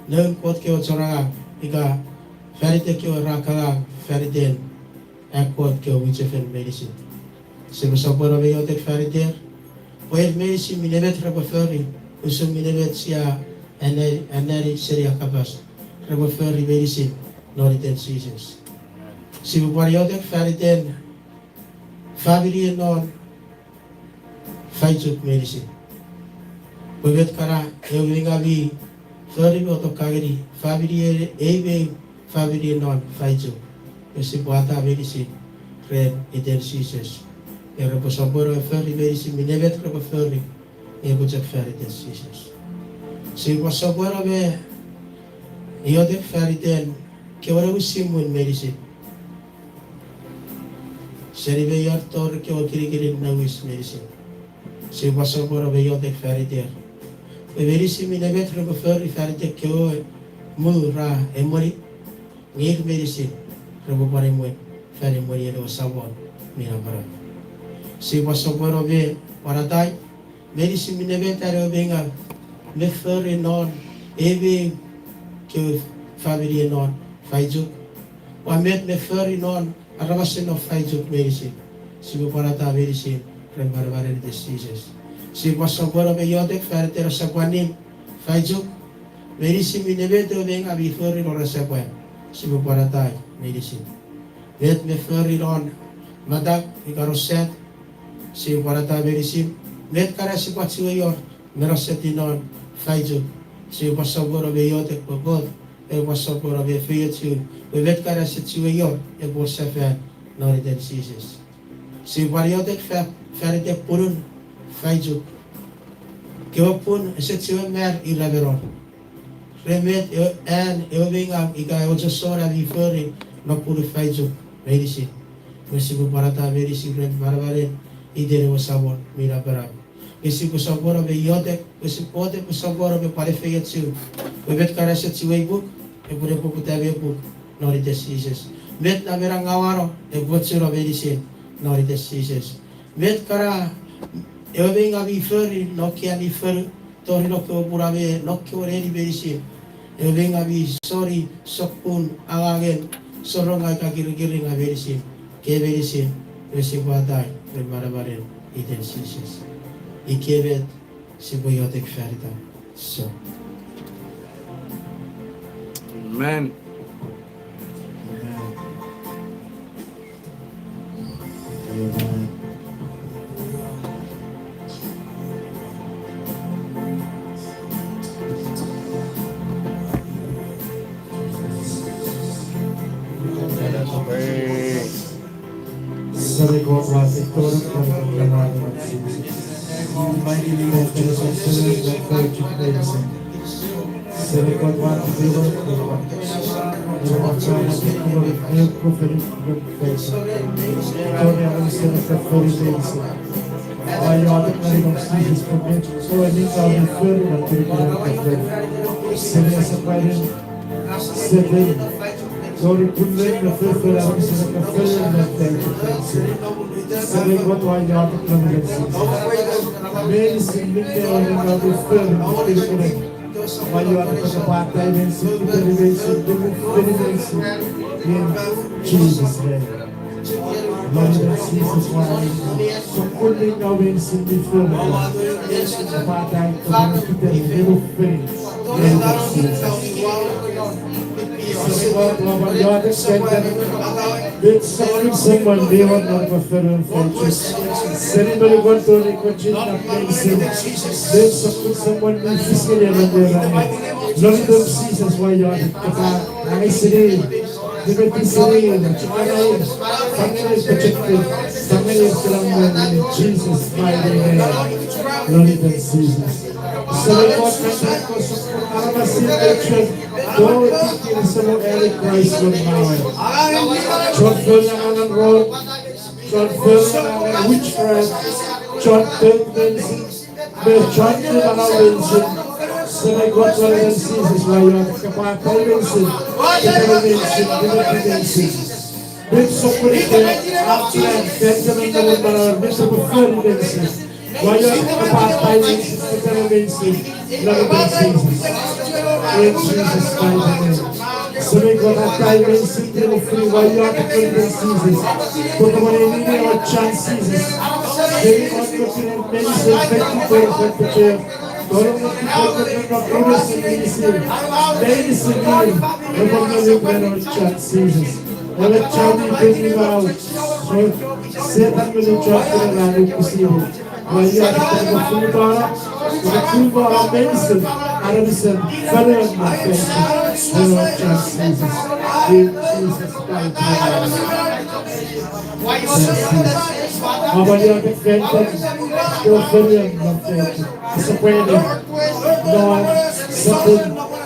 noun Kot kewe chon angang, ika faniten kewe ra kan angang faniten an Kot kewe mwichefen meinisin. Sipwe sopweno me iotek faniter, pwe ir meinisin mi nemet repwe fori, usun mi nemet sia anneani, anneani seni a kapas, repwe fori meinisin non iten Jises. Sipwe pwan iotek faniten famini non Faichuk meinisin. Pwe met kana ewe mi ngaw mi fori me otoka ngeni famini, ei me famini non Faichuk. Nge sipwe ata meinisin ren iten Jises. Nge repwe sopweno fori meinisin mi nemet repwe fori, nge epwe chok fan iten Jises. Sipwe sopweno me iotek faniten kewe nouwisin mwen meinisin. Seni me ior tori kewe kinikinin nouwis meinisin. Sipwe sopweno me iotek faniter, pwe meinisin mi nemet repwe fori faniten kewe muu ra emweni, nge ir meinisin repwe pwan emwen fan emwenien ewe Samon mi napanap. Sipwe sopweno me pwan atai meinisin mi nemet an ewe mi ngaw me fori non ei me kewe famini non Faichuk, pwan met me fori non aramasen non Faichuk meinisin. Sipwe pwan ata meinisin ren manamanen iten Jises. Sipwe sopweno me iotek faniten asapwanin Faichuk, Meinisin mi ne met ewe meinga mi fori non asepwan, sipwe pwan atai meinisin. Met mi fori non matau ika non sat, sipwe pwan atai meinisin. Met kana sipwe chiwen wor me non setin non faichuk, sipwe pwan sopweno me iotek pwe Kot epwe pwan sopweno me efeiochu, pwe met kana sipwe chiwen wor epwe sefan non iten Jises. Sipwe pwan iotek fa-, fan iten punun faichuk. Kewe pun ese chiwen mar ira me non. Ren met ewe, an ewe meinga ika ewe chosona mi fori non punun faichuk meinisin. Nge sipwe pwan atai meinisin ren manamanen iten ewe Samon mi napanap. Nge sipwe sopweno me iotek, pwe sipwe iotek pwe sopweno me pwan efeiochu, pwe met kana ese chiwen puk, epwe ne poputa me puk non iten Jises. Met na mena ngawano epwe ochuno meinisin non iten Jises. Met kana ewe meinga mi fori non ekkewe mi fori tori non kewe pun me non kewe neni meinisin. Ewe meinga mi soni sokkun angangen soronga ika kirikiringa meinisin. Ke meinisin, me sipwe atai ren manamanen iten Jises. Ika met sipwe iotek fan itan. So. Amen. Seni Kot wa sitori kon Seni Kot wa sitori kon Seni Kot wa iotek non iten Jises. Meinisin minne ewe mi fori, mi fori. Wa iotek pwe kopwe atai meinisin, fori meinisin, fori meinisin. In Jesus' name. Lord, in Jesus' name. Sokkun mi ngau meinisin mi fori. Kopwe atai, kopwe atai, kopwe fori. Seni Kot wa iotek fan iten met sokkun semwen mi wor non epwe fori fenchuk. Seni monukon tori kochun nap meinisin. Met sokkun semwen mi fis ngeni emon me emon. Non iten Jises wa iotek, kopwe angei seni, nimeti seni, chukana, fangeni protected, fangeni kinamwe in Jesus' mighty name. Non iten Jises. Seni Kot, aramas in nature, tori kinikin seni Antichrist non manauer. Chon fori angangen rot, chon fori angangen witchcraft, chon fori meinisin, me chon fori manau meinisin. Seni Kot, non iten Jises, wa iotek, kopwe atai meinisin, atai meinisin, atai meinisin. Met sokkun iten, a plan, fan iten non manauer, met epwe fori meinisin. Wa iotek kopwe atai meinisin, atai meinisin, non iten Jises. In Jesus' mighty name. Seni Kot, atai meinisin, epwe fori, wa iotek non iten Jises. Pwe kopwe ne nini ewe chan Jises. Seni Kot, meinisin, meinisin, meinisin, meinisin, meinisin, epwe nonnom ren ewe chan Jises. Ewe chan mi pin mi manau. Setan me chon fori manau kusini. Wa iotek pwe kopwe fungutano, kopwe fungutano meinisin, aramasen, forian non fenchuk, ren ewe chan Jises. In Jesus' mighty name. Wa iotek fan iten, kopwe forian non fenchuk. Disappointed. Non, sokkun,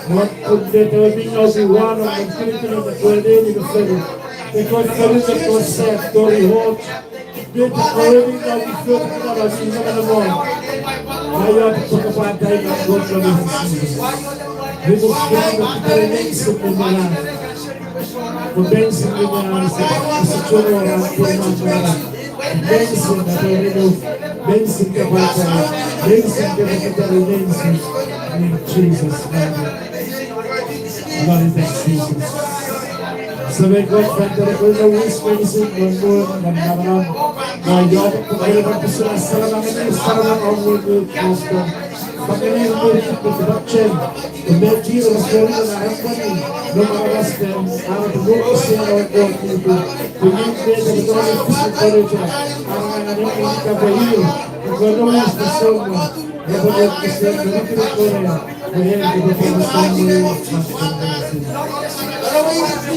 non, pun met ewe mi ngau mi wano, non kirikiroch, non kewe neni me fori. Ekkewe fori, ekkewe sad, tori och. Met ewe mi ngau mi fori, non, non, non, non. Wa iotek pwe kopwe atai non Kot non iten Jises. Remove, remove, remove, remove, remove, remove, Pwe meinisin mi manaman, ese chuen wor an purman manaman. Meinisin epwe remove, meinisin epwe atai, meinisin epwe atai, meinisin. In Jesus' name. Lord, in Jesus'. Semei Kot, fan iten ekkewe mi wis meinisin, non muu, non namanam. Nge iotek pwe kopwe pwisin asarama ngeni, asarama ngeni, Master. Fangeni ir mi chok me tipachem, me tir me fori me arakani, me manamasten, are pwe wokisin ewe Kot mi pin. Pwe mi met ewe tongeni fisi konucha, are angangen ika pwe ir, ika no is the same one. Epwe wokisin me nikinikonea, me en epwe pwan sani.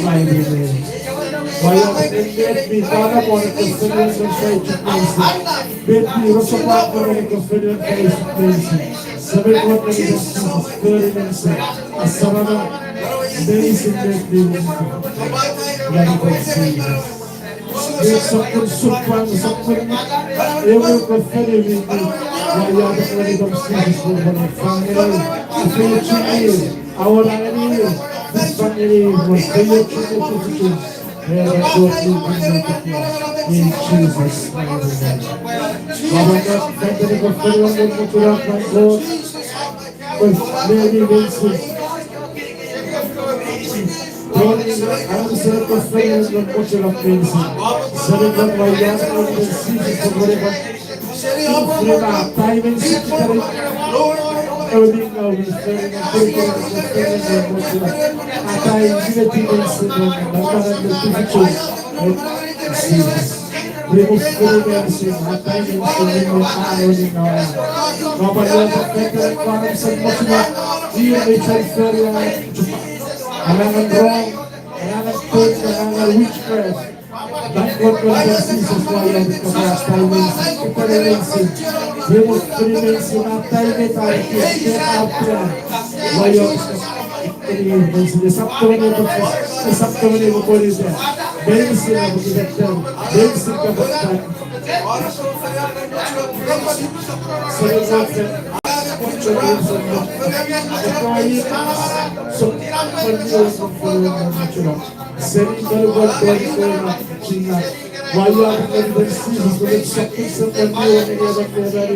Amen. Ua iotek ennet mi kana mwo ne kefeni en sai chok meinisin. Met mi rochopwak mwo ne kefeni en sai chok meinisin. Semei Kot, nge Jises, fori meinisin. Asarama meinisin met mi wor. Nge Jises. Met sokkun supwang, sokkun ewe kefeni mi, mi. Ua iotek ngeni Jises, fangeni, efeiochu ngeni, awora ngeni, fangeni, efeiochu ngeni. In Jesus' mighty name. Baba God, thank you for filling the church, my God. With many nations. Tony, I'm so confident in what you have been saying. Seven of my young men, seasons of whatever. Ufrema, atai meinisin kitarin. Ewe mi ngau mi fori, mi fori, mi fori, mi fori. Atai meinisin, mi fori, mi fori. Remove free meinisin, atai meinisin, mi fori, mi fori. Papa, Lord, thank you, Lord, for some of you. Here we try to feel like, angangen wrong, angangen pain, angangen witchcraft. Thank God for the Jesus who are here because of our time and sin. Remove free meinisin, our time and our sin, our prayer. Why you are here, meinisin, esap tongeni, esap tongeni, meinisin, meinisin, meinisin, seni manu kon kon kon china. Why you are the Jesus, we get something so that you are the other for that.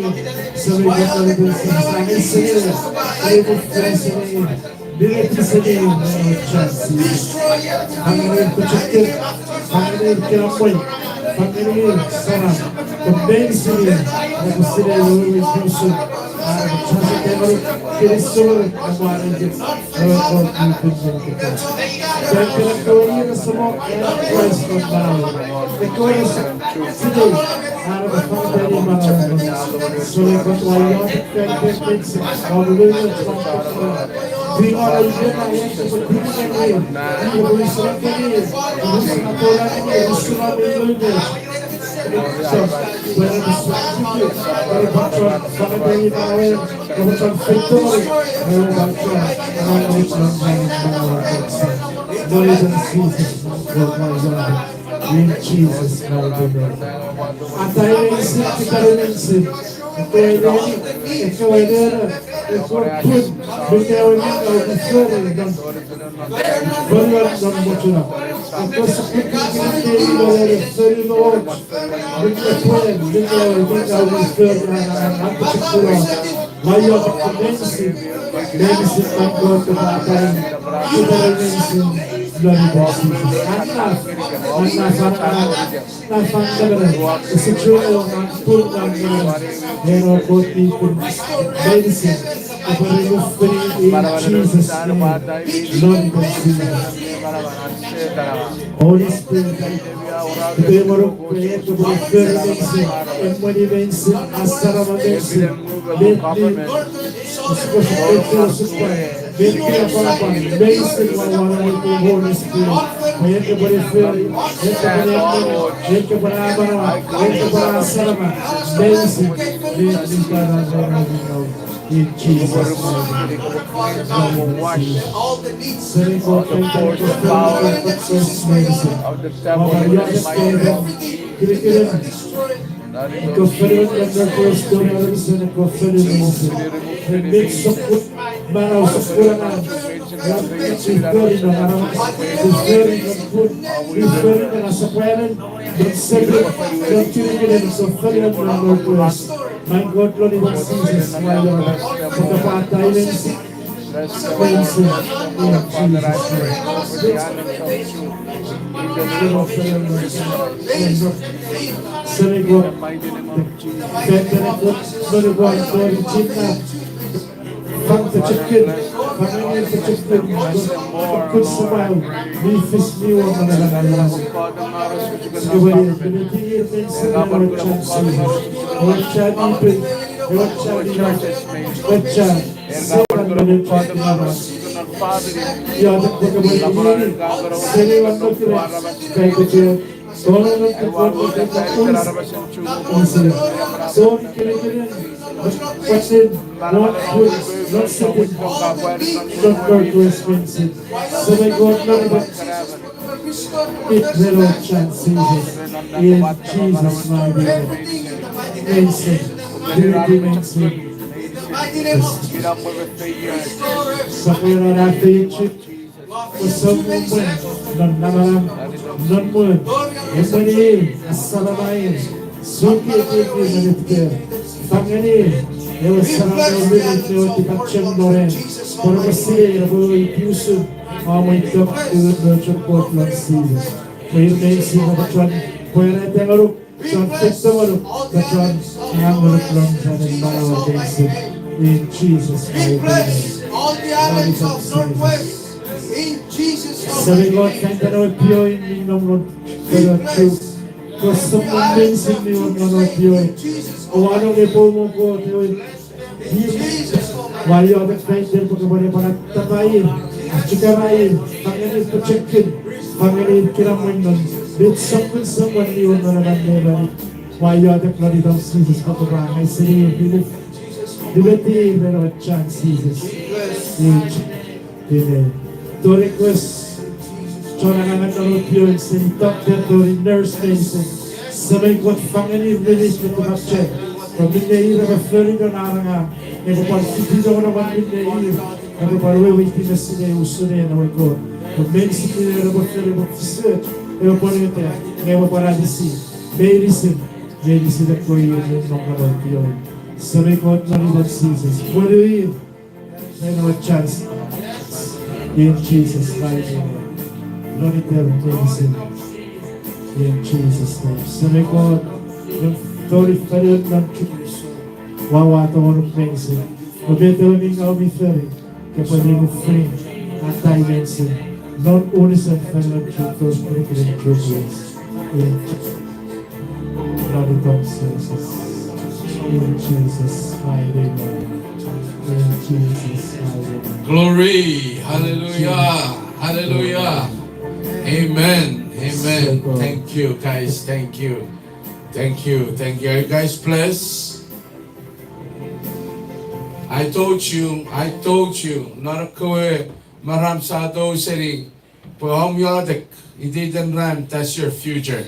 So we get the Jesus. I say, we will praise your name. Be it the same, Lord Jesus. Hallelujah. Protected. Hallelujah. Kill away. Hallelujah. Sana. The main city. Like the city of the Lord is Yusuf. Kill the soul. Thank you, Lord, for the Christ of God. The Christ today, out of the fountain of my life. So we put my love and thank you, thanks, all the way to the top. We are a year, I am to put you in the name. We will be so happy. We will be so happy. We will be so happy. In Jesus' mighty name. Atai meinisin, kitarin meinisin. Ekkewe neni, ekkewe neni, ekkewe pun, ekkewe neni, ekkewe neni, Fori non mochuna. Akos kukkun kinikin ina ere fori non och. Minne pwen, minne, minne ere fori non, non, non, non, particular. Maio meinisin, meinisin non Kot kepatain. Ita meinisin non ita Jesus. Anna, anna fana. Na fan kemena, ese chuen ewe ngang pun ngang kemena, eno Kot mi pun, meinisin, epwe remove free in Jesus' name, non Jesus. Holy Spirit, epwe monuk, epwe fori meinisin, emweni meinisin, asarama meinisin, met mi In Jesus' name. Seni Kot, thank you for the Lord, for the Lord, for the Lord. Ika fori non nurpes, tori aramasen ika fori non nurpes. Met sokkun manau, sokkun angang, ika fori non aramas, ika fori non pun, ika fori non asapwanen, non seni, non kinikinin, ika fori non nurpes. Main Kot, lon itan Jises, main Kot, pwe kapwa atai meinisin. Praise the Lord. In Jesus' name. Seni Kot. Thank you, Lord. Seni Kot. Thank you, Lord. Fang pochokun, fang ngeni pochokun, pochokun semwen, mi fis mi wor non ewe nanaman. Sikeweni, miniti ir meinisin non ewe chan Jises. Ewe chan ipin, ewe chan ina, ewe chan, seman menen chan ina. Iotek pwe kopwe ngeni, seni won mokurek, kai peche, tonong non kekon, non kekon, unsere. Tori kinikinin, pwasin, non pun, non sikin, non Northwest Benson. Semei Kot non ipin, it reno chan Jises. In Jesus' mighty name. Benson. Dirty Benson. Sapwe non afeiochuk. Kosap mwen, non namanam, non mwen, emweni, asalamain, suki etieki non etiker. Fangeni, ewe saram ewe minit ewe tipachem noren. Pwe repwe sinei, repwe ipusun, a mwitok, ewe nochon Kot lon Jises. Pwe ir meinisin repwe chon, pwe ere tengonuk, chon fettongonuk, me chon angonuk lon ranin manauen meinisin. In Jesus' mighty name. Lord, in Jesus' name. Semei Kot, fan iten ewe pioing mi nom non fengen Chuuk. Kosap mwen meinisin mi nom non ewe pioing. Oua nong epwe mo Kot ewe Ua iotek fan iten pwe kopwe ne pwan atapa ir, achikara ir, fangeni pochokun, fangeni kinamwe non met sokkun sokkun mi wor non ewe nanaman. Ua iotek lon itan Jises pwe kopwe angaisini ir, nimeti ir ren ewe chan Jises. Amen. Tori kos, chon angang non ewe pioing, seni doctor tori nurse meinisin. Semei Kot, fangeni release me tipachem. Pwe minne ir repwe fori non ar angang, epwe pwan fiti nongonongen minne ir repwe pwan weweiti me sinei usun en ewe Kot. Pwe meinisin minne repwe fori epwe fisoch, epwe pwan uta, nge epwe pwan anisi meinisin, meinisin ekkewe ir mi nom non ewe pioing. Semei Kot, non itan Jises, pwonu ir ren ewe chan Jises. In Jesus' mighty name. Non iter meinisin. In Jesus' name. Semei Kot, non tori fanion non Chuuk, ua uwato ngonuk meinisin. Pwe met ewe mi ngau mi fori, kopwe nimu fini, atai meinisin. Non unusen fanion Chuuk, tori kinikinin Chuuk. In Glory. Hallelujah. Hallelujah. Amen. Amen. Thank you, guys. Thank you. Thank you. Thank you. Are you guys blessed? I told you, I told you, non ekkewe maram sa tou seni, pwe om iotek, iteiten ran, that's your future.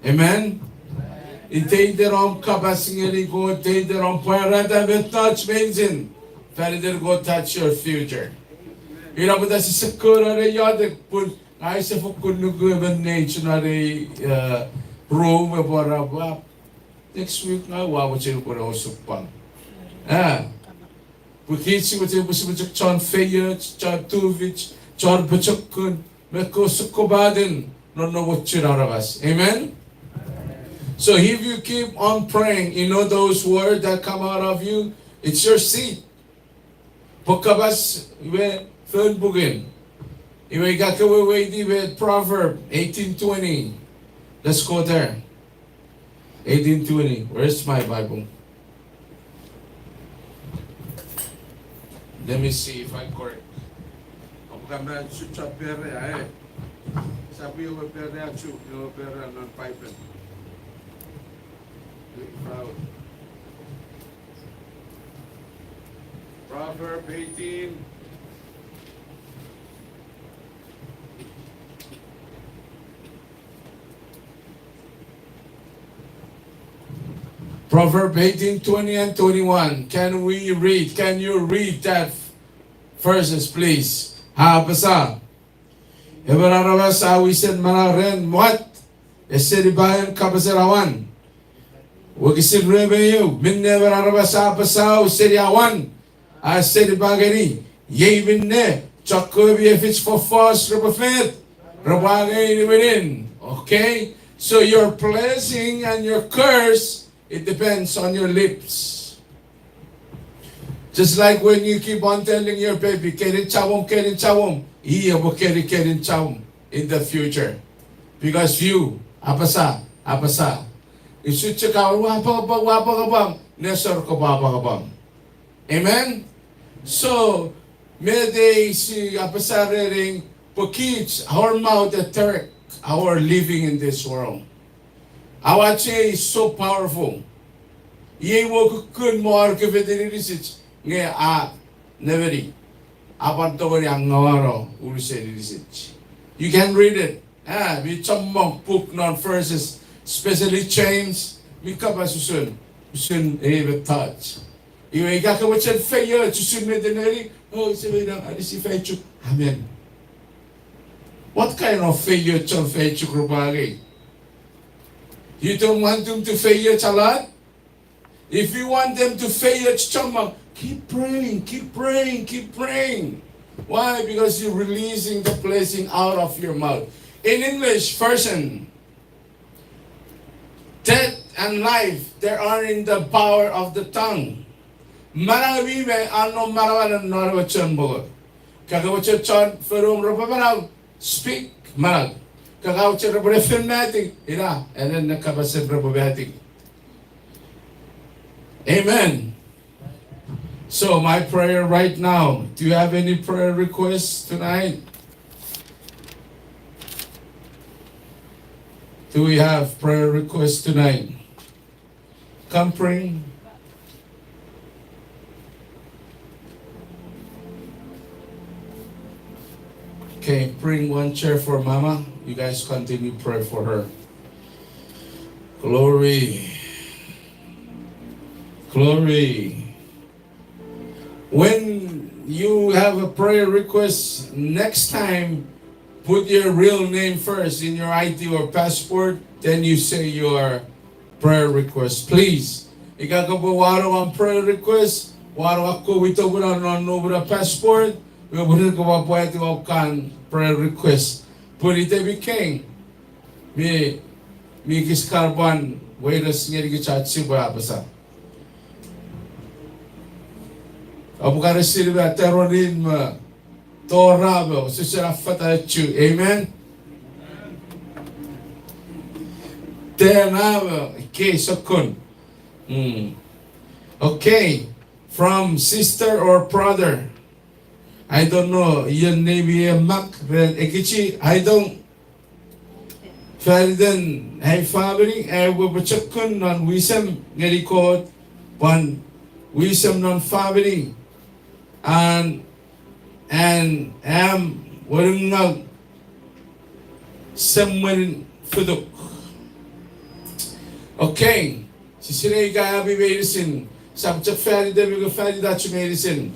Amen? Iteiten om kapas ngeni Kot, iteiten om pwarata mettoch meinisin fan iten Kot, that's your future. Ina pwata sise kouno ne iotek pun ngang use fokkun nuku emon neich non ei, eh, room epwe era pwe next week ngang ua mochen upwe ne osupwang. Eh, pwe kich sipwe chok, sipwe chok chon feioch, chon tufich, chon pochokun, me ko sokkopaten nonnomochun aramas. Amen? So if you keep on praying, you know those words that come out of you, it's your seed. Pwe kapas iwe fon puken. Iwe ika ke weweiti iwe Proverb eighteen twenty. Let's go there. Eighteen twenty. Where's my Bible? Let me see if I'm correct. Opuka ma chucha pere ae. Sapi owe pere achu, owe pere non Bible. Proverb eighteen. Proverb eighteen twenty and twenty-one. Can we read? Can you read that verses, please? A apasa, emon aramas a wisen manau ren mwat, ese nipaen kapasen awan. Wokisin rue me eu, minne emon aramas a apasau seni awan, a ese nipa ngeni, iei minne, chokkewe mi efich fofos repwe fet, repwe angei niwinin. Okay? So your blessing and your curse, it depends on your lips. Just like when you keep on telling your baby, "Kenin chamom, kenin chamom," i epwe keni kenin chamom in the future. Because you, apasa, apasa. Usun chok a, ua apwangapwang, ua apwangapwang, nesor kopwe apwangapwang. Amen? So, met ei si apasa rening, pwe kich, our mouth attract our living in this world. Our tongue is so powerful. Iei mo kukkun mo ar kefetin inisich, nge a nemeni. A pwan tongeni angawano unusen inisich. You can read it. Ah, mi chommong puk non verses, especially James, mi kapas usun, usun ei mettoch. Iwe ika ke mochen feioch usun met a neni, o, ise mei na anisi fai chuk, amen. What kind of feioch chon fai chuk repwe angei? You don't want them to feioch a lot? If you want them to feioch chommong, keep praying, keep praying, keep praying. Why? Because you're releasing the blessing out of your mouth. In English version, death and life, they are in the power of the tongue. Manau mi mei a nom manauan non ewe chon mongo. Ka ke mochen chon fonuom repwe manau, speak manau. Ka ka mochen repwe ne fen mati, ina, and then ne kapasen repwe mati. Amen. So my prayer right now, do you have any prayer requests tonight? Do we have prayer requests tonight? Come bring. Okay, bring one chair for Mama. You guys continue pray for her. Glory. Glory. When you have a prayer request, next time, put your real name first in your I D or passport, then you say your prayer request, please. Ika kopwe wanong om prayer request, wanong akkom itopuna non nomuna passport, iwe pwinin kopwe pwati om kan prayer request. Pwe ite mi keng, mi, mi kis kan pwan weires ngeni kich ach sipwe apasa. Apukare sinima teronin me toramo, sisena fata chu. Amen? Tenamo, okay, sokkun. Hmm. Okay, from sister or brother. I don't know, your name, your mak, ren ekichi, I don't. Fan iten ai famini, ai upwe pochokun non wisem ngeni Kot, pwan wisem non famini, an, an am wenungau semwen futuk. Okay. Sisinei ika ami meinisin, sap chok fan itemi ika fan itach meinisin.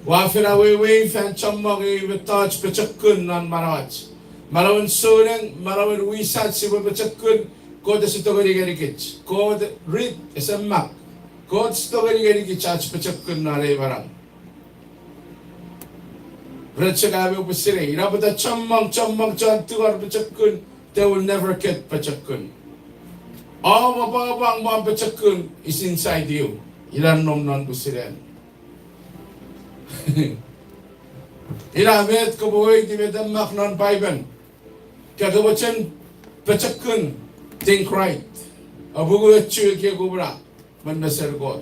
Ua fen awewei fan chommong ei mettoch pochokun non manauach. Manauen souneng, manauen wisach sipwe pochokun, Kot ese tongeni ngenikich. Kot rit ese mak. Kot ese tongeni ngenikich ach pochokun non ei manau. Ren chok ami oupwe sinei, ina pwata chommong, chommong chon tungor pochokun, they will never get pochokun. Om apwangapwang me om pochokun is inside you. Ina nom non pwisin en. Ina met kopwe weweiti met a mak non Paipen. Ka ke mochen pochokun, think right. Apungu ochu ekiekupuna mwen mesen Kot.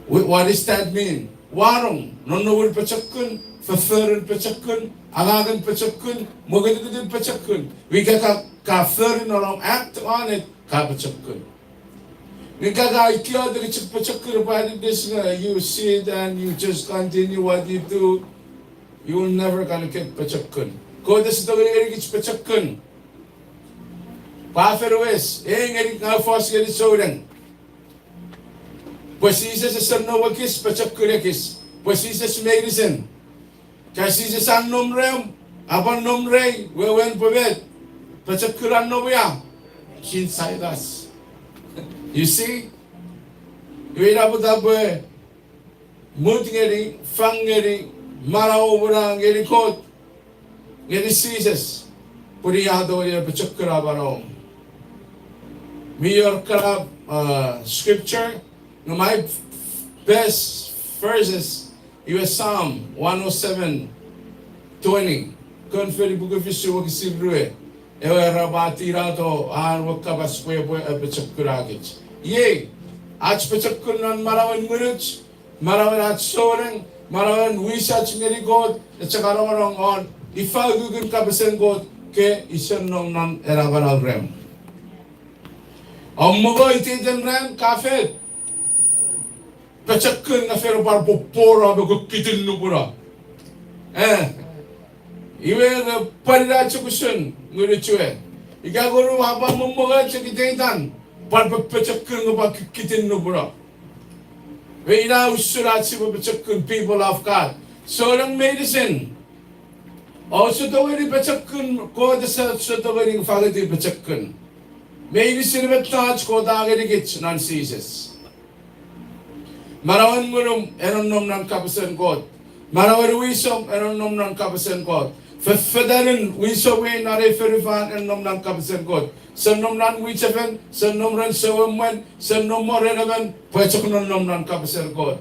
Wh-, what does that mean? Wanong, nonnomun pochokun, fofforun pochokun, angangen pochokun, mokutukutun pochokun. Ika ka, ka fori non om act on it, ka pochokun. Nge ka, ka ikiotek chok pochokun, but it is, uh, you sit and you just continue what you do, you will never gonna get pochokun. Kot ese tongeni ngenikich pochokun. Pwe a fen wes, e ngeni, nga fos ngeni souneng. Pwe Jises ese nom ekis, pochokun ekis. Pwe Jises meinisin. Ka Jises a nom reom, a pwan nom rei, wewen pwe met, pochokun a nom ia. Inside us. You see? Iwe ina pwata pwe mut ngeni, fang ngeni, manau oupwe no ngeni Kot, ngeni Jises, pwe i a tongeni pochokun a manau. Mi wor ekkana, uh, scripture, nge my f-, f-, best verses, iwe Psalm one oh seven twenty. Kon fori puku fisu wokisin rue. Ewe ra pwan tinato an we kapas pwe epwe apochokunakich. Iei, ach pochokun non manauen ngunuch, manauen ach souneng, manauen wisach ngeni Kot, echok anongonong won ifa ukukun kapasen Kot ke isen nom non ena manau rem. Om mongo iteiten ran ka fet. Pochokun nge fen pwan poporo me kukkitin nupuno. Eh, iwe nge pwan ina chok usun ngunuch we. Ika ngonuk a pwan momongo chok iteitan, pwan pochokun nge pwan kukkitin nupuno. Iwe ina usun ach sipwe pochokun, people of God. Souneng meinisin. Ouse tongeni pochokun, Kot ese, ouse tongeni fangeti pochokun. Meinisin mettoch Kot a ngenikich non Jises. Manauen ngunum e nonnom non kapasen Kot. Manauen wisom e nonnom non kapasen Kot. Fefetanin wisom we non ei fonufan e nonnom non kapasen Kot. Ese nom non mwichefen, ese nom ren souemwen, ese nom mo ren emon, pwe chok nonnom non kapasen Kot.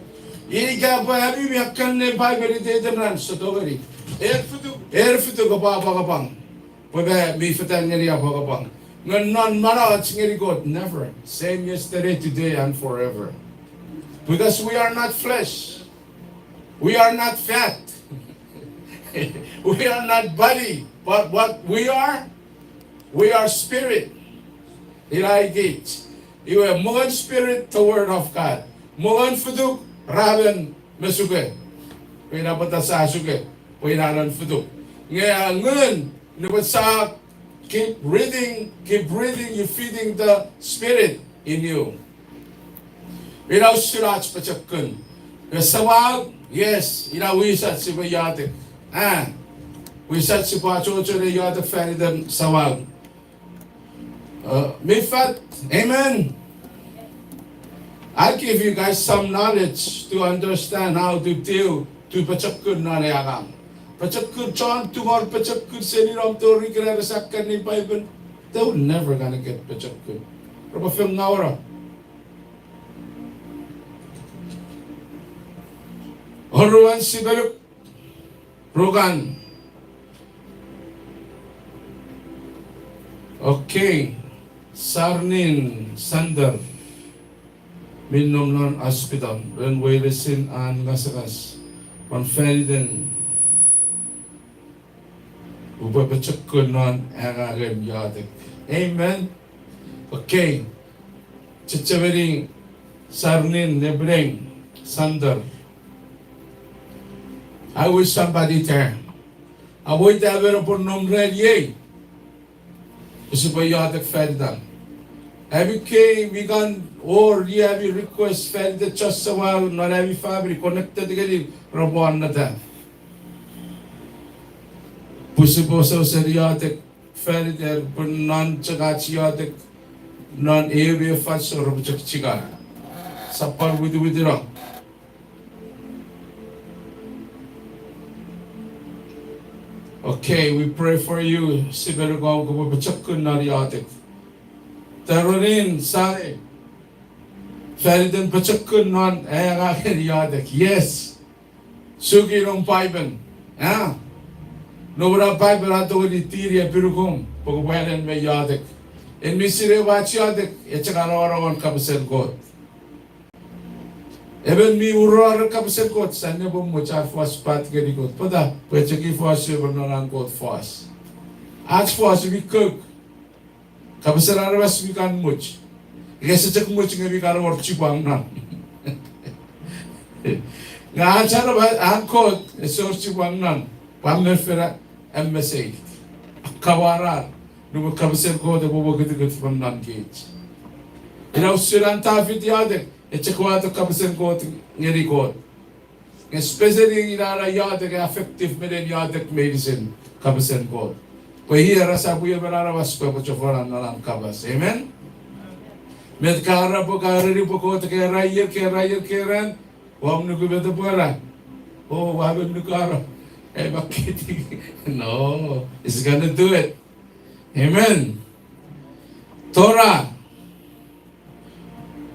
Ika pwe ami mi akkanne Paipel iteiten ran, ese tongeni. Er fituk, er fituk kopwe apwangapwang. Pwe mi fetan ngeni apwangapwang. Nge non manauach ngeni Kot, never. Same yesterday, today, and forever. Because we are not flesh. We are not fat. We are not body. But what we are, we are spirit. Ina ikich. Iwe mongon spirit, the word of God. Mongon futuk, ra men me suke. Pwe ina pwata sa suke. Pwe ina non futuk. Nge a ngun, nupwen sa keep reading, keep reading, you feeding the spirit in you. Ina usun ach pochokun. Nge samau, yes, ina wisach sipwe iotek. Ah, wisach sipwe achocho ne iotek fan iten samau. Uh, mi fat, amen. I give you guys some knowledge to understand how to deal to pochokun non ei angang. Pochokun chon tungor pochokun seni nom tori kena resap kan nei Bible, they will never gonna get pochokun. Repwe fen ngawano. Oruan sipeluk. Rukan. Okay. Sarnin Sander. Mi nom non hospital ren weiresin an ngasangas. Pwan fan iten upwe pochokun non angangen iotek. Amen. Okay. Chechemeni Sarnin Nebleng Sander. I wish somebody there. Avoid emon epwe nom ren iei. Sipwe iotek fan itan. Ami kei mi kan wor ami request fan iten chon samau non ami family connected ngeni repwe anneta. Pwe sipwe soseni iotek fan iten pwe non chok ach iotek non ewe fansoun repwe chok chikar. Sap pwan witiwitino. Okay, we pray for you. Sipwe rikong kopwe pochokun non iotek. Taronin Sane. Fan iten pochokun non angangen iotek. Yes. Suki non Bible. Ah. Nomuna Bible a tongeni tiri epinukum pwe kopwe anen me iotek. En mi sinei ach iotek, e chok anongonong won kapasen Kot. Emon mi urour ren kapasen Kot, sia nepomwoch ar fos pat ngeni Kot. Pwata, pwe chok i fos emon non an Kot fos. Ach fos mi kok. Kapasen aramas mi kan much. Ika ese chok much nge mi kan wor chipwang non. Nge ach aramas, an Kot, ese wor chipwang non. Pwan me fena, emesei. Kawarar. Nupwen kapasen Kot epwe wokitikit fan non kich. Ina usun an Tafit iotek, e chok wato kapasen Kot ngeni Kot. Nge especially ina ena iotek e effective me nein iotek meinisin kapasen Kot. Pwe i era esap wor emon aramas pwe epwe chofona non an kapas. Amen? Met ka era pwe ka ereni pwe Kot ke era ier, ke era ier, ke ran, ua nuku met epwe era. O, ua men nuku aro. E, ma kiti. No, he's gonna do it. Amen. Torah.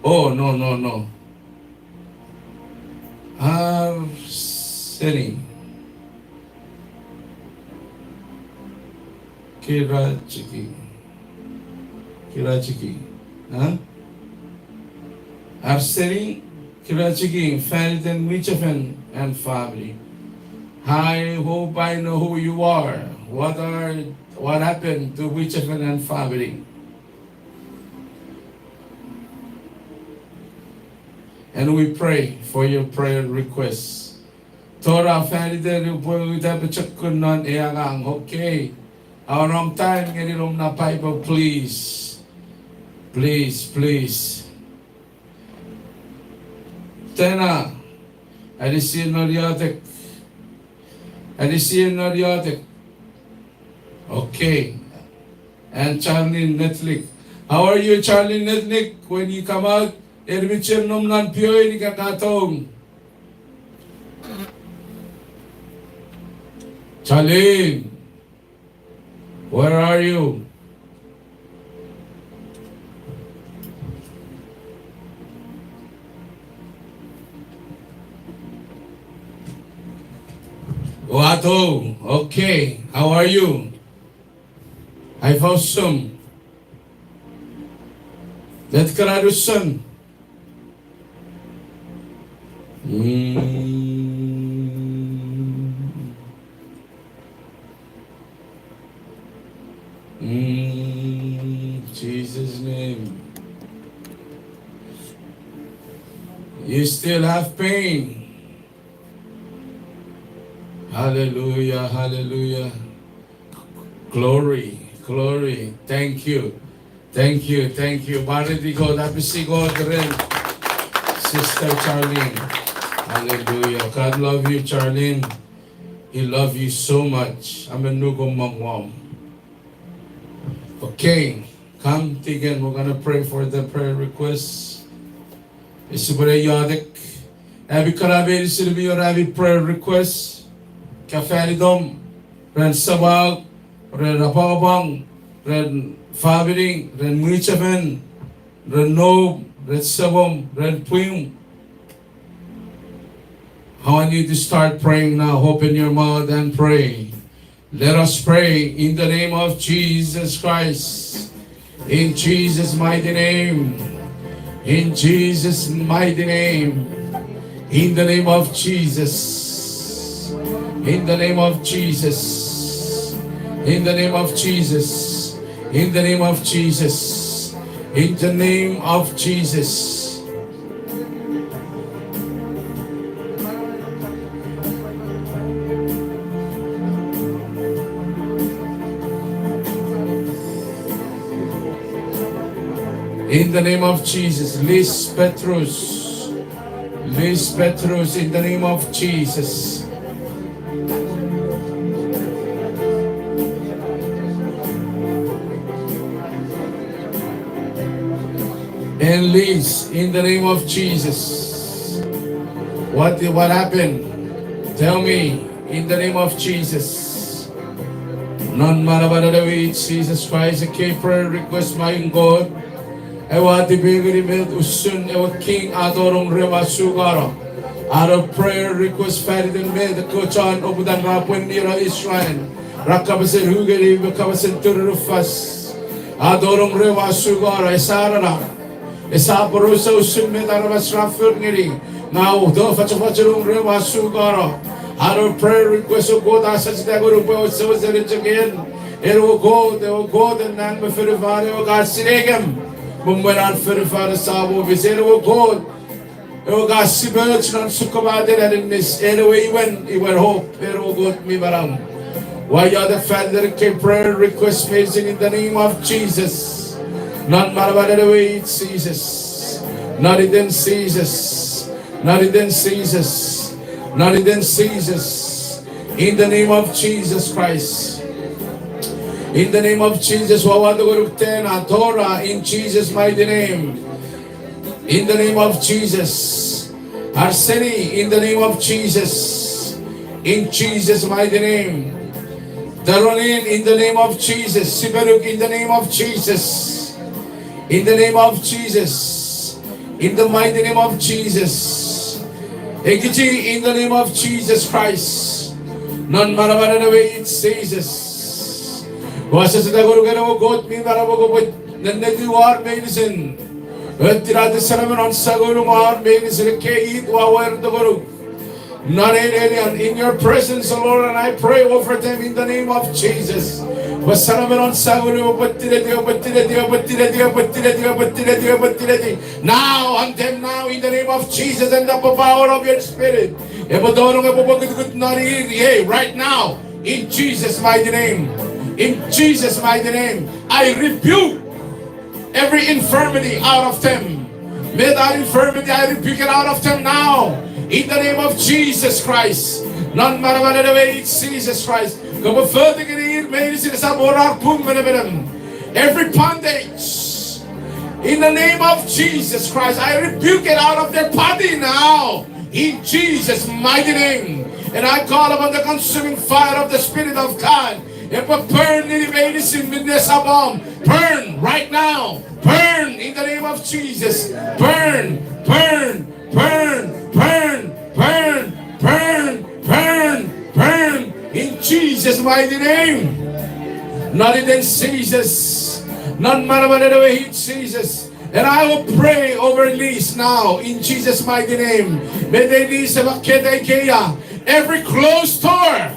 Oh, no, no, no. Arseni Kirachiki. Kirachiki. Huh? Arseni Kirachiki, fan iten Wichefen and family. I hope I know who you are. What are, what happened to Wichefen and family? And we pray for your prayer requests. Tora fan iten upwe uta pochokun non ei angang, okay? Aua nom time ngeni nom na Bible, please. Please, please. Tena, anisi non iotek. Anisi non iotek. Okay. And Charlene Netlik. How are you, Charlene Netlik? When you come out, en mi chen nom non pioin ika ka tong? Charlene, where are you? Oua tong, okay. How are you? Ifa usun? Let karadusun. Mm. Mm, Jesus' name. You still have pain. Hallelujah, hallelujah. Glory, glory. Thank you. Thank you, thank you. Mwareiti Kot, apisi Kot ren Sister Charlene. Hallelujah. God love you, Charlene. He love you so much. Amen, nuko mangwam. Okay, come, deacon, we're gonna pray for the prayer requests. Ese pwene iotek. Ami kana meinisin mi wor ami prayer request. Ka fan itom, ren samau, ren apwangapwang, ren famini, ren mwichefen, ren nom, ren semom, ren pwim. I want you to start praying now. Open your mouth and pray. Let us pray in the name of Jesus Christ. In Jesus' mighty name. In Jesus' mighty name. In the name of Jesus. In the name of Jesus. In the name of Jesus. In the name of Jesus. In the name of Jesus. In the name of Jesus, Liz Petrus. Liz Petrus, in the name of Jesus. And Liz, in the name of Jesus. What, what happened? Tell me, in the name of Jesus. Non manamanen ewe Jesus Christ, ekkei prayer request, my God. Ewe a tipengeni met usun ewe king a tonong ren ewe a sukano. An prayer request fan iten met ekkewe chon oputan ra pwenni non Israel. Ra kapasen ungeni me kapasen turunufas. A tonong ren ewe a sukano, esa nana. Esa aporausa usun met aramas ra for ngeni. Nge a uta fochofochonong ren ewe a sukano. An prayer request, o Kot, a sachita ngonuk pwe o seweseni chok en. En ewe Kot, ewe Kot en nang me fonufan, ewe ka sinei kem. Me mwen an fonufan esamo fis, en ewe Kot. Ewe ka sipoch non sukkopaten aninnis, en ewe imwen, imwen hope, en ewe Kot mi manau. Ua iotek fan iten ekkei prayer request meinisin in the name of Jesus. Non manamanen ewe Jesus. Non iten Jesus. Non iten Jesus. Non iten Jesus. In the name of Jesus Christ. In the name of Jesus, ua uwato ngonuk Tena, Tora, in Jesus' mighty name. In the name of Jesus. Arseni, in the name of Jesus. In Jesus' mighty name. Teronin, in the name of Jesus. Sipenuk, in the name of Jesus. In the name of Jesus. In the mighty name of Jesus. Ekichi in the name of Jesus Christ. Non manamanen ewe it Jesus. Ua sasata ngonuk ewe Kot mi manau, kopwe nenneti wor meinisin. Ewe tinato sanamen on sangonum wor meinisin ekkei it ua weri tongonuk. Non ei nenien, in your presence, O Lord, and I pray over them in the name of Jesus. Ua sanamen on sangonum, ua pwe tineti, ua pwe tineti, ua pwe tineti, ua pwe tineti, ua pwe tineti, ua pwe tineti. Now, on them now, in the name of Jesus and the power of your Spirit. Epwe tonong, epwe pwokutukut non ir, yea, right now, in Jesus' mighty name. In Jesus' mighty name, I rebuke every infirmity out of them. Met an infirmity, I rebuke it out of them now. In the name of Jesus Christ. Non manamanen ewe it Jesus Christ. Kopwe foti ngeni ir meinisin esap wor ar pung me nemenem. Every bondage. In the name of Jesus Christ, I rebuke it out of their body now. In Jesus' mighty name. And I call upon the consuming fire of the Spirit of God. Epwe burn ngeni meinisin minne esap om. Burn right now. Burn in the name of Jesus. Burn, burn, burn, burn, burn, burn, burn, burn. In Jesus' mighty name. Non iten Jesus. Non manamanen ewe it Jesus. And I will pray over Liz now in Jesus' mighty name. Met ei Liz emaketa ikeia. Every closed door.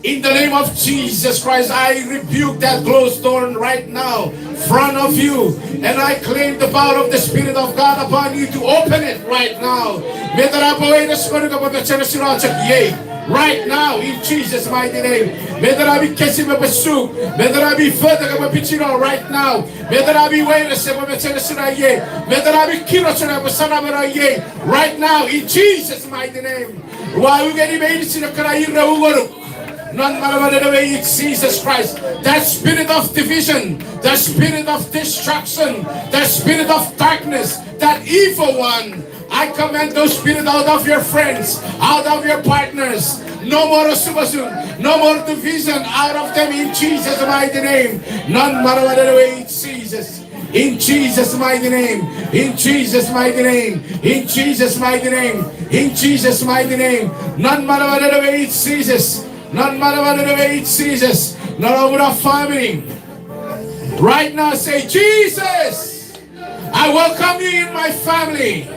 In the name of Jesus Christ, I rebuke that closed door right now, front of you, and I claim the power of the Spirit of God upon you to open it right now. Met ena pwe weires ngonuk epwe mecheres ina chok iei. Right now, in Jesus' mighty name. Met ena mi kesip epwe suk. Met ena mi fotek epwe pichino right now. Met ena mi weires epwe mecheres ina iei. Met ena mi kiroch epwe saram ina iei. Right now, in Jesus' mighty name. Ua u ngeni meinisin ekkana ir ne u ngonuk. Non manamanen ewe it Jesus Christ. That spirit of division, the spirit of destruction, the spirit of darkness, that evil one, I command those spirits out of your friends, out of your partners. No more osukosuk, no more division out of them in Jesus' mighty name. Non manamanen ewe it Jesus. In Jesus' mighty name, in Jesus' mighty name, in Jesus' mighty name, in Jesus' mighty name. Non manamanen ewe it Jesus. Non manamanen ewe it Jesus. Non omuno famini. Right now say, Jesus, I welcome you in my family.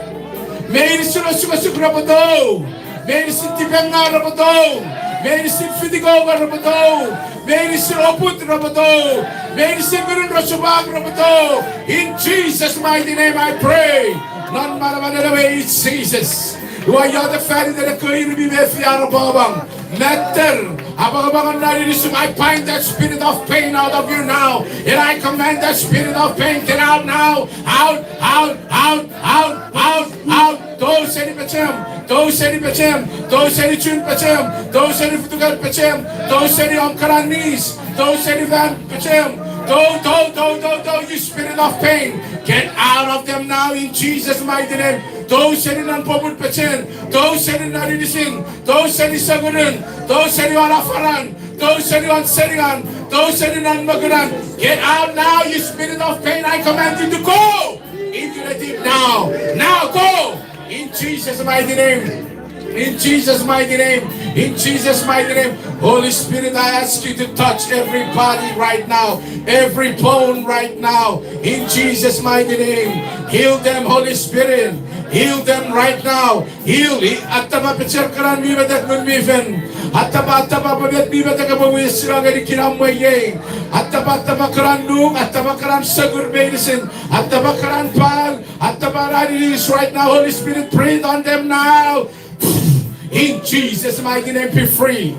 Meinisin osukosuk repwe tou. Meinisin tipengaw repwe tou. Meinisin fitikonga repwe tou. Meinisin oput repwe tou. Meinisin ngunun rochopwak repwe tou. In Jesus' mighty name I pray. Non manamanen ewe it Jesus. Ua iotek fan iten ekkewe ir mi mefi ar apwangapwang. Matter, apwangapwangen non inisum, I bind that spirit of pain out of you now. And I command that spirit of pain, get out now. Out, out, out, out, out, out. Tou seni pechem, tou seni pechem, tou seni chun pechem, tou seni futukan pechem, tou seni om kana nis, tou seni fan pechem. Tou, tou, tou, tou, tou, you spirit of pain. Get out of them now in Jesus' mighty name. Tou seni non popun pechen, tou seni non inisin, tou seni sokunen, tou seni on afaran, tou seni on seningan, tou seni non mokunan. Get out now, you spirit of pain. I command you to go into the deep now. Now go. In Jesus' mighty name. In Jesus' mighty name. In Jesus' mighty name. Holy Spirit, I ask you to touch every body right now, every bone right now. In Jesus' mighty name. Heal them, Holy Spirit. Heal them right now. Heal. Attapa pecher keran mi metek, Ngun mi Fel. Attapa, attapa pwe met mi metek epwe wis ngeni kinamwe iei. Attapa, attapa keran nung, attapa keran sokur meinisin. Attapa keran pau, attapa aninis right now. Holy Spirit, breathe on them now. In Jesus' mighty name, be free.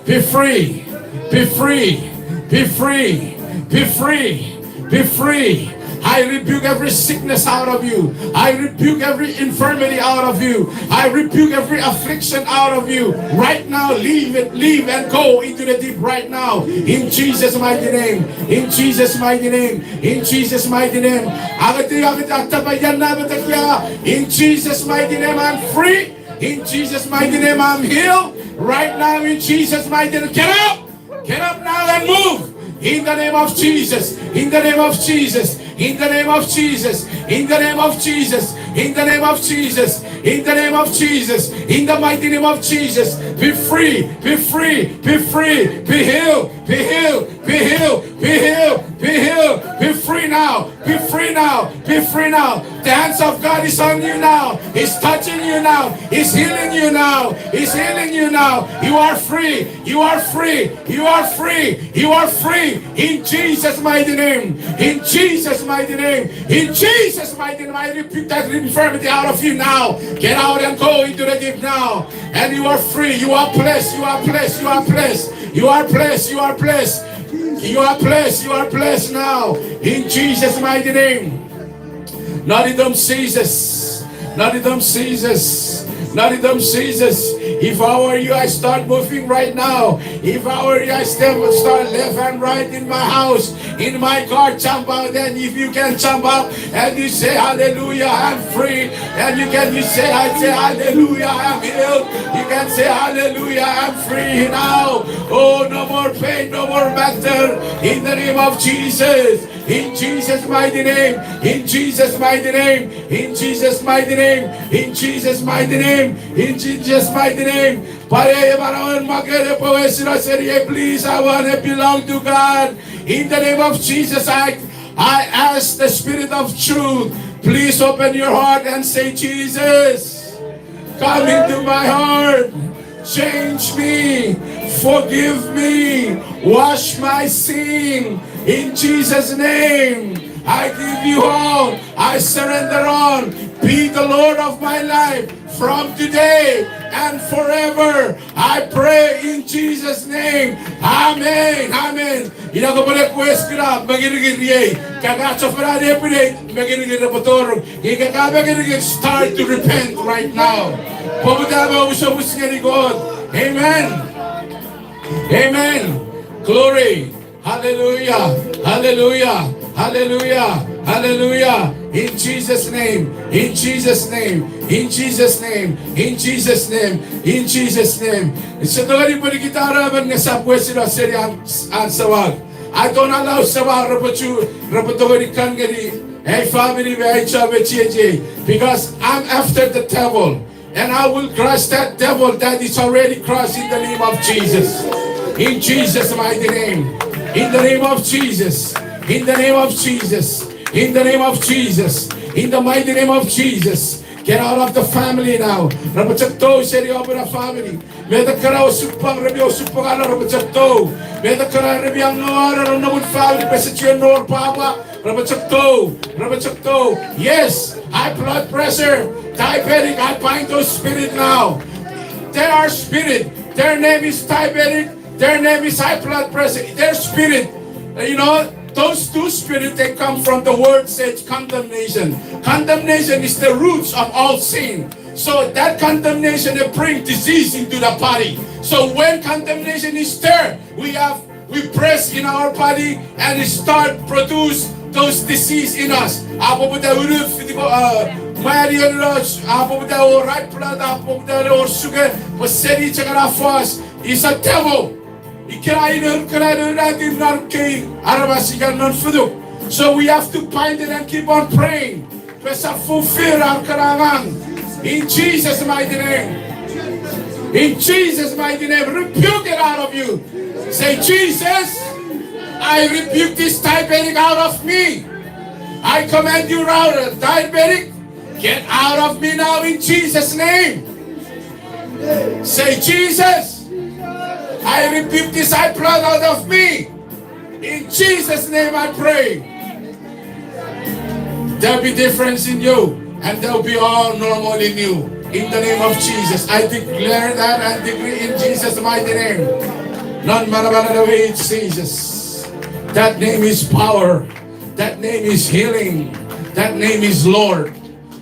Be free. Be free. Be free. Be free. Be free. I rebuke every sickness out of you. I rebuke every infirmity out of you. I rebuke every affliction out of you. Right now, leave it, leave and go into the deep right now. In Jesus' mighty name. In Jesus' mighty name. In Jesus' mighty name. Agati, agati, attapa ian na metek ia. In Jesus' mighty name, I'm free. In Jesus' mighty name, I'm healed. Right now, in Jesus' mighty name, get up! Get up now and move. In the name of Jesus. In the name of Jesus. In the name of Jesus. In the name of Jesus. In the name of Jesus, in the name of Jesus, in the mighty name of Jesus, be free, be free, be free, be healed, be healed, be healed, be healed, be healed, be free now, be free now, be free now. The hands of God is on you now. He's touching you now. He's healing you now. He's healing you now. You are free. You are free. You are free. You are free. In Jesus' mighty name. In Jesus' mighty name. In Jesus' mighty name. I rebuke that infirmity out of you now. Get out and go into the deep now. And you are free. You are blessed. You are blessed. You are blessed. You are blessed. You are blessed. You are blessed. You are blessed now. In Jesus' mighty name. Not in them, Jesus. Not in them, Jesus. Not in them, Jesus. If I were you, I start moving right now. If I were you, I step, start left and right in my house, in my car, jump out. And if you can jump up and you say, "Hallelujah, I'm free." And you can, you say, "I say, hallelujah, I'm healed." You can say, "Hallelujah, I'm free now." Oh, no more pain, no more matter. In the name of Jesus. In Jesus' mighty name, in Jesus' mighty name, in Jesus' mighty name, in Jesus' mighty name, in Jesus' mighty name. Pare emanauen makere poesina serie, please, I want to belong to God. In the name of Jesus, I, I ask the Spirit of truth, please open your heart and say, "Jesus, come into my heart. Change me. Forgive me. Wash my sin. In Jesus' name, I give you all. I surrender all. Be the Lord of my life from today and forever. I pray in Jesus' name. Amen. Amen." Ina kopwene request kina mengiringir iei. Kaka chofona nepwinei, mengiringir repwe toruk. Ika ka mengiringir, start to repent right now. Poputa me omusomus ngeni Kot. Amen. Amen. Glory. Hallelujah. Hallelujah. Hallelujah. Hallelujah. In Jesus' name. In Jesus' name. In Jesus' name. In Jesus' name. In Jesus' name. Ise tongeni pwe nikitara men nge sap wesino seni an, an samau. I don't allow samau repwe chu, repwe tongeni kan ngeni ei family me ei chon me chiechiei. Because I'm after the devil. And I will crush that devil that is already crushed in the name of Jesus. In Jesus' mighty name. In the name of Jesus. In the name of Jesus. In the name of Jesus. In the mighty name of Jesus. Get out of the family now. Repwe chok tou seni omw na family. Met ekkana osupwang, remi osupwang, repwe chok tou. Met ekkana remi angawano non nomw family, pwe ese chuen wor pwapwa, repwe chok tou. Repwe chok tou. Yes, high blood pressure, diabetic, I bind those spirit now. They are spirit. Their name is diabetic. Their name is high blood pressure. Their spirit. Uh, you know, those two spirits, they come from the word says condemnation. Condemnation is the roots of all sin. So that condemnation, it brings disease into the body. So when condemnation is there, we have, we press in our body and it start produce those disease in us. A poputa unu fitiko, uh, mani enunos, a poputa o high blood, a poputa o sugar, pwe seni chok ena fos is a devil. Ikena inen kena inen atin non kei aramas ika non fituk. So we have to bind it and keep on praying. Pwe ese fulfill ar kena angang. In Jesus' mighty name. In Jesus' mighty name, rebuke it out of you. Say, "Jesus, I rebuke this diabetic out of me. I command you, Raul, diabetic, get out of me now in Jesus' name." Say, "Jesus, I rebuke this high blood out of me. In Jesus' name I pray." There'll be difference in you, and there'll be all normal in you. In the name of Jesus, I declare that and decree in Jesus' mighty name. Non manamanen ewe Jesus. That name is power. That name is healing. That name is Lord.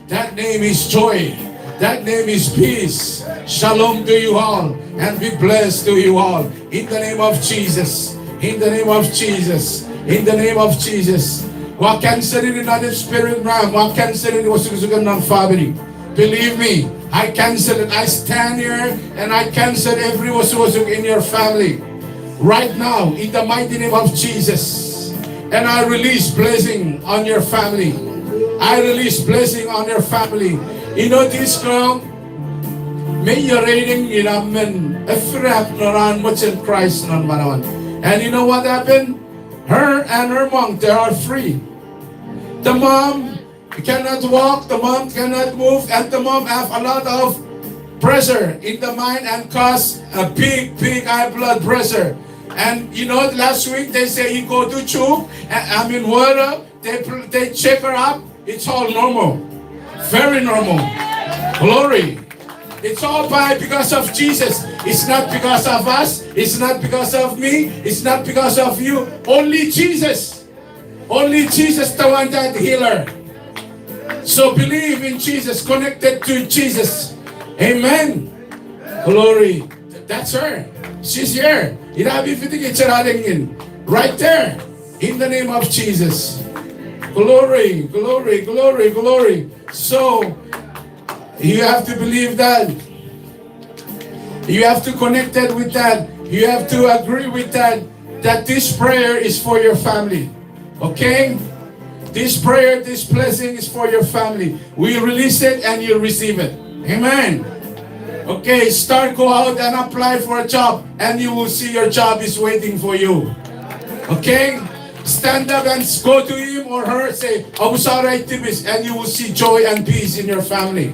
That name is joy. That name is peace. Shalom to you all, and be blessed to you all. In the name of Jesus. In the name of Jesus. In the name of Jesus. Ua cancel it in the spirit realm. Ua cancel it, osukosuken non family. Believe me, I cancel it. I stand here and I cancel every osukosuk in your family. Right now, in the mighty name of Jesus. And I release blessing on your family. I release blessing on your family. You know this girl, me iorening ina men efirap non an mochen Christ non manauan. And you know what happened? Her and her mom, they are free. The mom cannot walk, the mom cannot move, and the mom have a lot of pressure in the mind and cause a big, big high blood pressure. And you know, last week they say he go to Chuuk, I mean, water, they, they check her up, it's all normal. Very normal. Glory. It's all by because of Jesus. It's not because of us. It's not because of me. It's not because of you. Only Jesus. Only Jesus, the one that healer. So believe in Jesus, connected to Jesus. Amen. Glory. That's her. She's here. Ina mi fiti kich ena nengin. Right there. In the name of Jesus. Glory, glory, glory, glory. So, you have to believe that. You have to connect it with that. You have to agree with that, that this prayer is for your family. Okay? This prayer, this blessing is for your family. We release it and you receive it. Amen. Okay, start go out and apply for a job, and you will see your job is waiting for you. Okay? Stand up and s- go to him or her, say, "Amusara itibis," and you will see joy and peace in your family.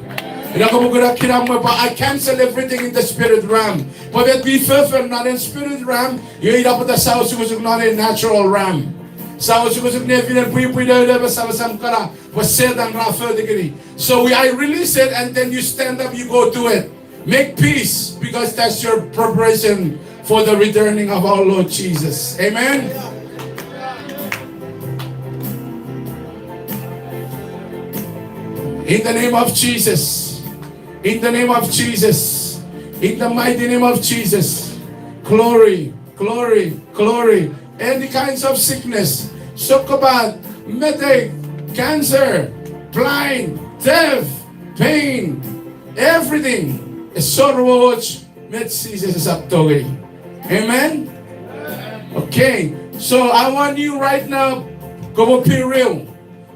Ina kopwe kuna kinamwe pwe I cancel everything in the spirit realm. Pwe met mi foffor non en spirit realm, io ina pwata sa osukosuk non en natural realm. Sa osukosuk nefinen pwipwi, noun, me samsam kana, pwe Setan ra fotekini. So we, I release it, and then you stand up, you go do it. Make peace, because that's your preparation for the returning of our Lord Jesus. Amen. In the name of Jesus. In the name of Jesus. In the mighty name of Jesus. Glory, glory, glory. Any kinds of sickness, sokkopat, metek, cancer, blind, deaf, pain, everything. Esor woch met Jises esap tongeni. Amen? Okay, so I want you right now, kopwe be real.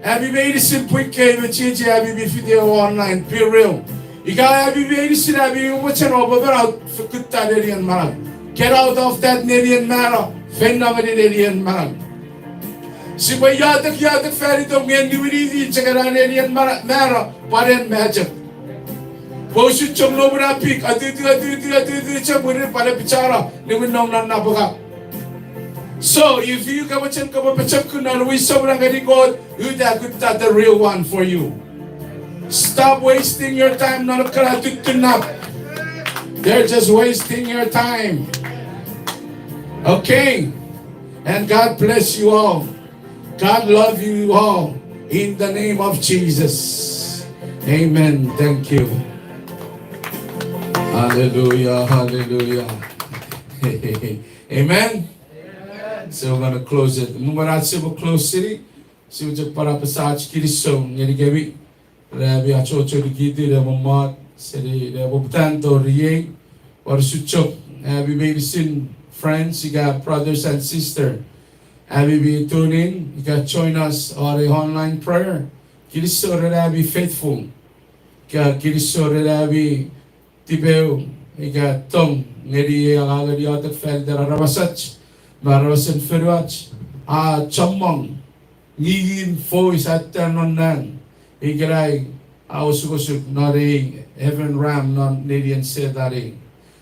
Ami meinisin pwi kei me chiechi, ami mi fiti ewe online, be real. Ika ami meinisin ami mochen oupwe mano, kutta nenien manau. Get out of that nenien mano, feino ngeni nenien manau. Sipwe iotek, iotek fan itom nge niwiniti chok ena nenien mano, mano, pwan en magic. Pwe usun chok nomun a pik, atutu, atutu, atutu chok mwirin pwan epichano, niwin nom non napakan. So, if you ka mochen kopwe pochokun non wisom na ngeni Kot, uta kutta the real one for you. Stop wasting your time non ekkana tuttunap. They're just wasting your time. Okay? And God bless you all. God love you all in the name of Jesus. Amen. Thank you. Hallelujah, hallelujah. Amen. So we're gonna close it. Mwen ach sipwe close seni, sipwe chok pwan apasa ach kinisou ngenikemi. Ren ami achocho nikiti ne mommot seni ne poputan tori ei. Pwan usun chok, ami meinisin friends ika brothers and sister, ami mi tune in ika join us on a online prayer. Kinisou ren ami faithful. Ika kinisou ren ami tipeu ika tong ngeni ei angangen iotek fan iten aramasach me aramasen fonuach. A chommong ngingin voice a uta non nang ikenai a osukosuk non ei heaven realm non nenien Setan ei.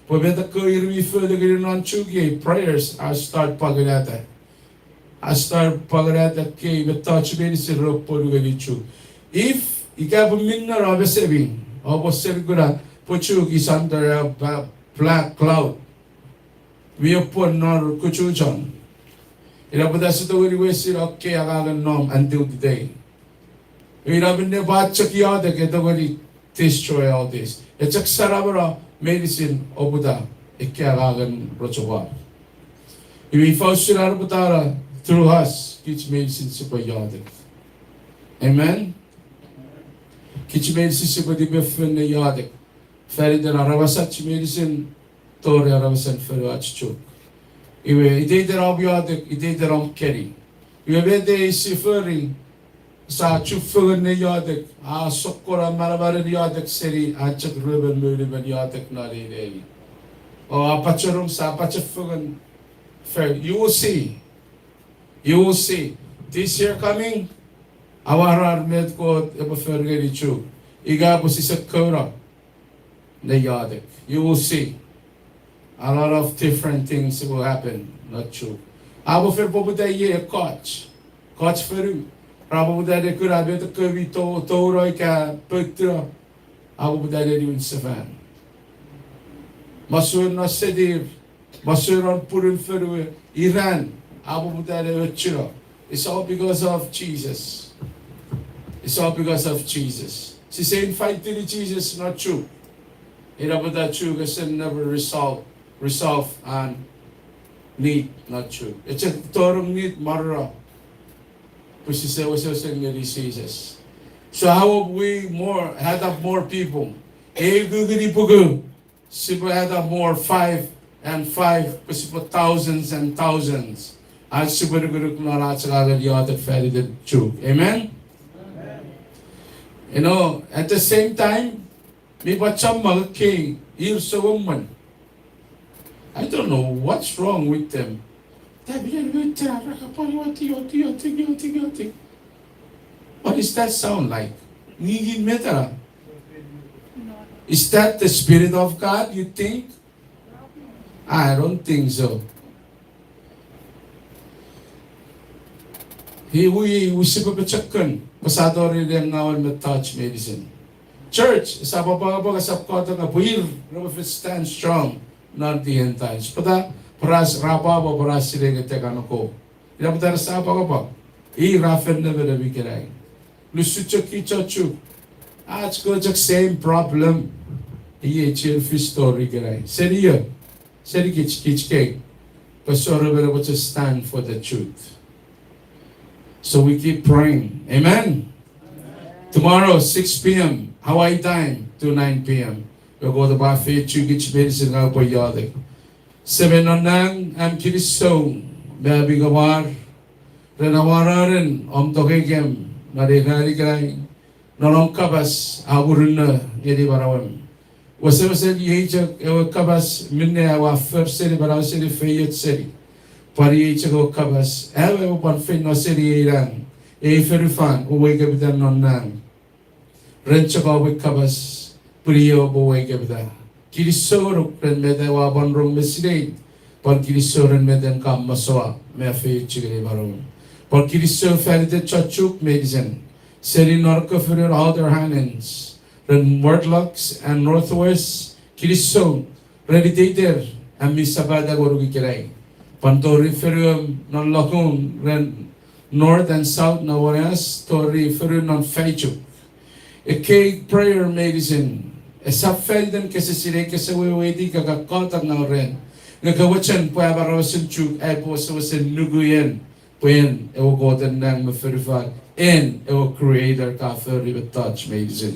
Pwe met ekkewe ir mi fotekini non Chuuk ei, prayers are start pwangenata. A start pwangenata ekkei mettoch meinisin re pwonu ngeni Chuuk. If ika pwe minne ra mesemi, oupwe sen kuna pwe Chuuk is under a ba- black cloud. Mi pwon non kuchuchon. Ina pwata ese tongeni wesino ekkei angangen nom until today. Ina minne pwe a chok iotek e tongeni destroy all this. E chok saramano meinisin oputa ekkei angangen rochopwak. Iwe ifa usun an epwe tano through us, kich meinisin sipwe iotek. Amen? Kich meinisin sipwe tipeeu ne iotek fan iten aramasach meinisin tori aramasen fonuach Chuuk. Iwe iteiten om iotek, iteiten om keni. Iwe met ei sia fori, Sia chufengen ne iotek, a sokkun manamanen iotek seni a chok ruemon me unumon iotek non ei neni. O a pachenong, sia pachefengen. Fair, you will see. You will see. This year coming, amwarar met Kot epwe fori ngeni Chuuk. Ika pwe sise kouno ne iotek. You will see. A lot of different things will happen, non Chuuk. A pwe fen poputa iei ekkoch, ekkoch fonu. Ra poputa ne kuna met ekkewe mi to-, touno ika poutuno. A poputa ne niwin sefan. Masuen non setir, masuen non punun fonu, iran, a poputa ne ochuno. It's all because of Jesus. It's all because of Jesus. Sise invite-ini Jesus non Chuuk. Ina pwata Chuuk ese never resolve, resolve an need non Chuuk. Ese tonong need marawa. Pwe sise wesewesen ngeni Jesus. So how will we more, add up more people? Ei kukuni puku, sipwe add up more five and five, pwe sipwe thousands and thousands. Ach sipwe nukunuk non ach angangen iotek faniten Chuuk. Amen? You know, at the same time, mi pwan chommong ekkei ir souemwen. I don't know what's wrong with them. Tapian mi tara kapani wati, wati, wati, wati, wati. What does that sound like? Ngingin metara. Is that the Spirit of God, you think? I don't think so. He, we, we sipwe pochokun, pwe sia tori ren ngawen mettoch meinisin. Church, esap apwangapwang, esap kotonga pwe ir repwe fen stand strong non the end times. Pwata, pwe ra s-, ra pwapwa pwe ra sinei ngetekan ko. Ina pwata resap apwangapwang. Ir ra fen nemenem ikenai. Nusun chok kich chon Chuuk. Ach ko chok same problem. Iei chien fis tori ikenai. Seni io. Seni kich, kich kei. Pwe sore mene pwe just stand for the truth. So we keep praying. Amen. Tomorrow, six p.m. Hawaii time to nine p.m. Pwe Kot epwe afeiochu kich meinisin ngang upwe iotek. Semei non nang, am kinisou me am ingomar ren amwararen om tongeikem non ei ran ikenai, non om kapas a murinno ngeni manauem. Wesewesen iei chok ewe kapas minne aua for seni, manau seni, feioch seni. Pwan iei chok ewe kapas, ewe, ewe pwan feino seni ei nang, ei fonufan, uwei kapitan non nang. Ren chok om we kapas, pwini ewe uwei kapitan. Kinisou ngonuk ren met aua pwan rong me sinei, pwan kinisou ren met en ka masoua me afeiochu ngeni manauem. Pwan kinisou faniten chon Chuuk meinisin, seni non ekkewe fonuen Outer Highlands, ren Mortlock and Northwest, kinisou ren iteiten am mi sapata ngonuk ikenai. Pwan tori fonuem non Lagoon, ren North and South non Wanas, tori fonu non Faichuk. Ekkei prayer meinisin, esap faniten kese sinei, kese weweiti, ka ka kotak ngaw ren. Nge ka mochen pwe am aramasen Chuuk aipwe wesewesen nuku en, pwe en ewe Kot en nang me fonufan, en ewe creator ka fori mettoch meinisin.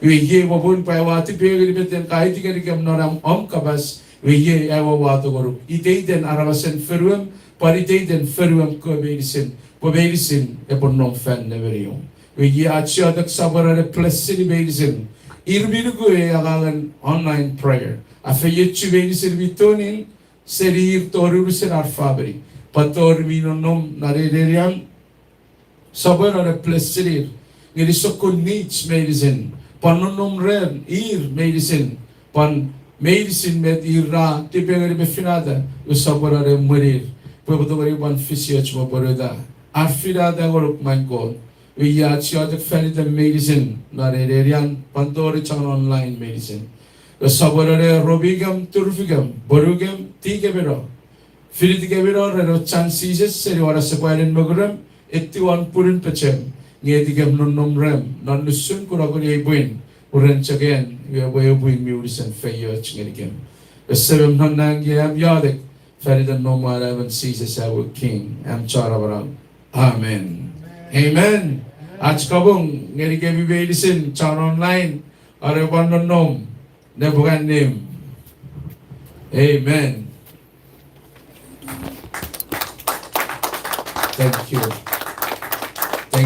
Iwe iei popun pwe aua tipeeu ngeni met en ka aiti ngenikem non am, om kapas, iwe iei aua wato ngonuk iteiten aramasen fonuem, pwan iteiten fonuem kewe meinisin, pwe meinisin epwe nom fan nemeniom. Iwe iei ach iotek, sopweno ne bless-ini meinisin ir mi nuku ei angangen online prayer. Afeiochu meinisin mi tune in, seni ir tori unusen ar famini, pwan tori mi nonnom non ei nenian, sopweno ne bless-inir ngeni sokkun needs meinisin, pwan nonnom ren ir meinisin, pwan meinisin met ir ra tipeeu ngeni me finata, iwe sopweno ne emwenir, pwe epwe tongeni pwan fisioch me pwonueta ar finata ngonuk, main Kot. Iwe iei ach iotek fan item meinisin non ei nenian, pwan tori chon online meinisin. Iwe sopweno ne romikem, turufikem, pwonukem, tikem eno, finitikemino ren ewe chan Jises seni won asepwanin mokurem, etiwan punun pechem, nge etikem nonnom rem non nusun kunokun ei pwin, pwe ren chok en ewe pwin mi unusen feioch ngenikem. Ewe Semem non nang, iei am iotek fan iten Noum Anaemon Jises, awe King, am Chon Amanau. Amen. Amen. Ach kapong ngenikemi meinisin chon online, are pwan nonnom nepokan nem. Amen.